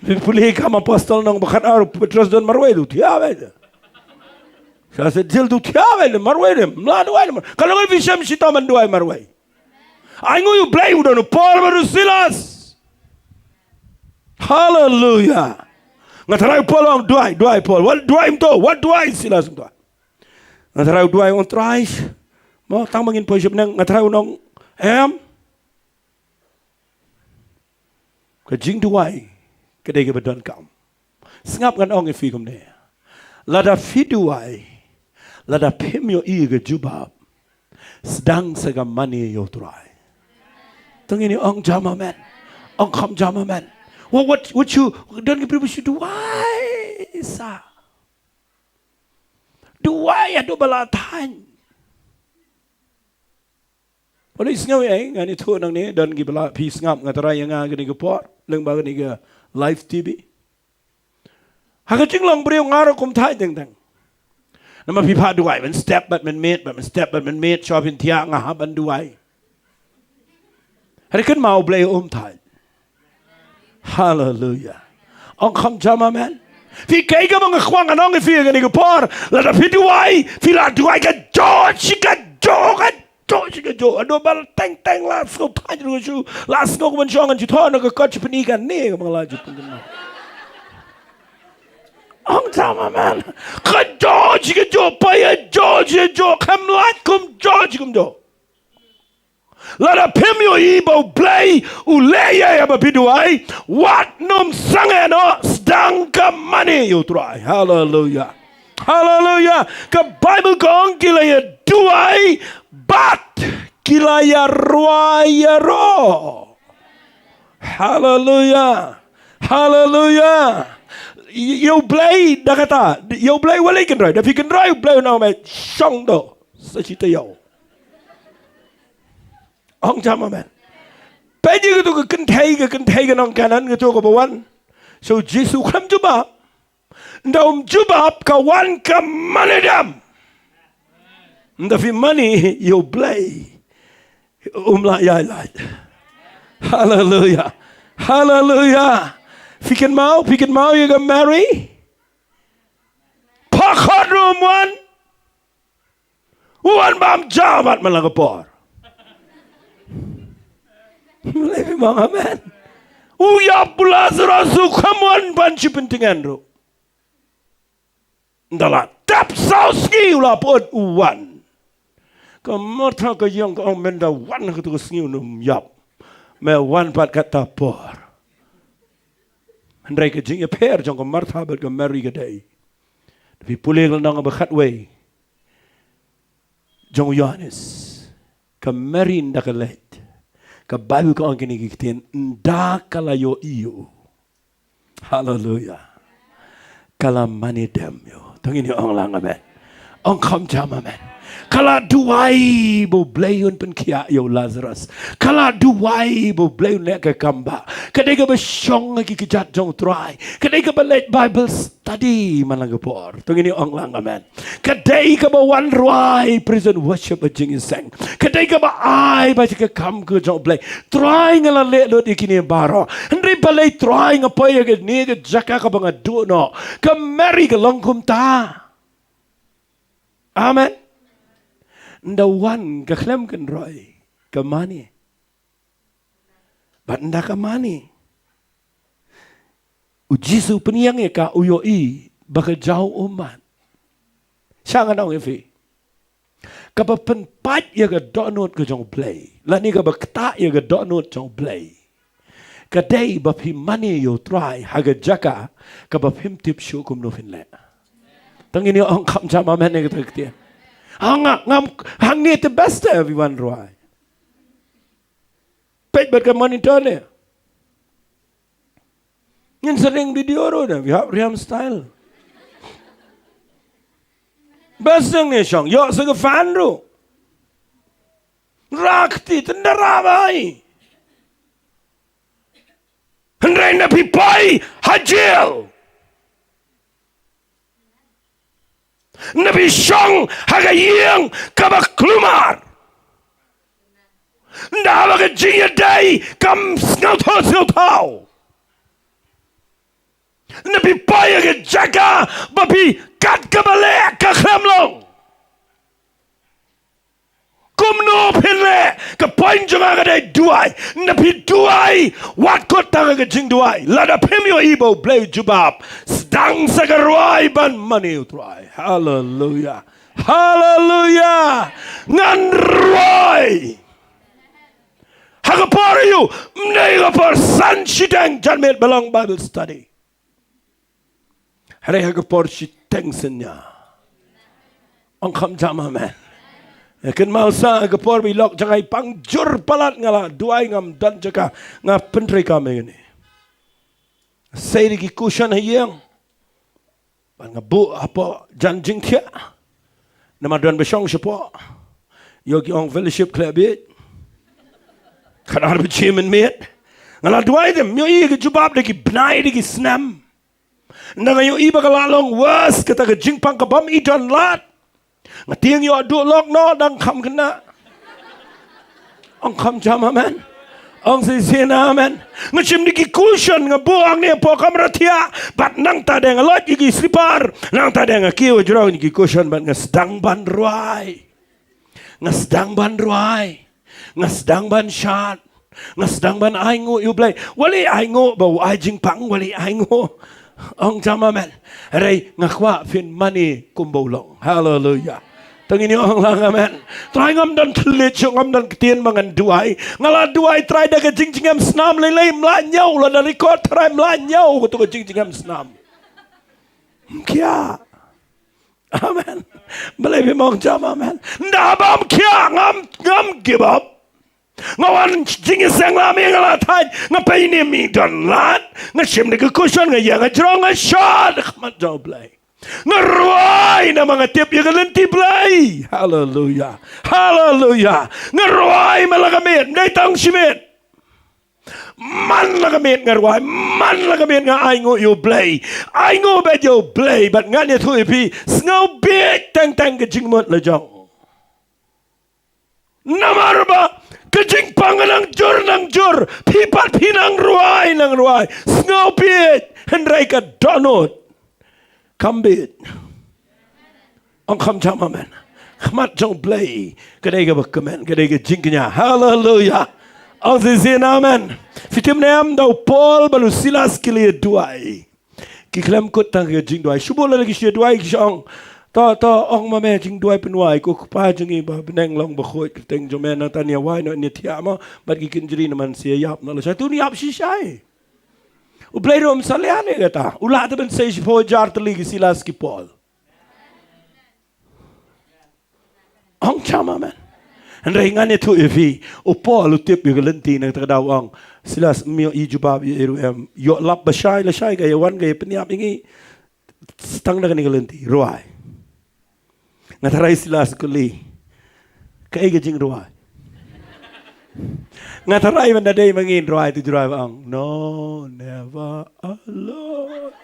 Phi pule kam apostol nong ba khatar Petros don marwei tu thiah beit. Sa se jil tu thiah beit marwei de mla duwai mar. Ka long phi shem shitom ban duwai marwei. Ai nguh ïa U Blei u don u Paul bad u Silas. Haleluia. Nga trai u Paul ong duwai, duwai Paul. Wat duwai kumto, wat duwai Silas kumto. Nga trai u duwai ong Trai. Mo tang ba ngin poi sha bneng, nga trai u ong em. Ka jingduwai ka dei kaba donkam. Sngap ngan ong ïa phi kumne. Lada phi duwai, lada phim ïohi ka jubab, sdang sa ka mane ïa U Trai. To ngin ong jam amen. Ong kham jam amen. Wat, wat, wat shu, don ki briew ba shu duwai sa. Duwai haduh ba la thaiñ. Phi sngew ïa ngan ïathuh nangne, don kiba la phi sngap, nga trai ïa nga kane ka por lyngba kane ka live T V. Ha ka jinglong briew nga ruh kum thaiñ teng teng. Namar phi phah duwai mynstep bad mynmiet, bad mynstep bad mynmiet, shuwa phin thiah nga hap ban duwai. Hynrei kynmaw U Blei um thaiñ. Haleluia. Ong kham jam amen. Phi kaei kaba nga kwah ngan ong ïa phi kane ka por, lada phi duwai, phi la duwai kajuh shi kajuh, kajuh shi kajuh. Haduh ba la teng teng la sngew thaiñ ruh shuh, la sngew kumno shuh ngan shu thoh na ka kot shi pyni kane kaba nga la ju pynkynmaw. Ong jam amen. Ka judge ka judge, pa ya judge ya judge, kam lait kum judge kum judge. Lada phim ïohi ba U Blei u leh ïa ba phi duwai, wat nym sangeh noh, sdang ka mane ïa U Trai. Haleluya. Haleluya. Ka Bible ka ong ki la ïa duwai bad ki la ïa rwai ïa ro. Haleluya. Haleluya. Ïa U Blei da kata, ïa U Blei wat leh kynroi, da phi kynroi U Blei u nang meh shong do. Sa shi taïew. Ong jam amen. Peit ïa katu ka kynthei, ka kynthei ka nong Kanan katu kaba wan sha U Jisu, khlem jubab. Ynda um jubab ka wan ka mane dem. Ynda phi mane ïa U Blei, um lah ïaid lait. Haleluya. Haleluya. Phi kynmaw, phi kynmaw ïa ka Mary? Pha khot ruh um wan. Wan bam jabat man la ka por. Lei phi mong amen. U ïap u Lazarus u kham wan ban shi pyntngen ruh. Ynda la dap saw sngi u la put u wan. Ka Martha ka ïeng ka ong, mynda wan ha katu ka sngi un ym ïap. Me wan pat kata por. Hynrei ka jingïapher jong ka Martha bad ka Mary ka dei, phi pule ka lynnong ba khatwei jong u Ïohannes, ka Mary ynda ka leit, ka Bible ka ong kine ki ktien, ynda ka la ïohi ïa u. Haleluya. Ka la mane dem ïa u. To ngin ong lang amen. Ong kham jam amen. Ka la duwai ba U Blei un pynkhiah ïa u Lazarus. Ka la duwai ba U Blei un leh ka kam ba. Ka dei kaba shong ha ki kjat jong U Trai. Ka dei kaba leit Bible study man la ka por. To ngin ong lang amen. Ka dei kaba wan rwai praise and worship ha ka jingïaseng. Ka dei kaba ai ba ka kam ka jong U Blei. Trai nga la leh lut ïa kine baroh. Hynrei balei Trai nga poi ha kane ka jaka kaba nga duh noh. Ka Mary ka long kumta. Amen. Ynda wan ka khlem kynroi, ka mane. Bad ynda ka mane, U Jisu pynïeng ïa ka, u ïohi ba ka jaw ummat. Sha ngan ong ïa phi, kaba pynpait ïa ka dohnud ka jong U Blei, lane kaba ktah ïa ka dohnud jong U Blei, ka dei ba phi mane ïa U Trai ha ka jaka kaba phim tip shuh kumno phin leh. To ngin ong kham jam amen ïa kata ka ktien. Hang, ngam, hangne te best everyone rwai. Peit bad ka monitor ne. Ngin sa ring video ruh ne, we have Riam style. Best ngi shong, ïoh sa ka fan ruh. Rakti tendara bai. Hynrei na phi poi ha jail. Na phi shong ha ka ïing kaba kulmar. Nda haba ka jingïadei kam sngewthuh sngewthuh. Na phi poi ha ka jaka ba phi kat kaba leh ka khlem long. Kumno phin leh, ka point jong nga ka dei duwai. Na phi duwai, wat kut tang ka jingduwai. Lada phim ïohi ba U Blei u jubab, sdang sa ka rwai ban mane ïa U Trai. Haleluya. Haleluya. Ngan rwai. Ha ka por aïu, mynne ka por san shiteng janmiet ba long Bible study. Hynrei ha ka por shiteng synñia. Ong kham jam amen. Kynmaw sa ha ka por ba i lok jong nga i pang jur palat nga la duwai ngam don jaka nga pyntrei kam ïa kane. Sei da ki cushion ha ïing. Bad nga buh hapoh jan jingthiah. Namar don ba shong shapoh. Ïoh ki ong fellowship khleh bieit. Khatar baje mynmiet. Nga la duwai te ym ïohi ka jubab da ki bnai da ki snem. Nda nga ïohi ba ka la long worse kata ka jingpang ka bym i don lad. Nga tieng ïoh duh lok noh dang kham khynnah. Ong kham jam amen. Ong shisien amen. Nga shim da ki cushion nga buh hangne hapoh kamra thiah. Bad nangta de nga loit ïa ki slipar. Nangta de nga kiew hajrong ïa ki cushion bad nga sdang ban rwai. Nga sdang ban rwai. Nga sdang ban shad. Nga sdang ban ainguh ïa U Blei. Wat leh ainguh ba u ai jingpang, wat leh ainguh. Ong jam amen. Hynrei nga kwah phin mane kumba u long. Haleluya. Tang ini ong lang amen. Trai ngam don thylliej shuh, ngam don ktien ba ngan duwai. Nga la duwai Trai da ka jingjngem snam lei lei, mla ñiew, la da record Trai mla ñiew kato ka jingjngem snam. Mkhia. Amen. Balei phi ong jam amen. Nda bam khia ngam, ngam give up. Nga wan jingïaseng la mi nga la thait, nga pei ni mi don lad, nga shim ni ka cushion, nga ïa nga jrong, nga shad khmat jong Blei. Nga rwai namar nga tip ïa ka lynti Blei. Haleluya. Haleluya. Nga rwai man la ka miet, dei tang shi miet. Man la ka miet nga rwai, man la ka miet nga ainguh ïa u Blei. Ainguh bad ïa u Blei, bad ngan ïathuh ïa phi, sngew bieit teng teng ka jingmut la jong. Namar ba ka jingpang nang jur nang jur, phi pat phi nang rwai nang rwai, sngew bieit, hynrei ka dohnud kam bieit. Ong kham jam amen. Khmat jong Blei ka dei kaba kmen, ka dei ka jingkñia. Haleluya. Ong shisien amen. Phi tip ne em, da u Paul bad u Silas ki la duwai. Ki khlem kut tang ka jingduwai. Shu bun lada ki shu duwai ki shu ong, to, to, ong ma me jingduwai pynwai, ko Kpa jong ngi ba ha bneng, long bakhuid kyrteng jong me, nangta ngin ïa wai noh, ngin ïa thiah mo, bad ki kynjri, namar shu ïap noh lashai. To ngin ïap shisha. U Blei ruh um salia ïa kata. U lah te ban sei shiphew hajar tylli ki Silas ki Paul. Ong jam amen. Hynrei ngan ïathuh ïa phi, u Paul u tip ïa ka lynti, nangta ka daw ong, Silas, ym ïoh i jubab ïa i ruh em. Ïoh lap ba shai lashai, ka ïa wan ka ïa pynïap ïa ngi. Tang da kane ka lynti, rwai. Nga tharai Silas kylli, kaei ka jingrwai? Nga tharai ban da dei ma ngi, rwai tu, rwai ba ong, no, never alone.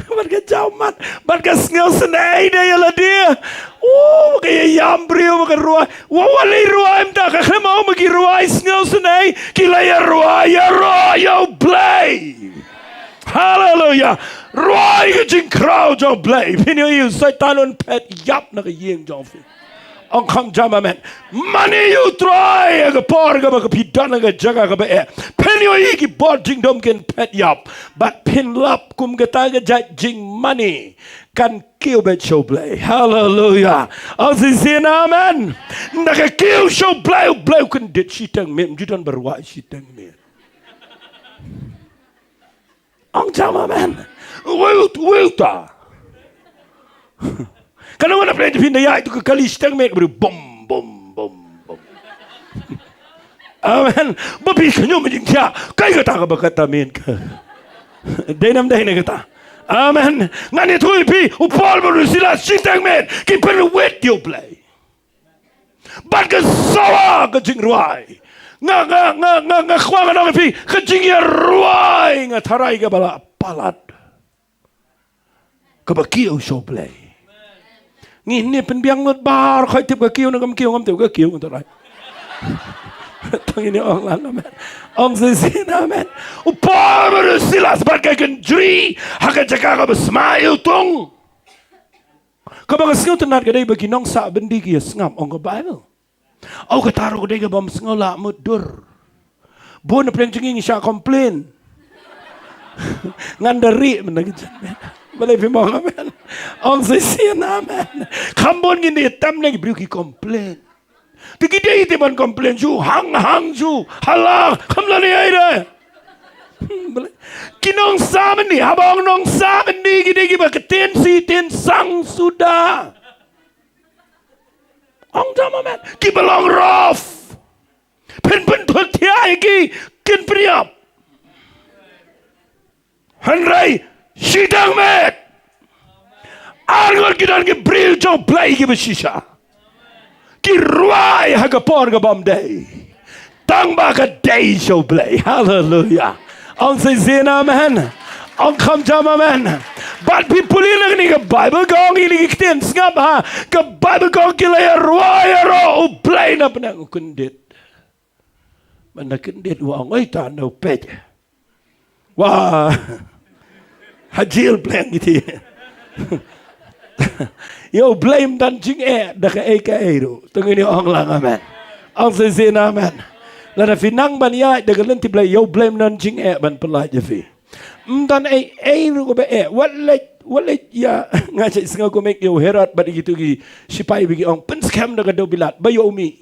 Bad ka jaw mat, bad ka sngewsynei da ïa lade. Oh, ka ïa ïam briew, ka rwai. Wa, wa lei rwai mynta, ka khlem ong ma ki rwai sngewsynei, ki la ïa rwai ïaroh ïa u Blei. Haleluya. Rwai ka jingkhraw jong u Blei. Phin ïohi u Soitan un phet ïap na ka ïing jong phi. Ong kham jam amen. Mane ïa u Trai ha ka por kaba ka phi don ha ka jaka kaba eh. Phin ïohi ki bor jingdum kin phet ïap. Bad phin lap kum kata ka jait jingmane kan kiew beit sha u Blei. Haleluya. Ong shisien amen. Nda ka kiew sha u Blei, u Blei u kyndit shiteng miet, ym ju don ba rwai shiteng miet. Ong jam amen. Wei, wei ta. Ka nang wan na pdeng jong phi, nda ïaid tu ka kali shiteng miet ka briew, bum, bum, bum, bum. Amen. Ba phi khñium jingthiah, kaei kata kaba kata miet ka. Dei nam dei ne kata. Amen. Ngan ïathuh ïa phi, u Paul bad u Silas shiteng miet ki pynwit ïa u Blei. Bad ka sawa ka jingrwai. Nga, nga, nga, nga, nga kwah ngan ong ïa phi, ka jingïarwai nga tharai kaba la palat, kaba kiew sha u Blei. Ngi ne pynbiang lut baroh, khoi tip ka kiew ne kam kiew, ngam tip ka kiew, nga tharai. Tang ine ong lan, amen. Ong shisien amen. U Paul bad u Silas bad ka kynjri ha ka jaka kaba sma ïa u tung. Kaba nga sngewtynnat ka dei ba ki nongsah byndi ki ïa sngap, ong ka Baibl. Au, kata ruh ka dei kaba ym sngewlah mutdur. Bun na pdeng jong ngi ngi shah complain. Ngan da rieh mynta ki jingmut. Balei phi ong amen? Ong shisien amen. Kham bun ngin da ïa tem ne ki briew ki complain. Te ki dei te ban complain shuh, hang hang shuh, hala, kham lane ai de. Hmm, balei? Ki nongsah byndi, haba ong nongsah byndi, ki dei kiba ktien shi tien sang suda. Ong jam amen. Kiba long rough. Phin pynthut thiah ïa ki, kin pynïap. Hynrei shiteng miet. Ar ngut ki don ki briew jong u Blei kiba shisha. Ki rwai ha ka por kaba ym dei. Tang ba ka dei sha u Blei. Haleluya. Ong shisien amen. Ong kham jam amen. Bad phi pule na kane ka Baibl ka ong ïa kine ki ktien sngap ha. Ka Baibl ka ong ki la ïa rwai ïaroh u Blei na bneng u kyndit. Mynta kyndit u ong, oi, tang da u peit. Wah. Ha jil pleng kiti. Ïa u Blei ym don jingeh da kaei kaei ruh. To ngin ong lang amen. Ong shisien amen. Lada phi nang ban ïaid da ka lynti Blei, ïa u Blei ym don jingeh ban pyllait ïa phi. Ym don ei ei ruh kaba eh. Wat leit, wat leit ïa, nga shait sngew kumne ïa u Herod bad ïa kitu ki shipai ba ki ong, pynskhem da ka dewbilat ba ïoh u mih.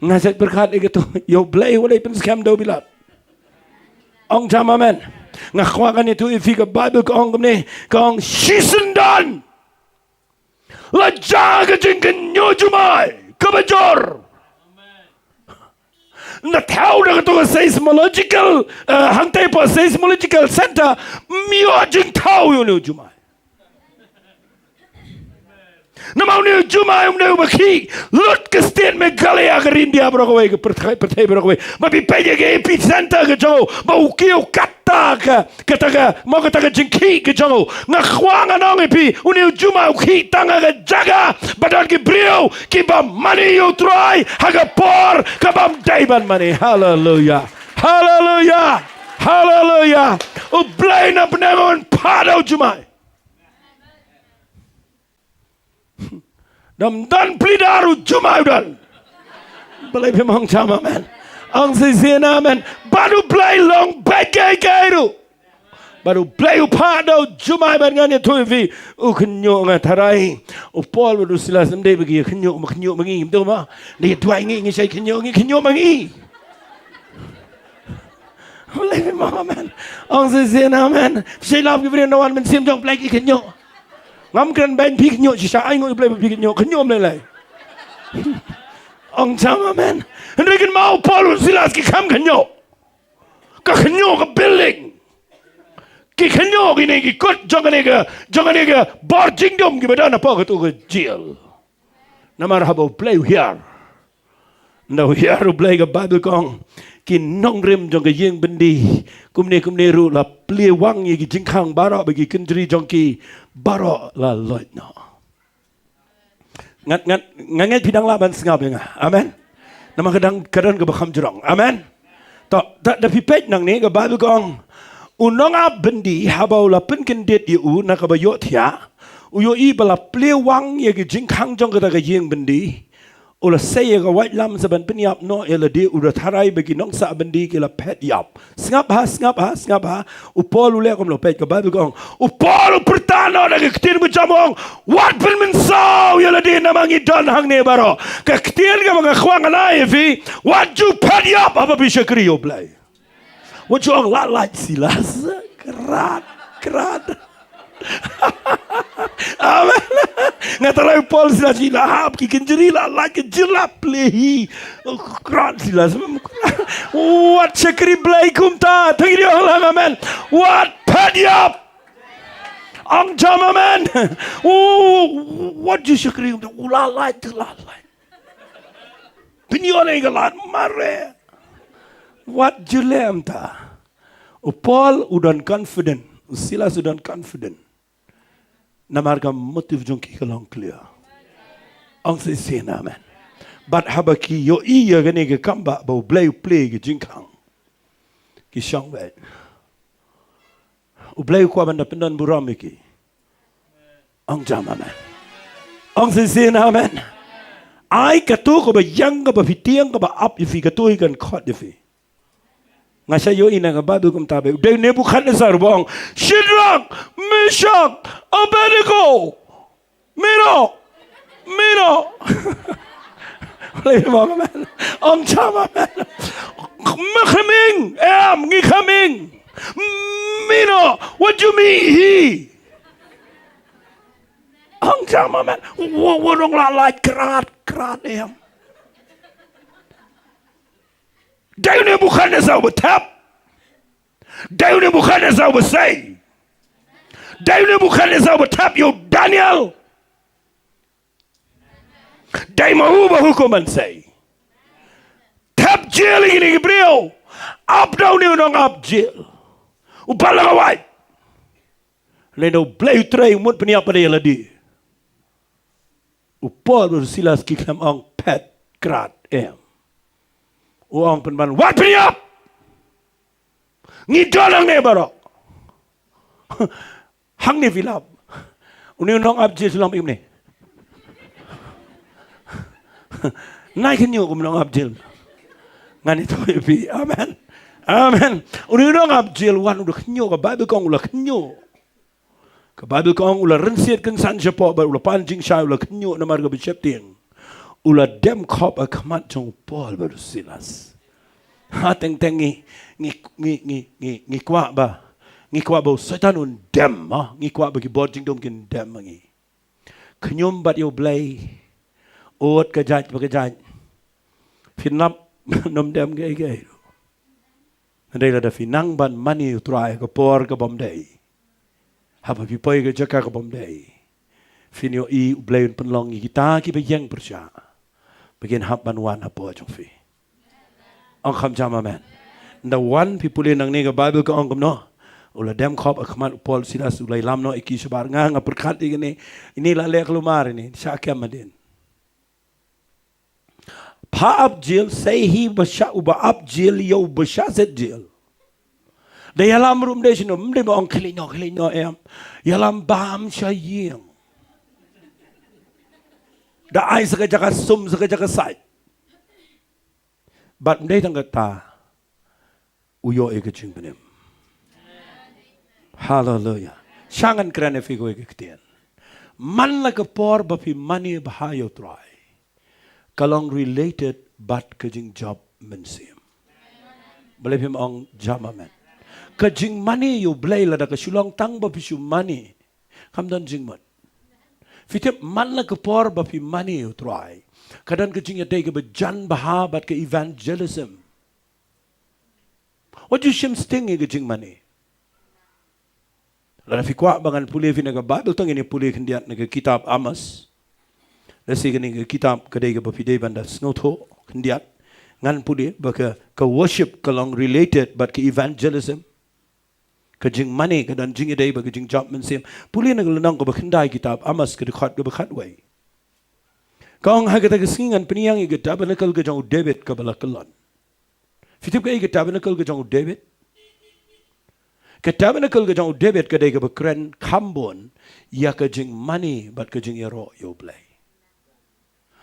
Nga shait pyrkhat ïa kitu, ïa U Blei wat leit pynskhem da dewbilat. Ong jam amen. Nga kwah kane tu ïa phi, ka Baibl ka ong kumne, ka ong shisien don la jia ka jingkhynñiuh jumai kaba jur. Na thaw da kato ka seismological, eh, hangtei pa seismological center, ym ïoh jingthaw ïa une u jumai. Namar une u jumai um dei uba khih lut ka state Meghalaya, ka ri India baroh kawei, ka pyrthei, pyrthei baroh kawei. Ma phi peit ïa ka epicenter ka jong u, ma u kiew katta ka, kata ka, ma kata ka jingkhih ka jong u. Nga kwah ngan ong ïa phi, une u jumai u khih tang ha ka jaka ba don ki briew kiba mane ïa U Trai ha ka por kaba ym dei ban mane. Haleluia. Haleluia. Haleluia. U Blei na bneng un phah da u jumai. Dam don pli dar u jumai u don. Balei phim ong jam amen? Ong shisien amen. Bad U Blei long bad kiei kiei ruh. Bad U Blei u phah da u jumai, bad ngan ïathuh ïa phi, u khynñiuh, nga tharai U Paul bad u Silas ym dei ba ki khynñiuh, ma khynñiuh ma ngi, ym dei ma. Ngi duwai ngi, ngi shait khynñiuh, ngi khynñiuh ma ngi. Balei phim ong amen? Ong shisien amen. Phi shait lap ki briew na wan mynsiem jong U Blei ki khynñiuh. Ngam kren beiñ, phi khynñiuh shisha, ai nguh ïa U Blei ba phi khynñiuh, khynñiuh ym lei lei. Ong jam amen. Hynrei kynmaw, U Paul, u Silas ki khlem khynñiuh. Ka khynñiuh ka building. Ki khynñiuh kine ki kut jong kane ka, jong kane ka bor jingdum kiba don hapoh kato ka jail. Namar haba U Blei u hiar, ynda u hiar U Blei, ka Baibl ka ong, ki nongrim jong ka ïing byndi, kumne kumne ruh, la plie wang ïa ki jingkhang baroh, ba ki kynjri jong ki baroh la loit noh. Ngat ngat ngat ngat phi dang lah ban sngap ïa nga. Amen. Namar ka dang, ka don kaba kham jrong. Amen. To, da, da phi peit nangne, ka Baibl ka ong, u nongap byndi haba u la pynkyndit ïa u na kaba ïohthiah, u ïohi ba la plie wang ïa ki jingkhang jong kata ka ïing byndi, u la sei ïa ka waitlam sa ban pynïap noh ïa lade, u da tharai ba ki nongsah byndi ki la phet ïap. Sngap ha, sngap ha, sngap ha. U Paul u leh kumno? Peit, ka Baibl ka ong, u Paul u pyrta noh da ka ktien ba jam, u ong, wat pynmynsaw ïa lade namar ngi don hangne baroh. Ka ktien kaba nga kwah ngan ai ïa phi, wat ju phet ïap haba phi shakri ïa U Blei. Wat ju ong, la lait Silas. Krat, krat. Amen. Nga tharai u Paul, Silas, ki la hap, ki kynjri la lait, ki jyllap leh hi. Krat Silas. Wat shakri Blei kumta. Thank you, amen. Wat phet ïap. Ong jam amen. Oh, wat ju shakri kumta. U la lait, la lait. Pynïoh ïa ka lad mareh. Wat ju leh kumta. U Paul u don confident, u Silas u don confident. Namar ka motive jong ki ka long clear. Ong shisien amen. Bad haba ki ïohi ïa kane ka kam ba, ba U Blei u plie ïa ki jingkhang, ki shong beit. U Blei u kwah ban da pyndon burom ïa ki. Ong jam amen. Ong shisien amen. Ai kato kaba ïeng, kaba phi tieng, kaba ap ïa phi, kato hi kan khot ïa phi. Nga shait ïohi na ka Baibl kumta beit. U dei u Nebukhadnessar ba ong, Shadrak, Meshak, Abednego, mih noh, mih noh. Lei mo, amen. Ong jam amen. Me kham ing, em, ngi kham ing. Mih noh, wat ju mih hi. Ong jam amen. Wa, wa dang la lait, krat, krat, em. Dei u Nebukhadnessar uba thep. Dei u Nebukhadnessar uba sei. Dei u Nebukhadnessar uba thep ïa u Daniel. Dei ma u ba hukum ban sei. Thep jail ïa kine ki briew. Ap da une u nongap jail. U bat la ka wait. Lada U Blei u trei, u mut pynïap pat ïa lade. U Paul bad u Silas ki khlem ong phet, krat, em. U ong pynban, wat pynïap. Ngi don hangne baroh. Hangne phi lap. Une u nongap jail u long bad kumne. Nai khynñiuh kum nongap jail. Ngan ïathuh ïa phi. Amen. Amen. Une u nonghap jel wan u da khynñiuh, ka Baibl ka ong u la khynñiuh. Ka Baibl ka ong u la rynsied kynsan shapoh bad u la pan jingshai, u la khynñiuh namar kaba sheptieng. U la dem khop ha khmat jong u Paul bad u Silas. Ha teng teng ngi, ngi, ngi, ngi, ngi, ngi kwah ba, ngi kwah ba u Soitan un dem, ha? Ngi kwah ba ki bor jingdum kin dem ha ngi. Khñium bad ïa u Blei. Ud ka jait bad ka jait. Phin lap ym dem kaei kaei. Hynrei lada phi nang ban mane ïa u Trai ha ka por ka bym dei, haba phi poi ha ka jaka ka bym dei, phin ïohi u Blei un pynlong ïa kita kiba ïeng pyrshah ba kin hap ban wan hapoh jong phi. Ong kham jam amen. Nda wan phi pule nangne, ka Baibl ka ong kumno? U la dem khop ha khmat u Paul Silas, u la ïalam noh ïa ki shabar. Nga, nga pyrkhat ïa kane. Ine la leh kulmar ine, shah kem hadien. Pha ap jel, sei hi ba shah, uba ap jel ïa uba shah set jel. Da ïalam ruh ym dei shano, ym dei ba ong khlieh noh, khlieh noh, em. Ïalam bam sha ïing. Da ai sa ka jaka sum, sa ka jaka sait. Bad ym dei tang kata, u ïoh ïa ka jingpynim. Haleluya. Sha ngan kren ïa phi kawei ka ktien. Man la ka por ba phi mane bha ïa u Trai, ka long related bad ka jingjop mynsiem. Balei phim ong jam amen? Ka jingmane ïa u Blei lada ka shu long tang ba phi shu mane, kam don jingmut. Phi tip, man la ka por ba phi mane ïa u Trai, ka don ka jingïadei kaba jan bha bad ka evangelism. Wat ju shim sting ïa ka jingmane. Lada phi kwah ba ngan pule ïa phi na ka Baibl, to ngin ïa pule khyndiat na ka kitab Amos. Lehse kane ka kitab ka dei kaba phi dei ban da sngewthuh khyndiat. Ngan pule ba ka, ka worship ka long related bad ka evangelism. Ka jingmane ka don jingïadei bad ka jingjop mynsiem. Pule na ka lynnong kaba khyndai kitab Amos, ka dkhot kaba khatwei. Ka ong, ha kata ka sngi ngan pynïeng ïa ka tabernacle ka jong u David kaba la kyllon. Phi tip kaei ka tabernacle ka jong u David? Ka tabernacle ka jong u David ka dei kaba kren kham bun ïa ka jingmane bad ka jingïaroh ïa u Blei.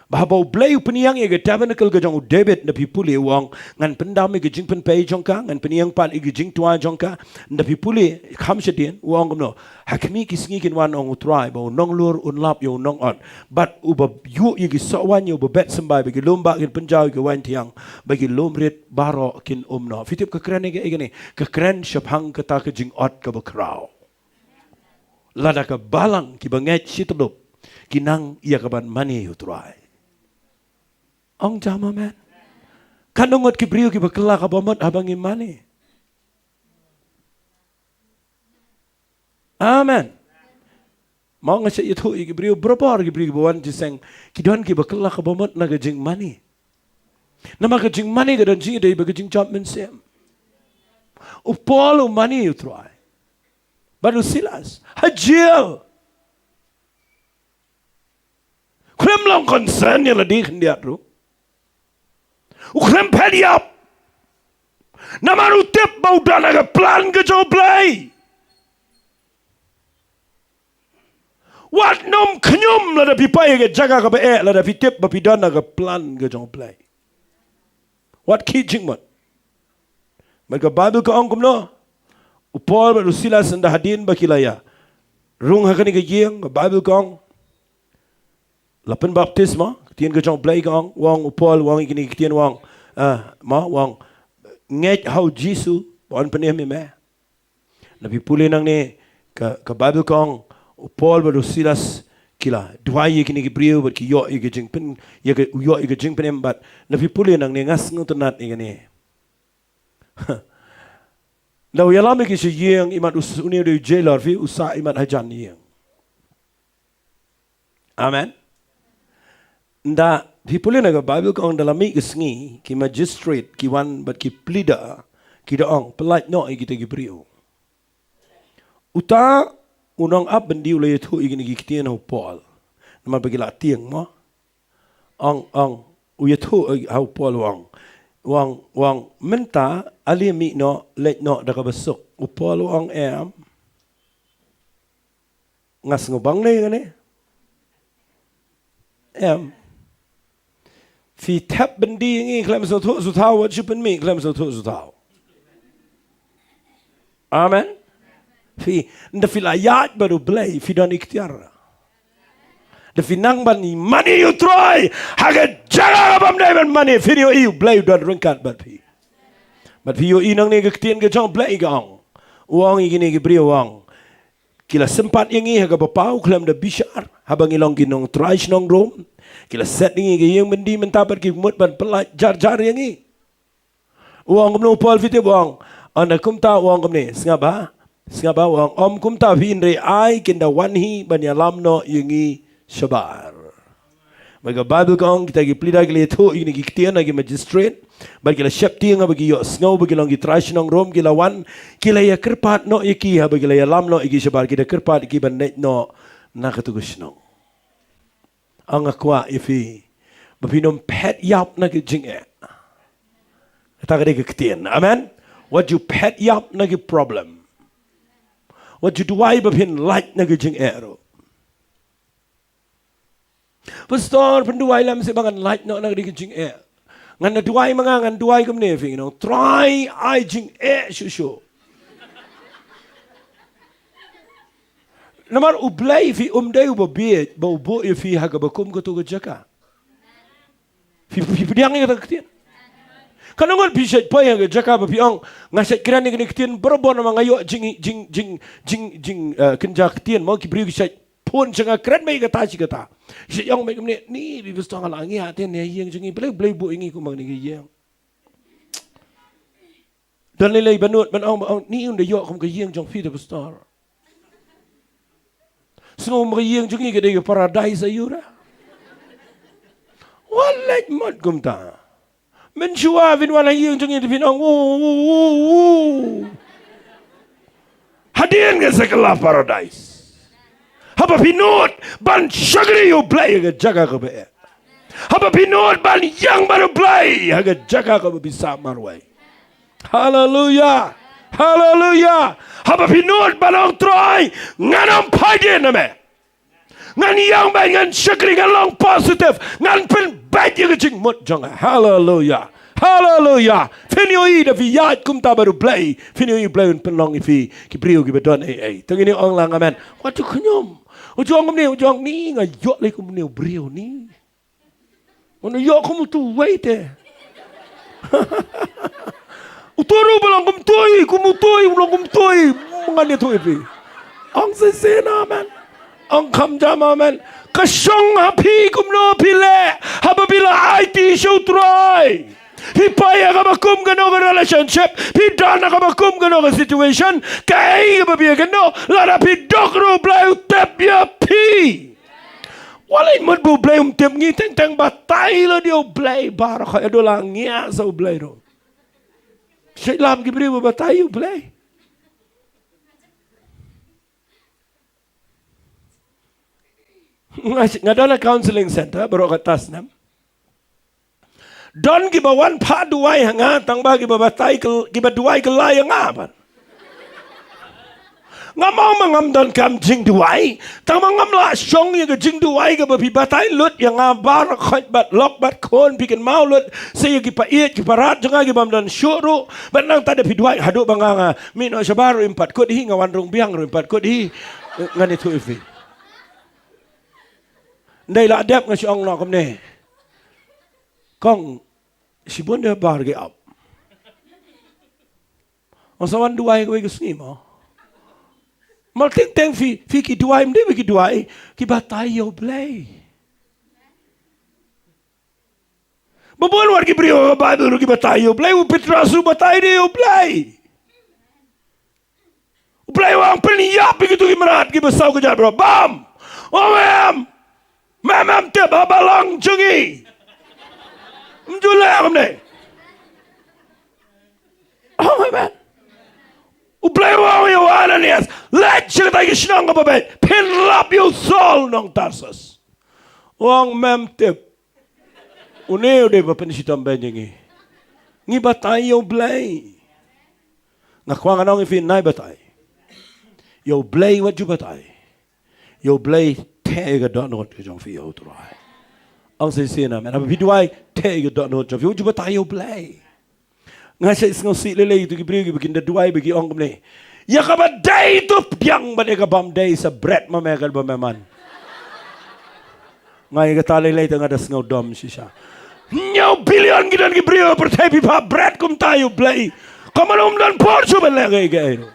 Ba haba u Blei u pynïeng ïa ka tabernacle ka jong u David, nda phi pule u ong, ngan pyndam ïa ka jingpynpei jong ka, ngan pynïeng pat ïa ka jingtwa jong ka. Nda phi pule kham shadien u ong kumno? Ha khmih ki sngi kin wan, ong u Trai, ba u nonglur un lap ïa u nongot, bad uba ïuh ïa ki sohwaiñ ïa uba bet symbai, ba ki lum bah kin pynjaw ïa ki waiñ thiang, ba ki lum rit baroh kin um noh. Phi tip ka kren ïa kaei kane? Ka kren shaphang kata ka jingot kaba khraw. Lada ka balang kiba ngeit shi tyllup ki nang ïa ka ban mane ïa u Trai. Ong jam amen. Katno ngut ki briew kiba kylla ka bamut haba ngi mane. Amen. Mo, nga shait ïathuh ïa ki briew, barabor ki briew kiba wan jingïaseng, ki don kiba kylla ka bamut na ka jingmane. Namar ka jingmane ka don jingïadei bad ka jingjop mynsiem. U Paul u mane ïa u Trai. Bad u Silas ha jel. Khlem long concern ïa lade khyndiat ruh. U khlem phet ïap. Namar u tip ba u don ha ka plan ka jong u Blei. Wat nym khñium lada phi poi ha ka jaka kaba eh, lada phi tip ba phi don ha ka plan ka jong u Blei. Wat khih jingmut. Bad ka Baibl ka ong kumno? U Paul bad u Silas, ynda hadien ba ki la ïa rung ha kane ka ïing, ka Baibl ka ong, la pynbaptis mo, ka ktien ka jong u Blei ka ong, u ong u Paul, u ong ïa kine ki ktien, u ong, ah, mo, u ong, ngeit ha u Jisu ba un pynim ïa me. Nda phi pule nangne, ka, ka Baibl ka ong, u Paul bad u Silas ki la duwai ïa kine ki briew bad ki ïoh ïa ka jingpyn, ïa ka, u ïoh ïa ka jingpynim bad. Nda phi pule nangne, nga sngewtynnat ïa kane. Nda u ïalam ïa ki sha ïing, imat u s-, une u dei u jailer, phi, u sah imat hajan ïing. Amen. Nda phi pule na ka Baibl ka ong, nda la mih ka sngi, ki magistrate ki wan bad ki pleader ki da ong, pyllait noh ïa kita ki briew. Uta u nongap byndi u la ïathuh ïa kine ki ktien ha u Paul. Namar ba ki la tieng mo. Ong, ong, u ïathuh ha u Paul, u ong, u ong, u ong, mynta ale mih noh, leit noh da kaba suk. U Paul u ong, em. Nga sngewbang ne kane? Em. Phi thep byndi ïa ngi khlem sngewthuh sngewthaw, wat shu pynmih khlem sngewthuh sngewthaw. Amen. Phi, ynda phi la ïaid bad U Blei, phi don iktiar. Da phi nang ban mane ïa U Trai ha ka jaka ka bym dei ban mane, phin ïohi U Blei u don ryngkat bad phi. Bad phi ïohi nangne ka ktien ka jong U Blei ka ong, u ong ïa kine ki briew, u ong, ki la sympat ïa ngi ha kaba paw khlem da bishar, haba ngi long ki nongtrai shnong Rom. Ki la set ïa ngi ha ka ïing byndi, mynta pat ki mut ban pyllait jar jar ïa ngi. U ong kumno u Paul, phi tip, u ong, ynda kumta u ong kumne, sngap bha, sngap bha, u ong, ym kumta phi, hynrei ai kin da wan hi ban ïalam noh ïa ngi shabar. Bad ka Baibl ka ong, kita ki pli da ki la ïathuh ïa kine ki ktien ha ki magistrate, bad ki la sheptieng haba ki ïohsngew ba ki long ki trai shnong Rom, ki la wan, ki la ïakyrpad noh ïa ki, haba ki la ïalam noh ïa ki shabar, ki da kyrpad ïa ki ban leit noh na katu ka shnong. Nga kwah ïa phi ba phin ym phet ïap na ki jingeh. Kata ka dei ka ktien. Amen. Wat ju phet ïap na ki problem. Wat ju duwai ba phin lait na ki jingeh ruh. Pastor, pynduwai lem seh ba ngan lait noh na ki jingeh. Ngan da duwai ma nga, ngan duwai kumne, phi, you know, Trai, ai jingeh shuh shuh. Namar U Blei, phi, um dei uba bieit ba u buh ïa phi ha kaba kum katu ka jaka. Phi, phi pdiang ïa kata ka ktien. Katno ngut phi shait poi ha ka jaka ba phi ong, nga shait kren ïa kane ka ktien barabor namar nga ïoh jing, jing, jing, jing, jing, eh, kynja ktien, mo, ki briew ki shait phone sha nga, kren beit kata shi kata. Shait ong beit kumne, ni, phi, pastor, nga la ngiah te ne ïing jong ngi, balei U Blei u buh ïa ngi kum kane ka ïing. Don lei lei ba nud ban ong, ba ong, ni, ynda ïoh kum ka ïing jong phi te pastor. Sngew ma ka ïing jong ngi ka dei ka paradais aïu re. Wat leit mut kumta. Mynshuwa phin wan ha ïing jong ngi te phin ong, u, u, u, u. Hadien ka sa kylla paradais. Haba phi nud ban shakri ïa U Blei ha ka jaka kaba eh. Haba phi nud ban ïeng bad U Blei ha ka jaka kaba phi sah marwei. Haleluya. Haleluya. Haba phi nud ban ong, Trai, ngan ym phai dien na me. Ngan ïeng beit, ngan shakri, ngan long positive, ngan pynbeit ïa ka jingmut jong nga. Haleluya. Haleluya. Phin ïohi da phi ïaid kumta bad U Blei, phin ïohi U Blei un pynlong ïa phi ki briew kiba don ei ei. Te ngin ong lang amen. Wat ju khñium. Wat ju ong kumne, wat ju ong ni, nga ïoh lei kumne u briew ni. Ngan ïoh kum utu uwei te. Utu ruh ba long kum utu, kum utu, ba long kum utu. Ngan ïathuh ïa phi. Ong shisien amen. Ong kham jam amen. Ka shong ha phi kumno phi leh haba phi la aiti sha U Trai. Phi poi ha kaba kum kano ka relationship, phi don ha kaba kum kano ka situation, kaei kaba phi ïakynduh, lada phi duk ruh U Blei u tip ïa phi. Wat leit mut ba U Blei um tip ngi, teng teng batai lut ïa U Blei baroh, haduh la ngiah sa U Blei ruh. Shait lam ki briew ba batai ïa U Blei. Nga, nga don ha counseling center baroh katta snem. Don kiba wan phah duwai ha nga, tang ba kiba batai kyl-, kiba duwai kylla ïa nga pat. Ngam ong ba ngam donkam jingduwai, tang ba ngam lah shong ïa ka jingduwai kaba phi batai lut ïa nga baroh, khoit bad lok bad khun, phi kynmaw lut sa ïa ki paid ki parat jong nga ki bym don shuh ruh, bad nangta da phi duwai haduh ba nga, nga mih noh shabar ruh im pat kut hi, nga wan rung biang ruh im pat kut hi. Ngan ïathuh ïa phi. Ndai la dep nga shu ong noh kumne. Kong, shibun de bar ki ap. Ong sa wan duwai kawei ka sngi mo. Mar teng teng phi, phi ki duwai, ym dei phi ki duwai, ki batai ïa U Blei. Ba bun wat ki briew ha ka Baibl ruh ki batai ïa U Blei, u Petros ruh batai de ïa U Blei. U Blei u ong pynïap ïa kitu ki mrad kiba saw kjat baroh. Bam. U ong em. Mem em tip ha balang jong ngi. Ym ju leh kumne. Oh, amen. U Blei u ong ïa u Ananias, leit sha kata ka shnong kaba beit, pynlap ïa u Saul nong Tarsus. U ong mem tip. Une u dei ba pynshitom beiñ ïa ngi. Ngi batai ïa U Blei. Nga kwah ngan ong ïa phi, nai batai ïa U Blei, wat ju batai ïa U Blei, theh ïa ka dohnud ka jong phi ïa U Trai. Ong shisien amen. Haba phi duwai, theh ïa ka dohnud jong phi, wat ju batai ïa U Blei. Nga shait sngewsih lei lei ïa kitu ki briew kiba kin da duwai ba ki ong kumne. Ïa kaba dei to pdiang bad ïa kaba ym dei sa bret ma me katba me man. Nga ïa kata lei lei te nga da sngew dom shisha. Hynñiew billion ki don ki briew ha pyrthei, phi phah bret kumta ïa U Blei. Kumno ym don por shuh ban leh kaei kaei ruh.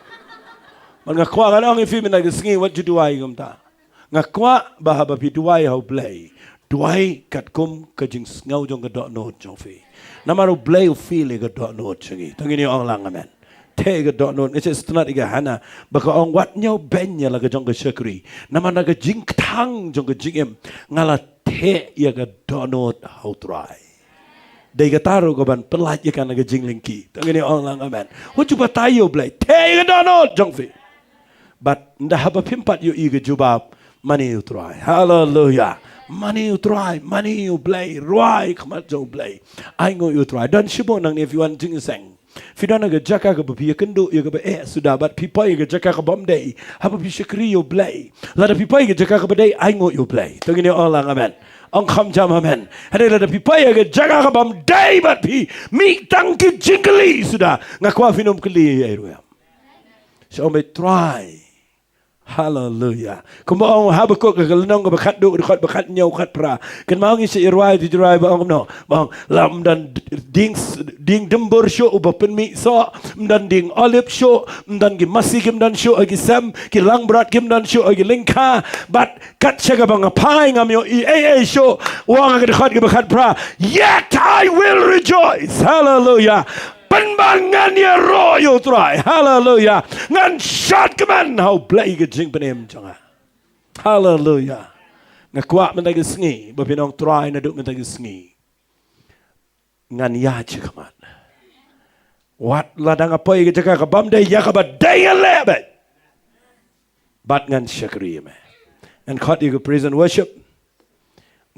Bad nga kwah ngan ong ïa phi mynta ka sngi wat ju duwai kumta. Nga kwah ba haba phi duwai ha U Blei, duwai katkum ka jingsngew jong ka dohnud jong phi. Namar U Blei u feel ïa ka dohnud jong ngi. To ngin ïa ong lang amen. Theh ïa ka dohnud, nga shu sngewtynnat ïa ka Hana ba ka ong, wat ñiewbeiñ ïa la ka jong ka shakri. Namar na ka jingkthang jong ka jingim nga la theh ïa ka dohnud ha U Trai. Dei kata ruh kaban pyllait ïa ka na ka jinglyngkhi. To ngin ïa ong lang amen. Wat ju batai ïa U Blei, theh ïa ka dohnud jong phi. Bad ynda haba phim pat ïohi ka jubab, mane ïa U Trai. Haleluya. Mane ïa U Trai, mane ïa U Blei, rwai khmat jong U Blei. Ai nguh ïa U Trai. Don shibun nangne phi wan jingïaseng. Phi don ha ka jaka kaba phi ïakynduh ïa kaba eh suda bad phi poi ha ka jaka kaba ym dei. Haba phi shakri ïa U Blei. Lada phi poi ha ka jaka kaba dei, ai nguh ïa U Blei. To ngin ïa ong lang amen. Ong kham jam amen. Hynrei lada phi poi ha ka jaka kaba ym dei bad phi mih tang ki jingkylli suda, nga kwah phin ym kylli ïa ei ruh ïa. Shu ong beit Trai. Haleluya. Kumba ong Habakuk ha ka lynnong kaba khatduh, dkhot ba khathynñiew khatphra. Kynmaw ngi shu ïa rwai, te ju rwai ba ong kumno. Ba ong la ym don dieng, dieng dymbur shuh uba pynmih soh, ym don dieng olib shuh, ym don ki masi kim don shuh ha ki sem, ki langbrot kim don shuh ha ki lyngkha. Bad kat sha kaba nga phai ngam ïohi ei ei shuh. U ong ha ka dkhot kaba khatphra, yet I will rejoice. Haleluya. Pynban ngan ïaroh ïa U Trai. Haleluya. Ngan shad kmen ha U Blei ka jingpynim jong nga. Haleluya. Nga kwah mynta ka sngi ba phin ong Trai naduh mynta ka sngi ngan ïaid shakhmat. Wat lada nga poi ka jaka kaba ym dei, ïa kaba dei ngan leh beit. Bad ngan shakri ïa me. Ngan khot ïa ka praise and worship.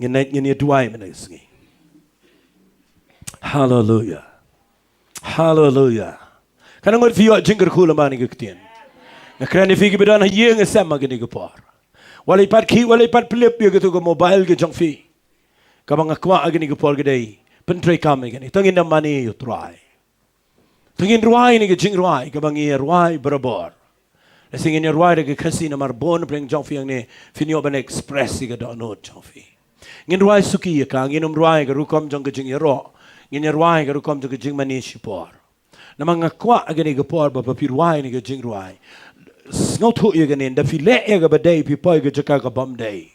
Ngin ïa, ngin ïa duwai mynta ka sngi. Haleluya. Haleluya. Katno ngut phi ïoh jingkyrkhu lem bad kane ka ktien? Nga kren ïa phi kiba don ha ïing ha sem ha kane ka por. Wat leit pat khih, wat leit pat pynlip ïa kato ka mobile ka jong phi. Kaba nga kwah ha kane ka por ka dei pyntreikam ïa kane. To ngin da mane ïa U Trai. To ngin rwai ïa kane ka jingrwai kaba ngi ïa rwai barabor. Lehse ngin ïa rwai da ka Khasi namar bun na pdeng jong phi hangne phin ïoh ban express ïa ka dohnud jong phi. Ngin rwai suki ïa ka, ngin ym rwai ka rukom jong ka jingïaroh. Ngin ïa rwai ka rukom jong ka jingmane shipor. Namar nga kwah ha kane ka por ba phi rwai ïa kane ka jingrwai. Sngewthuh ïa kane, ynda phi leh ïa kaba dei phi poi ka jaka kaba ym dei.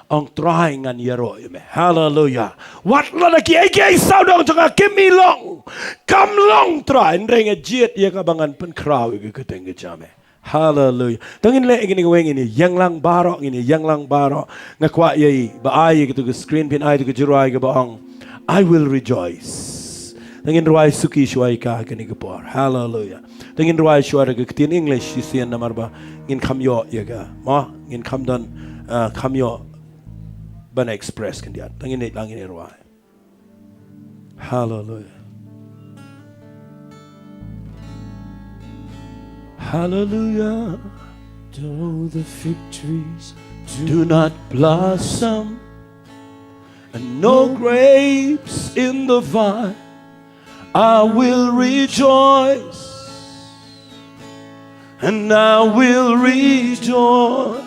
Ong Trai ngan ïaroh ïa me. Haleluya. Wat lada kiei kiei sawdong jong nga kim long, kam long Trai, hynrei nga jied ïa kaba ngan pynkhraw ïa ka kyrteng ka jong me. Haleluya. To ngin leh ïa kane kawei, ngin ïa ïeng lang baroh, ngin ïa ïeng lang baroh. Nga kwah ïa i ba ai ïa kato ka screen, phin ai ïa kato ka jingrwai kaba ong I will rejoice. To ngin rwai suki shuwa ïa ka ha kane ka por. Haleluya. To ngin rwai shuwa da ka ktien English shisien namar ba ngin kham ïoh ïa ka. Mo, ngin kham don, ah, kham ïoh ban express khyndiat. To ngin leit lang, ngin ïa rwai. Haleluya. Haleluya. Though the fig trees do not blossom, and no grapes in the vine, I will rejoice, and I will rejoice.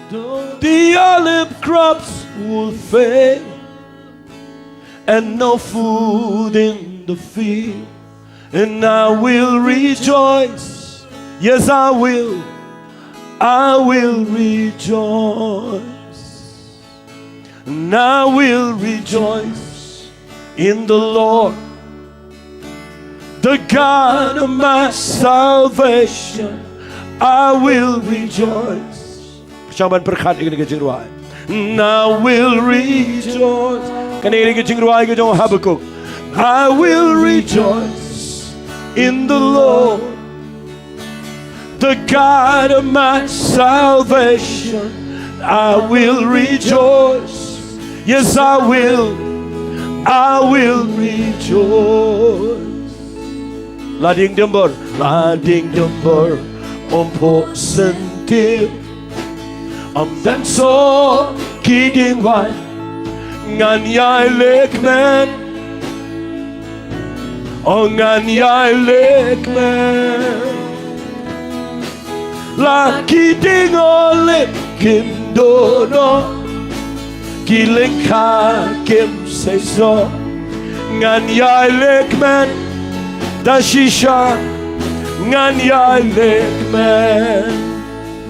Though the olive crops will fail, and no food in the field, and I will rejoice. Yes, I will. I will rejoice. And I will rejoice in the Lord, the God of my salvation. I will rejoice. Pyrshang ban pyrkhat ïa kane ka jingrwai. And I will rejoice. Kane ka jingrwai ka jong Habakuk. I will rejoice in the Lord, the God of my salvation. I will rejoice. Yes, I will. I will rejoice. La dieng dymbur, la dieng dymbur, ym phuh sentim. Ym don soh ki dieng waiñ, ngan ïai leh kmen. O ngan ïai leh kmen. La ki dieng olib kin duh noh, ki lyngkha kim seisoh. Ngan ïai leh kmen. Da shisha ngan ïai leh kmen.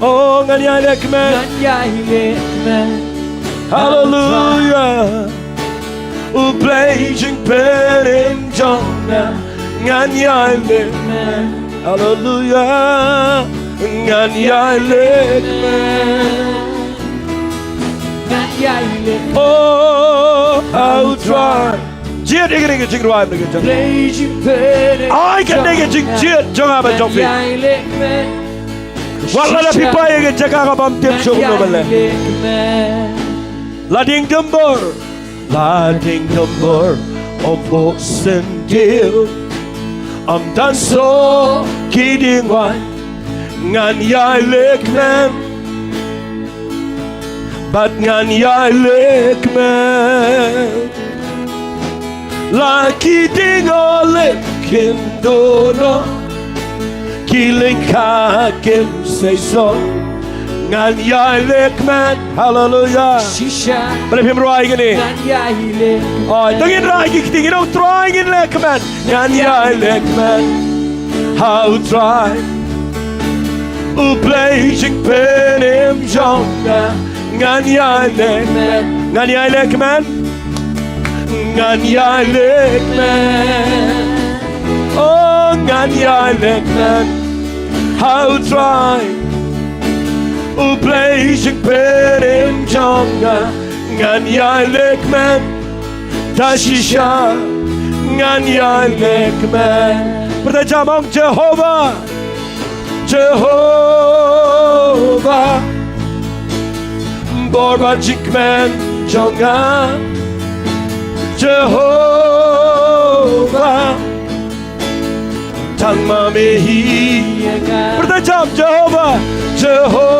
Oh, ngan ïai leh kmen. Ngan ïai leh kmen. Hallelujah. U Blei jingpynim jong nga. Ngan ïai leh kmen. Hallelujah. Ngan ïai leh kmen. Ngan ïai leh kmen. Oh, I'll try. Jied ïa kane ka jingrwai mynta ka jingpynim. Ai kane ka jingjied jong nga bad jong phi. Ngan ïai leh kmen. Wat lada phi poi ïa ka jaka kaba ym tip shuh kumno ban leh. La dieng dumbur. La dieng dumbur. Ym buh syndie. Ym don shuh ki dieng wai. Ngan ïai leh kmen. Bad ngan ïai leh kmen. La ki dieng olib kin duh noh, ki lyngkha kim seisoh. Ngan ïai leh kmen. Hallelujah. Shisha. Balei phim rwai kane? Ngan ïai leh kmen. Oi, to ngin rwai ki kti, ngin ong Trai ngin leh kmen. Ngan ïai leh kmen. Ha U Trai. U Blei jingpynim jong nga. Ngan ïai leh kmen. Ngan ïai leh kmen. Ngan ïai leh kmen. Oh, ngan ïai leh kmen. Ha U Trai. U Blei jingpynim jong nga. Ngan ïai leh kmen. Da shisha ngan ïai leh kmen. Pyrta jam, ong Jehobah. Jehobah. Bor bad jingkmen jong nga. Jehobah. Tang ma me hi ïa nga. Pyrta jam, Jehobah. Jehobah.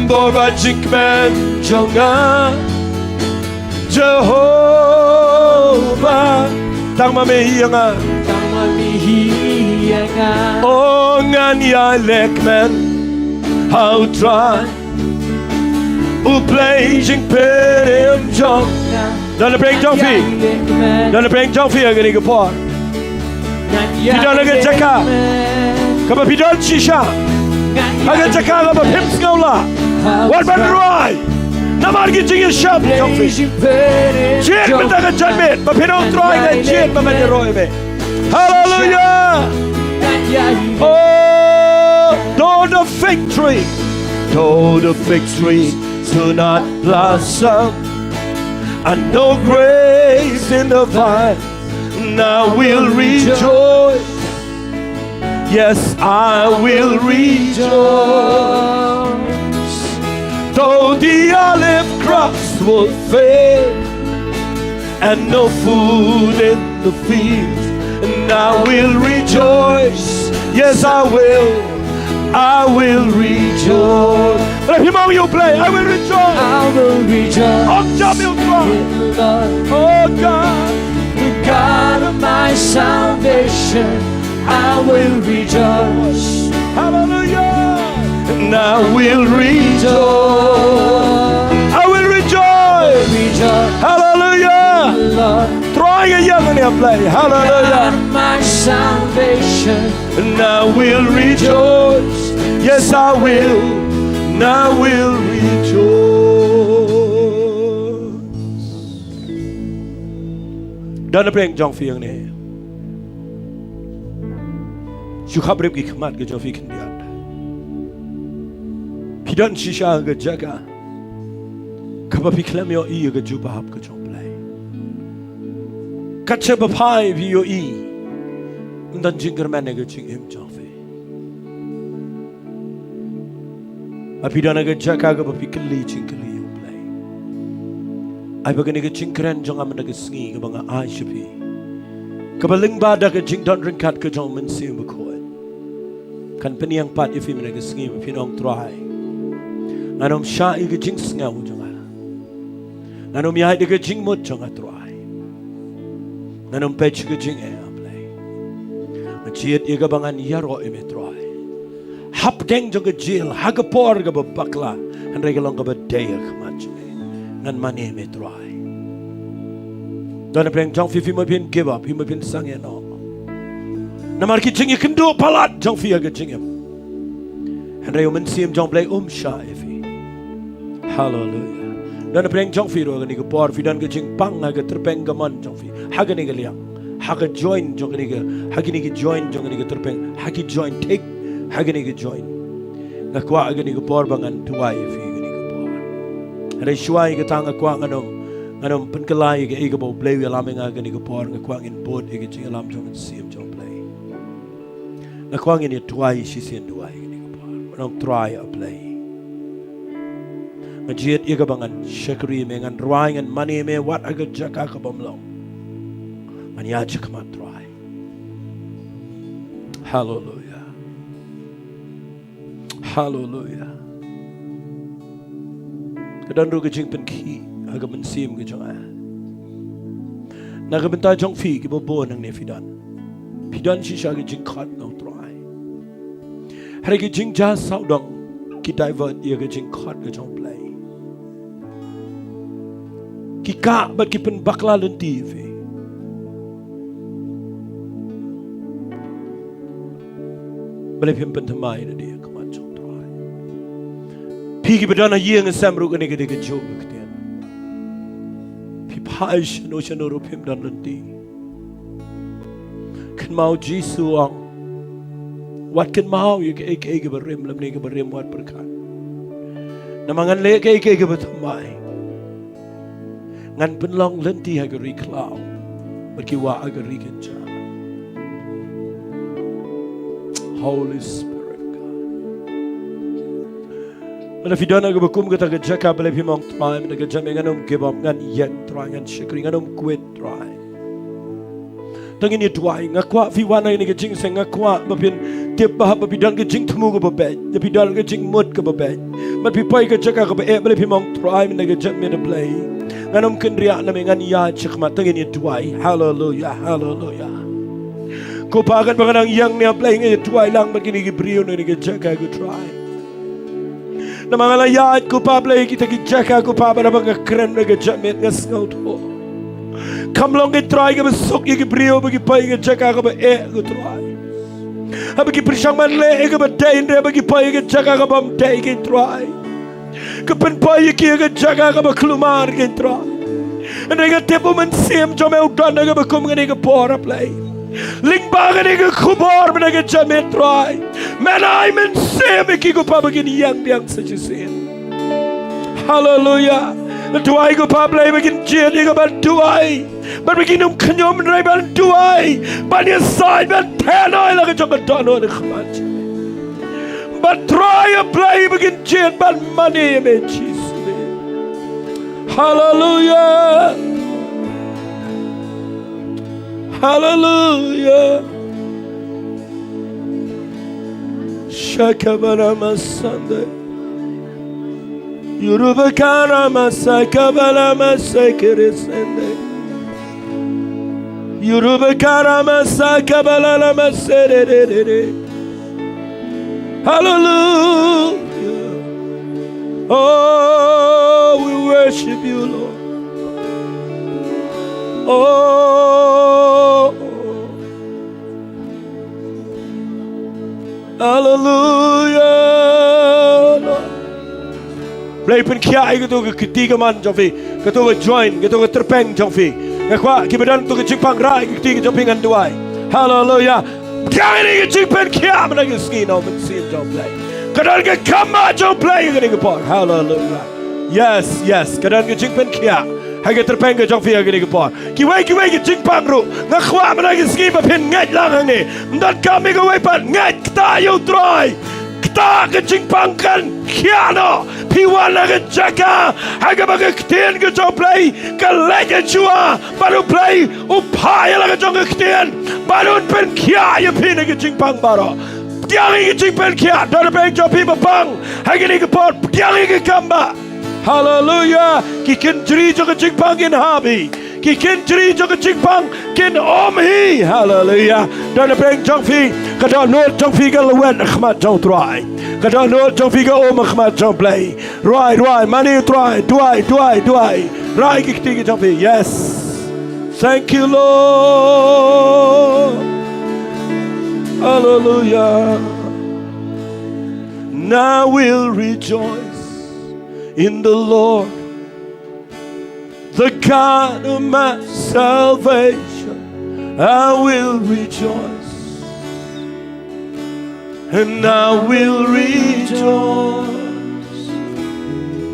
Bor bad jingkmen jong nga. Jehobah. Tang ma me hi ïa nga. Tang ma me hi ïa nga. Oh, ngan ïai leh kmen. Ha U Trai. U Blei jingpynim jong nga. Don na pdeng jong phi. Don na pdeng jong phi ha kane ka por. Phi don ha ka jaka kaba phi don shisha. Ha ka jaka kaba phim sngew lah. Wat ban rwai. Namar ki jingïashem jong phi. Jied mynta ka janmiet. Ba phin ong Trai, nga jied ba ngan ïaroh ïa me. Hallelujah. Oh, though the fig tree, though the fig tree do not blossom, and no grapes in the vine, I will rejoice. Yes, I will rejoice. Though the olive crops will fail, and no food in the field, and I will rejoice. Yes, I will. I will rejoice. Balei phim ong ïa U Blei, I will rejoice. I will rejoice. Ong jam ïa U Trai. In the Lord. Oh God. The God of my salvation. I will rejoice. Hallelujah. And I will rejoice. I will rejoice. Rejoice. Hallelujah. Lord. Trai ïa nga, ïa Blei. Hallelujah. God of my salvation. And I will rejoice. Yes, I will. And I will rejoice. Don na pdeng jong phi hangne. Shu khapbrip ki khmat ka jong phi khyndiat. Phi don shisha ha ka jaka kaba phi khlem ïohi ïa ka jubab ka jong U Blei. Kat shaba phai phi ïohi. Ym don jingkyrmen ha ka jingim jong phi. Ba phi don ha ka jaka kaba phi kylli jingkylli ïa U Blei. Ai ba kane ka jingkren jong nga mynta ka sngi kaba nga ai sha phi, kaba lyngba da ka jingdon ryngkat ka jong U Mynsiem Bakhuid, kan pynïeng pat ïa phi mynta ka sngi ba phin ong, Trai, ngan ym shah ïa ka jingsngew jong nga. Ngan ym ïaid da ka jingmut jong nga, Trai. Ngan ym peit sha ka jingeh, A Blei. Nga jied ïa kaba ngan ïaroh ïa me, Trai. Hapdeng jong ka jel, ha ka por kaba bakla, hynrei ka long kaba dei ha khmat jong me. Ngan mane ïa me, Trai. Don napdeng jong phi, phim pyngiah, phim pynsangeh noh. Namar ki jingïakynduh palat jong phi ha ka jingim. Hynrei U Mynsiem jong U Blei um shah ïa phi. Haleluia. Don napdeng jong phi ruh ha kane ka por, phi don ka jingpang ha ka tyrpeng ka mon jong phi. Ha kane ka liang. Ha ka joint jong kane ka, ha kine ki joint jong kane ka tyrpeng. Ha ki joint thik. Ha kine ki joint. Nga kwah ha kane ka por ba ngan duwai ïa phi ha kane ka por. Hynrei shuwa ïa kata nga kwah ngan ym, ngan ym pynkylla ïa kaei kaba U Blei u ïalam ïa nga ha kane ka por, nga kwah ngin bud ïa ka jingïalam jong U Mynsiem jong U Blei. Nga kwah ngin ïa duwai shisien duwai ha kane ka por. Ngan ong, Trai A Blei, nga jied ïa kaba ngan shakri ïa me, ngan rwai, ngan mane ïa me wat ha ka jaka ka bym long. Ngan ïaid shakhmat, Trai. Haleluia. Haleluia. Ka don ruh ka jingpynkhih ha ka mynsiem ka jong nga. Na ka bynta jong phi kiba bun hangne phi don. Phi don shisha ka jingkhot na U Trai. Hynrei ki jingjia sawdong ki divert ïa ka jingkhot ka jong U Blei. Ki kah bad ki pynbakla lynti ïa phi. Balei phim pynthymmai lade ha khmat jong U Trai? Phi kiba don ha ïing ha sem ruh, kane ka dei ka jong ka ktien. Phi phai shano shano ruh phim don lynti. Kynmaw Jisu u ong, wat kynmaw ïa kaei kaei kaba rim lymne kaba rim wat pyrkhat. Namar ngan leh kaei kaei kaba thymmai. Ngan pynlong lynti ha ka ri khlaw bad ki wah ha ka ri kynja. Holy Spirit God. Lada phi don ha kaba kum kata ka jaka, balei phim ong, Trai, mynta ka jingmut ngan ym give up, ngan ïeng, Trai, ngan shakri, ngan ym quit, Trai. To ngin ïa duwai. Nga kwah phi wan ha kane ka jingïaseng, nga kwah ba phin tip ba, ba phi don ka jingthmu kaba beit, ba phi don ka jingmut kaba beit. Ba phi poi ka jaka kaba eh, balei phim ong, Trai, mynta ka jingmut, A Blei, ngan ym kynriah na me, ngan ïaid shakhmat. To ngin ïa duwai. Haleluia, haleluia. Ko Pa, katba nga nang ïeng hangne, A Blei, nga ïa duwai lang bad kine ki briew na kane ka jaka, ko Trai. Namar nga la ïaid, ko Pa Blei, kita ki jaka, ko Pa, ba haba nga kren na ka jingmut nga sngewthuh kam long ka jaka kaba suk ïa ki briew ba ki poi ïa ka jaka kaba eh, ko Trai. Haba ki pyrshang ban leh ïa kaba dei, hynrei ba ki poi ïa ka jaka kaba ym dei, ko Trai. Ka pynpoi ïa ki ïa ka jaka kaba kulmar, ko Trai. Hynrei nga tip U Mynsiem jong me u don ha kaba kum kane ka por, A Blei. Lyngba kane ka khubor mynta ka jingmut, Trai, men ai mynsiem ïa ki, ko Pa, ba kin ïeng biang sa shisien. Haleluia. Nga duwai, ko Pa Blei, ba kin jied ïa ka ban duwai. Bad ba kin ym khñium hynrei ban duwai, ban ïasaid, ban theh noh ïa la ka jong ka dohnud ha khmat jong me. Bad Trai, A Blei, ba kin jied ban mane ïa me, Jisu. Haleluia. Haleluia. Shakabana masande. Yurubakara masakabala masekeresende. Yurubakara masakabala maserere. Hallelujah. Oh, we worship you, Lord. Oh, Hallelujah, Lord. Blei, pynkhiah ïa kato ka kti kamon jong phi, kato ka joint, kato ka tyrpeng jong phi. Nga kwah kiba don kato ka jingpang, rah ïa ka kti ka jong phi, ngan duwai. Hallelujah. Pdiang ïa ka jingpynkhiah mynta ka sngi na U Mynsiem jong Blei. Ka don ka kambah jong Blei ha kane ka por. Hallelujah. Yes, yes. Ka don ka jingpynkhiah ha ka tyrpeng ka jong phi ha kane ka por. Kiwei kiwei ki jingpang ruh, nga kwah mynta ka sngi ba phin ngeit lang hangne. Ym donkam ïa kawei pat, ngeit, ktah ïa U Trai. Ktah, ka jingpang kan khiah noh. Phi wan ha ka jaka ha kaba ka ktien ka jong U Blei ka leit shuwa, bad U Blei u phah ïa la ka jong ka ktien ban pynkhiah ïa phi na ka jingpang baroh. Pdiang ïa ka jingpynkhiah. Don ha pdeng jong phi ba pang ha kane ka por, pdiang ïa ka kambah. Haleluya. Ki kynjri jong ka jingpang kin hap hi. Ki kynjri jong ka jingpang kin um hi. Haleluya. Don na pdeng jong phi, ka dohnud jong phi ka lwet ha khmat jong U Trai. Ka dohnud jong phi ka um ha khmat jong U Blei. Rwai, rwai, mane U Trai, duwai, duwai, duwai. Rai ki kti ki jong phi. Yes. Thank you, Lord. Hallelujah. And I will rejoice in the Lord, the God of my salvation. I will rejoice, and I will rejoice.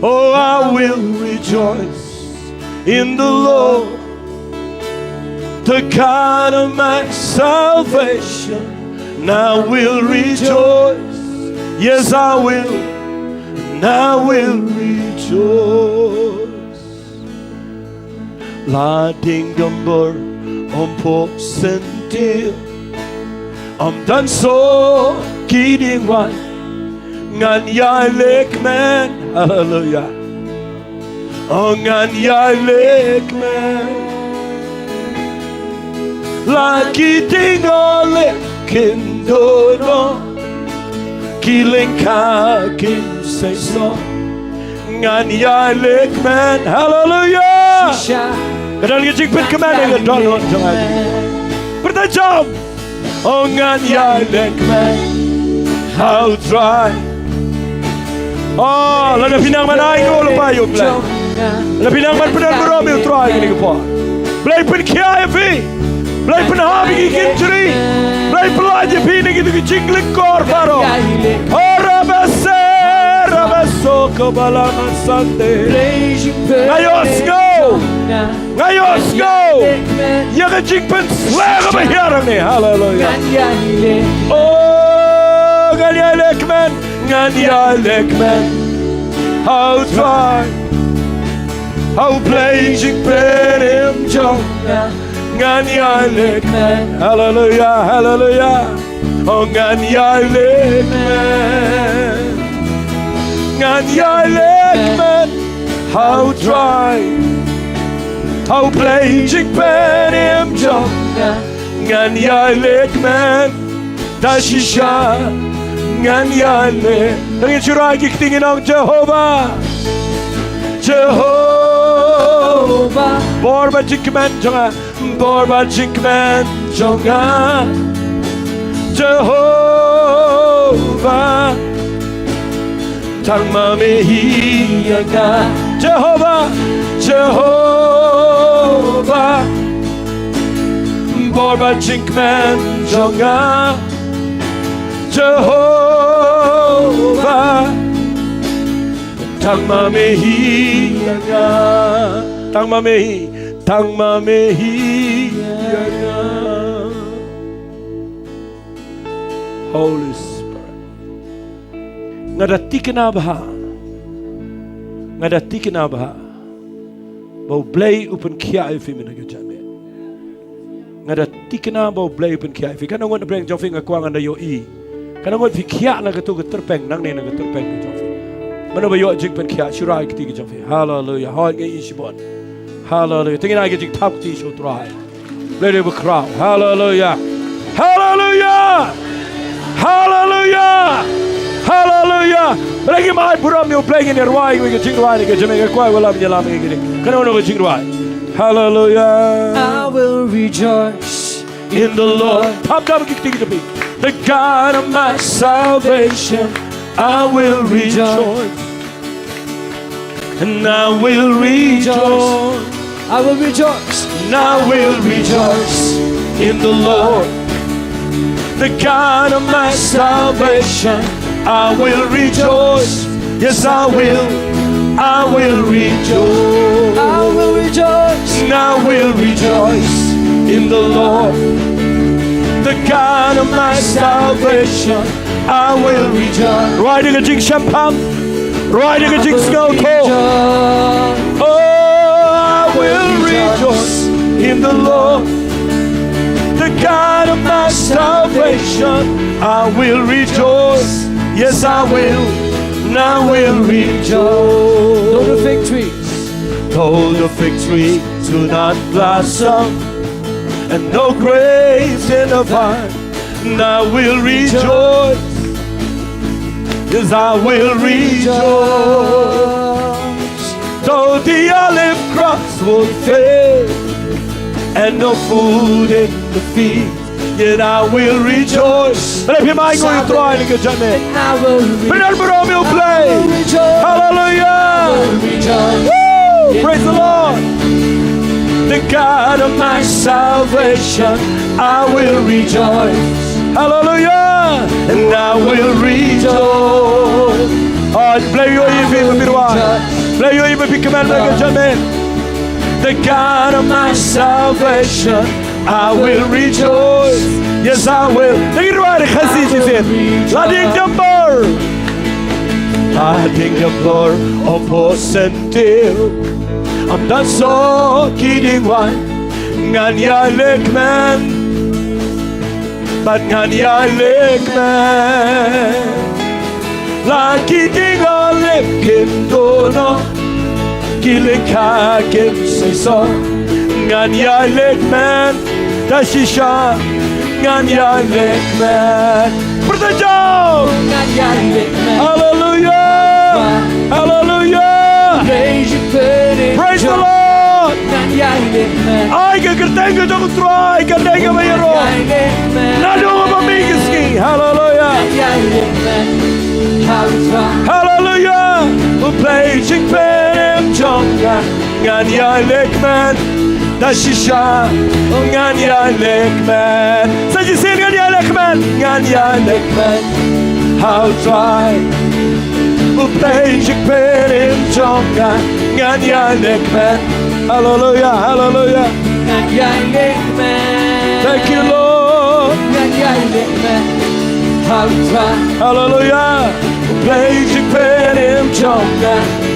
Oh, I will rejoice in the Lord, the God of my salvation. And I will rejoice. Yes, I will. And I will rejoice. La ding dum bor, um pok sentir, um dan so ki ding wan, ngan ïai leh men. Haleluya. Oh, ngan ïai leh men. La ki ding ole kin dono, ki lyngkha kin seiso, ngan ïai leh men. Haleluya. Ka don ka jingpynkmen ha ka dohnud jong nga. Pyrta jam. Oh, ngan ïai leh men ha U Trai. Oh, lada phi nang ban ai nguh lypa ïa U Blei, lada phi nang ban pyndonkam burom ïa U Trai kane ka por, Blei pynkhiah ïa phi. Blei pynhap ïa ki kynjri. Blei pynlait ïa phi na kito ki jinglyngkor baroh. Oh, rabase, rabaso, kabala masante. Nga ïohsngew. Nga ïohsngew ïa ka jingpynsleh kaba hiar hangne. Haleluya. Oh, ngan ïai leh men, ngan ïai leh men ha U Trai, ha U Blei jingpynim jong nga. Ngan ïai leh men. Haleluya, haleluya. Oh, ngan ïai leh men. Ngan ïai leh men ha U Trai, ha U Blei jingpynim jong nga. Ngan ïai leh men da shisha. Ngan ïai leh. Ngan ïai shu rai ki kti, ngin ong Jehobah. Jehobah. Bor bad jingkmen jong nga. Bor bad jingkmen jong nga, Jehobah. Tang ma me hi ïa nga, Jehobah, Jehobah. Bor bad jingkmen jong nga, Jehobah. Tang ma me hi ïa nga. Tang ma me hi. Tang ma me hi ïa nga. Holy Spirit. Nga da thikna bha. Nga da thikna bha ba U Blei u pynkhiah ïa phi mynta ka janmiet. Nga da thikna ba U Blei u pynkhiah ïa phi. Katno ngut na pdeng jong phi nga kwah ngan da ïohi. Katno ngut phi khiah na kato ka tyrpeng, nangne na ka tyrpeng ka jong phi. Mano ba ïoh jingpynkhiah, shu rai kti ka jong phi. Haleluya. Hoi, ngi ïohi shibun. Haleluya. Te ngin ai ka jingthap kti sha U Trai. Blei dei ba khraw. Haleluya. Haleluya. Haleluya. Haleluya. Balei ngim ai burom ïa U Blei, ngin ïa rwai ïa ka jingrwai ne ka jingmih, nga kwah ba lam ïalam ïa kane. Kano kano ka jingrwai. Haleluya. I will rejoice in the Lord. Thap thap ki kti ki jong phi. The God of my salvation, I will rejoice. And I will rejoice. I will rejoice. And I will rejoice in the Lord. The God of my salvation, I will rejoice. Yes, I will. I will rejoice. I will rejoice. And I will rejoice in the Lord. The God of my salvation, I will rejoice. Rwai da ka jingsngewthuh. Rwai da ka jingsngewthuh. Oh, I will rejoice in the Lord, the God of my salvation. I will rejoice. Yes, I will. And I will rejoice. Though the fig trees. Though the fig tree do not blossom, and no grapes in the vine, and I will rejoice. Yes, I will rejoice. Though the olive crops will fail, and no food in the field, yet I will rejoice. Leh phi mai ko ïa u Trai ha kane ka janmiet. Pyndonkam ïa u Blei. Hallelujah. Woo! Praise the Lord. The God of my salvation, I will rejoice. Hallelujah. And I will rejoice. Oh, Blei ïohi ïa phi ba phi rwai. Blei ïohi ba phi kmen ha kane ka janmiet. The God of my salvation, I will rejoice. Yes, I will. Te ngin rwai da ka Khasi shisien. La dieng jambor. La dieng jambor, oh, pos sentiew. Ym don soh ki dieng waiñ. Ngan ïai leh kmen. Bad ngan ïai leh kmen. La ki dieng olive kim duh noh, ki lyngkha kim seisoh. Ngan ïai leh kmen, da shisha ngan ïai leh kmen. Pyrta jong. Ngan ïai leh kmen. Hallelujah. Hallelujah. Praise you, Lord. Praise the Lord. Ngan ïai leh kmen. Ai ka kyrteng ka jong u Trai, ka dei kaba ïaroh. Ngan ïai leh kmen. Naduh mynba mih ka sngi. Hallelujah. Ngan ïai leh kmen. Ha u Trai. Hallelujah. U Blei jingpynim jong nga. Ngan ïai leh kmen. Da shisha. Ngan ïai leh kmen. Sa shisien ngan ïai leh kmen. Ngan ïai leh kmen. Ha u Trai. U Blei jingpynim jong nga, ngan ïai leh kmen. Hallelujah, hallelujah. Ngan ïai leh kmen. Thank you, Lord. Ngan ïai leh kmen. Ha u Trai. Hallelujah. U Blei jingpynim jong nga,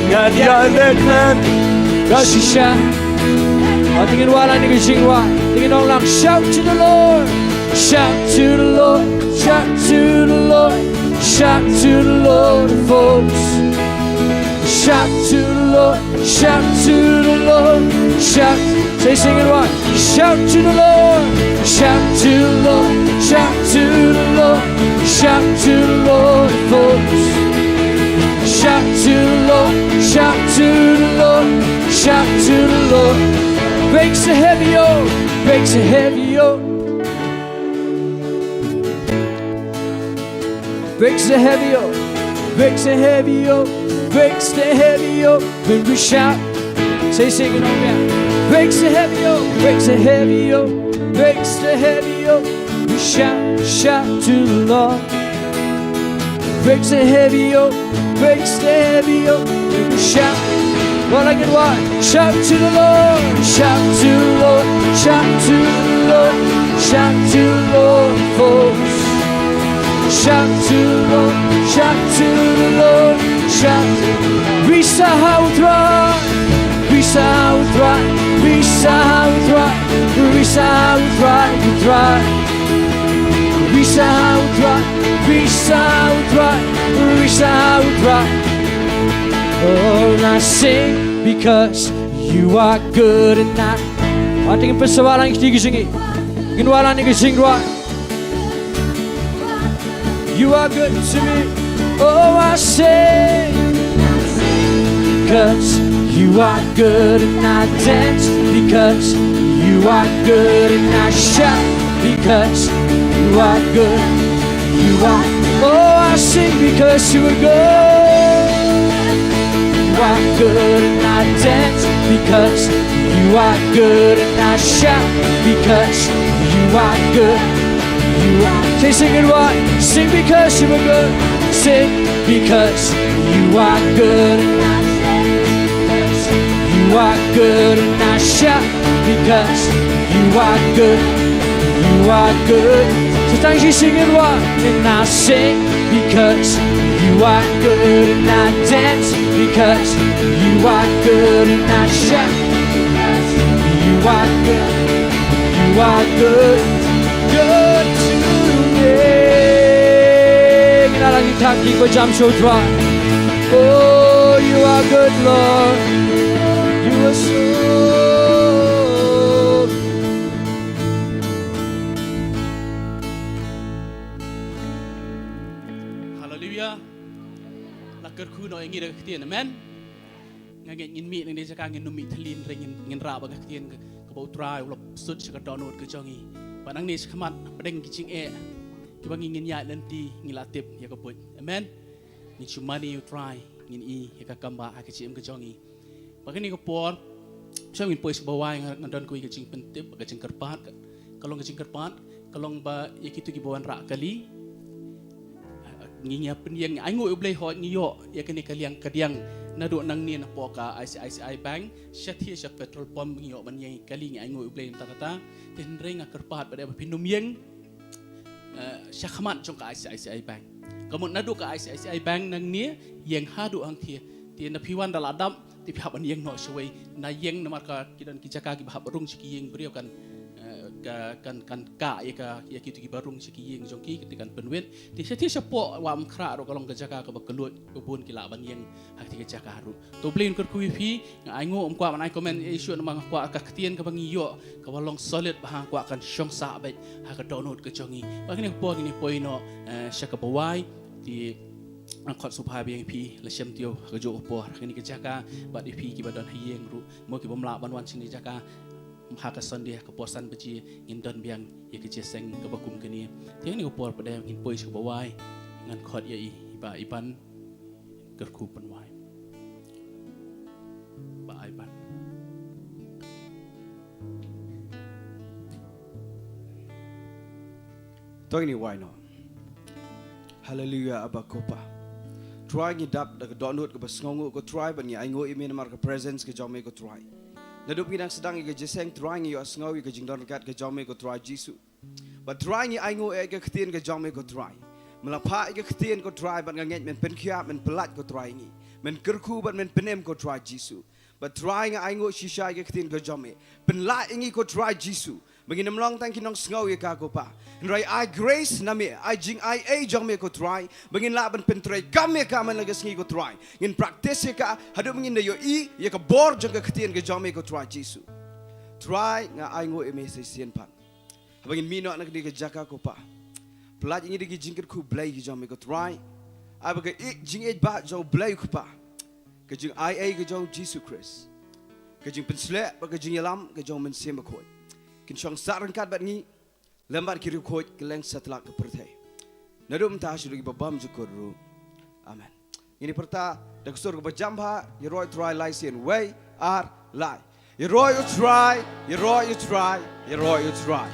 ngan ïai leh kmen. Da shisha. Te ngin wallam ïa ka jingrwai. Te ngin ong lang, shout to the Lord. Shout to the Lord. Shout to the Lord. Shout to the Lord, folks. Shout to the Lord, shout to the Lord, shout. Say, sing it one. Shout to the Lord, shout to the Lord, shout to the Lord, shout to the Lord, folks. Shout to the Lord, shout to the Lord, shout to the Lord. Big sa heavy, oh, big sa heavy, oh. Big sa heavy, oh. Big sa heavy, oh. Big sa heavy, oh. When we shout. Say, sing it on, yeah. Big sa heavy, oh. Big sa heavy, oh. Big sa heavy, oh. We shout, shout to the Lord. Big sa heavy, oh. Big sa heavy, oh. Shout. Well, I can what? Shout to the Lord. Shout to the Lord. Shout to the Lord. Shout to the Lord, folks. Shout to the Lord. Shout to the Lord. Shout. Risa ha u Trai. Risa ha u Trai. Risa ha u Trai. Risa ha u Trai. U Trai. Risa ha u Trai. Risa ha u Trai. Risa ha u Trai. Oh, and I sing because you are good and I. Wat ngin pynsawa lang ki jong ngi. Ngin wallam ïa ka jingrwai. You are good to me. Oh, I sing because you are good and I dance because you are good and I shout because you are good. You are. Oh, I sing because you are good. You are good and I dance because you are good and I shout because you are good. You are. Say, sing it right. Sing because you are good. Sing because you are good. You are good and I shout because you are good. You are good. So thank you, sing it right. And I sing because you are good and I dance because you are good and I shout. You are good. You are good. Good to me. Ngin ïa leit tang ki ba jam shuh twa. Oh, you are good, Lord. You Haleluya. La kyrkhu noh ïa ngi da ka ktien, amen. Nga ngeit ngin mih nangne jaka, ngin ym mih thylli, hynrei ngin, ngin rah bad ka ktien ka, kaba U Trai u la pynsuh sha ka dohnud ka jong ngi. Bad nangne shakhmat, hapdeng ki jingeh kiba ngi ngin ïaid lynti, ngi la tip ïa ka buit. Amen. Ngin shu mane ïa U Trai, ngin ïohi ïa ka kam ba ha ka jingim ka jong ngi. Bad kane ka por, shem ngin poi sha kaba wai, nga, nga don kawei ka jingpyntip, ka jingkyrpad, ka, ka long ka jingkyrpad, ka long ba ïa kito kiba wanrah kali. Ngi, ngi ïa pynïeng, ngi ainguh ïa U Blei hooid ngi ïoh ïa kane ka liang kadiang naduh nangne napoh ka I C I C I Bank, shatei sha petrol pump ngi ïoh ban ïeng kali, ngi ainguh ïa U Blei mynta kata. Te hynrei nga kyrpad ba dei ba phin ym ïeng eh, shakhmat jong ka I C I C I Bank. Ka mut naduh ka I C I C I Bank nangne ïeng haduh hangthie. Te na phi wan da la dap, te phi hap ban ïeng noh shawei. Na ïeng namar ka ki don ki jaka kiba hap rung sha ki ïing briew kan, eh, ka, kan, kan kah ïa ka, ïa kito kiba rung sha ki ïing jong ki, te kan pynwit. Te shatei shapoh Wah Umkhrah ruh ka long ka jaka kaba kylluid, ba bun ki lah ban ïeng ha kata ka jaka ruh. To Blei un kyrkhu ïa phi, nga ainguh, ym kwah ban ai comment ïa shuh namar nga kwah ka ktien kaba ngi ïoh kaba long solid bha, nga kwah kan shong sah beit ha ka dohnud ka jong ngi. Bad kane ka por ngin ïa poi noh, eh, sha kaba wai, te nga khot sngewbha biang ïa phi la shem taïew ha kajuh ka por ha kane ka jaka, bad ïa phi kiba don ha ïing ruh mo kibym lah ban wan shane ka jaka, ha ka Sunday ha ka por san baje ngin don biang ïa ka jingïaseng kaba kum kane. Te kane ka por pat de ngin poi sha kaba wai, ngan khot ïa i Bah Iban, kyrkhu pynwai. Bah Iban. To ngin ïa wai noh. Haleluya, Abba ko Pa. Trai, ngi dap da ka dohnud kaba sngewnguh ko Trai, bad ngi ainguh ïa me namar ka presence ka jong me ko Trai. Naduh ba ngi dang sdang ïa ka jingïaseng Trai, ngi ïohsngew ïa ka jingdon ryngkat ka jong me ko Trai Jisu. Bad Trai, ngi ainguh ïa ka ktien ka jong me ko Trai. Me la phah ïa ka ktien ko Trai, bad nga ngeit men pynkhiah, men pyllait ko Trai ïa ngi. Men kyrkhu bad men pynim ko Trai Jisu. Bad Trai, nga ainguh shisha ïa ka ktien ka jong me. Pynlah ïa ngi ko Trai Jisu. Ba ngin ym long tang ki nongsngew ïa ka ko Pa. Hynrei ai grace na me, ai jingaiei jong me ko Trai. Ba ngin lah ban pyntreikam ïa ka man la ka sngi ko Trai. Ngin practice ïa ka, haduh ba ngin da ïohi ïa ka bor jong ka ktien ka jong me ko Trai Jisu. Trai, nga ainguh ïa me sa shisien pat. Haba ngin mih noh na kane ka jaka ko Pa, pyllait ïa ngi da ki jingkyrkhu blei ki jong me ko Trai. Ai ba ka i-, jingïeit ba jong U Blei ko Pa, ka jingaiei ka jong U Jisu Khrist, ka jingpynshlur bad ka jingïalam ka jong U Mynsiem Bakhuid kin shong sah ryngkat bad ngi, lem bad ki riewkhuid kylleng satlak ka pyrthei, naduh mynta haduh kiba bymjukut ruh. Amen. Ngin ïa pyrta da ka sur kaba jam bha, Ïaroh ïa U Trai lai sien, wei, ar, lai. Ïaroh ïa U Trai, ïaroh ïa U Trai, ïaroh ïa U Trai.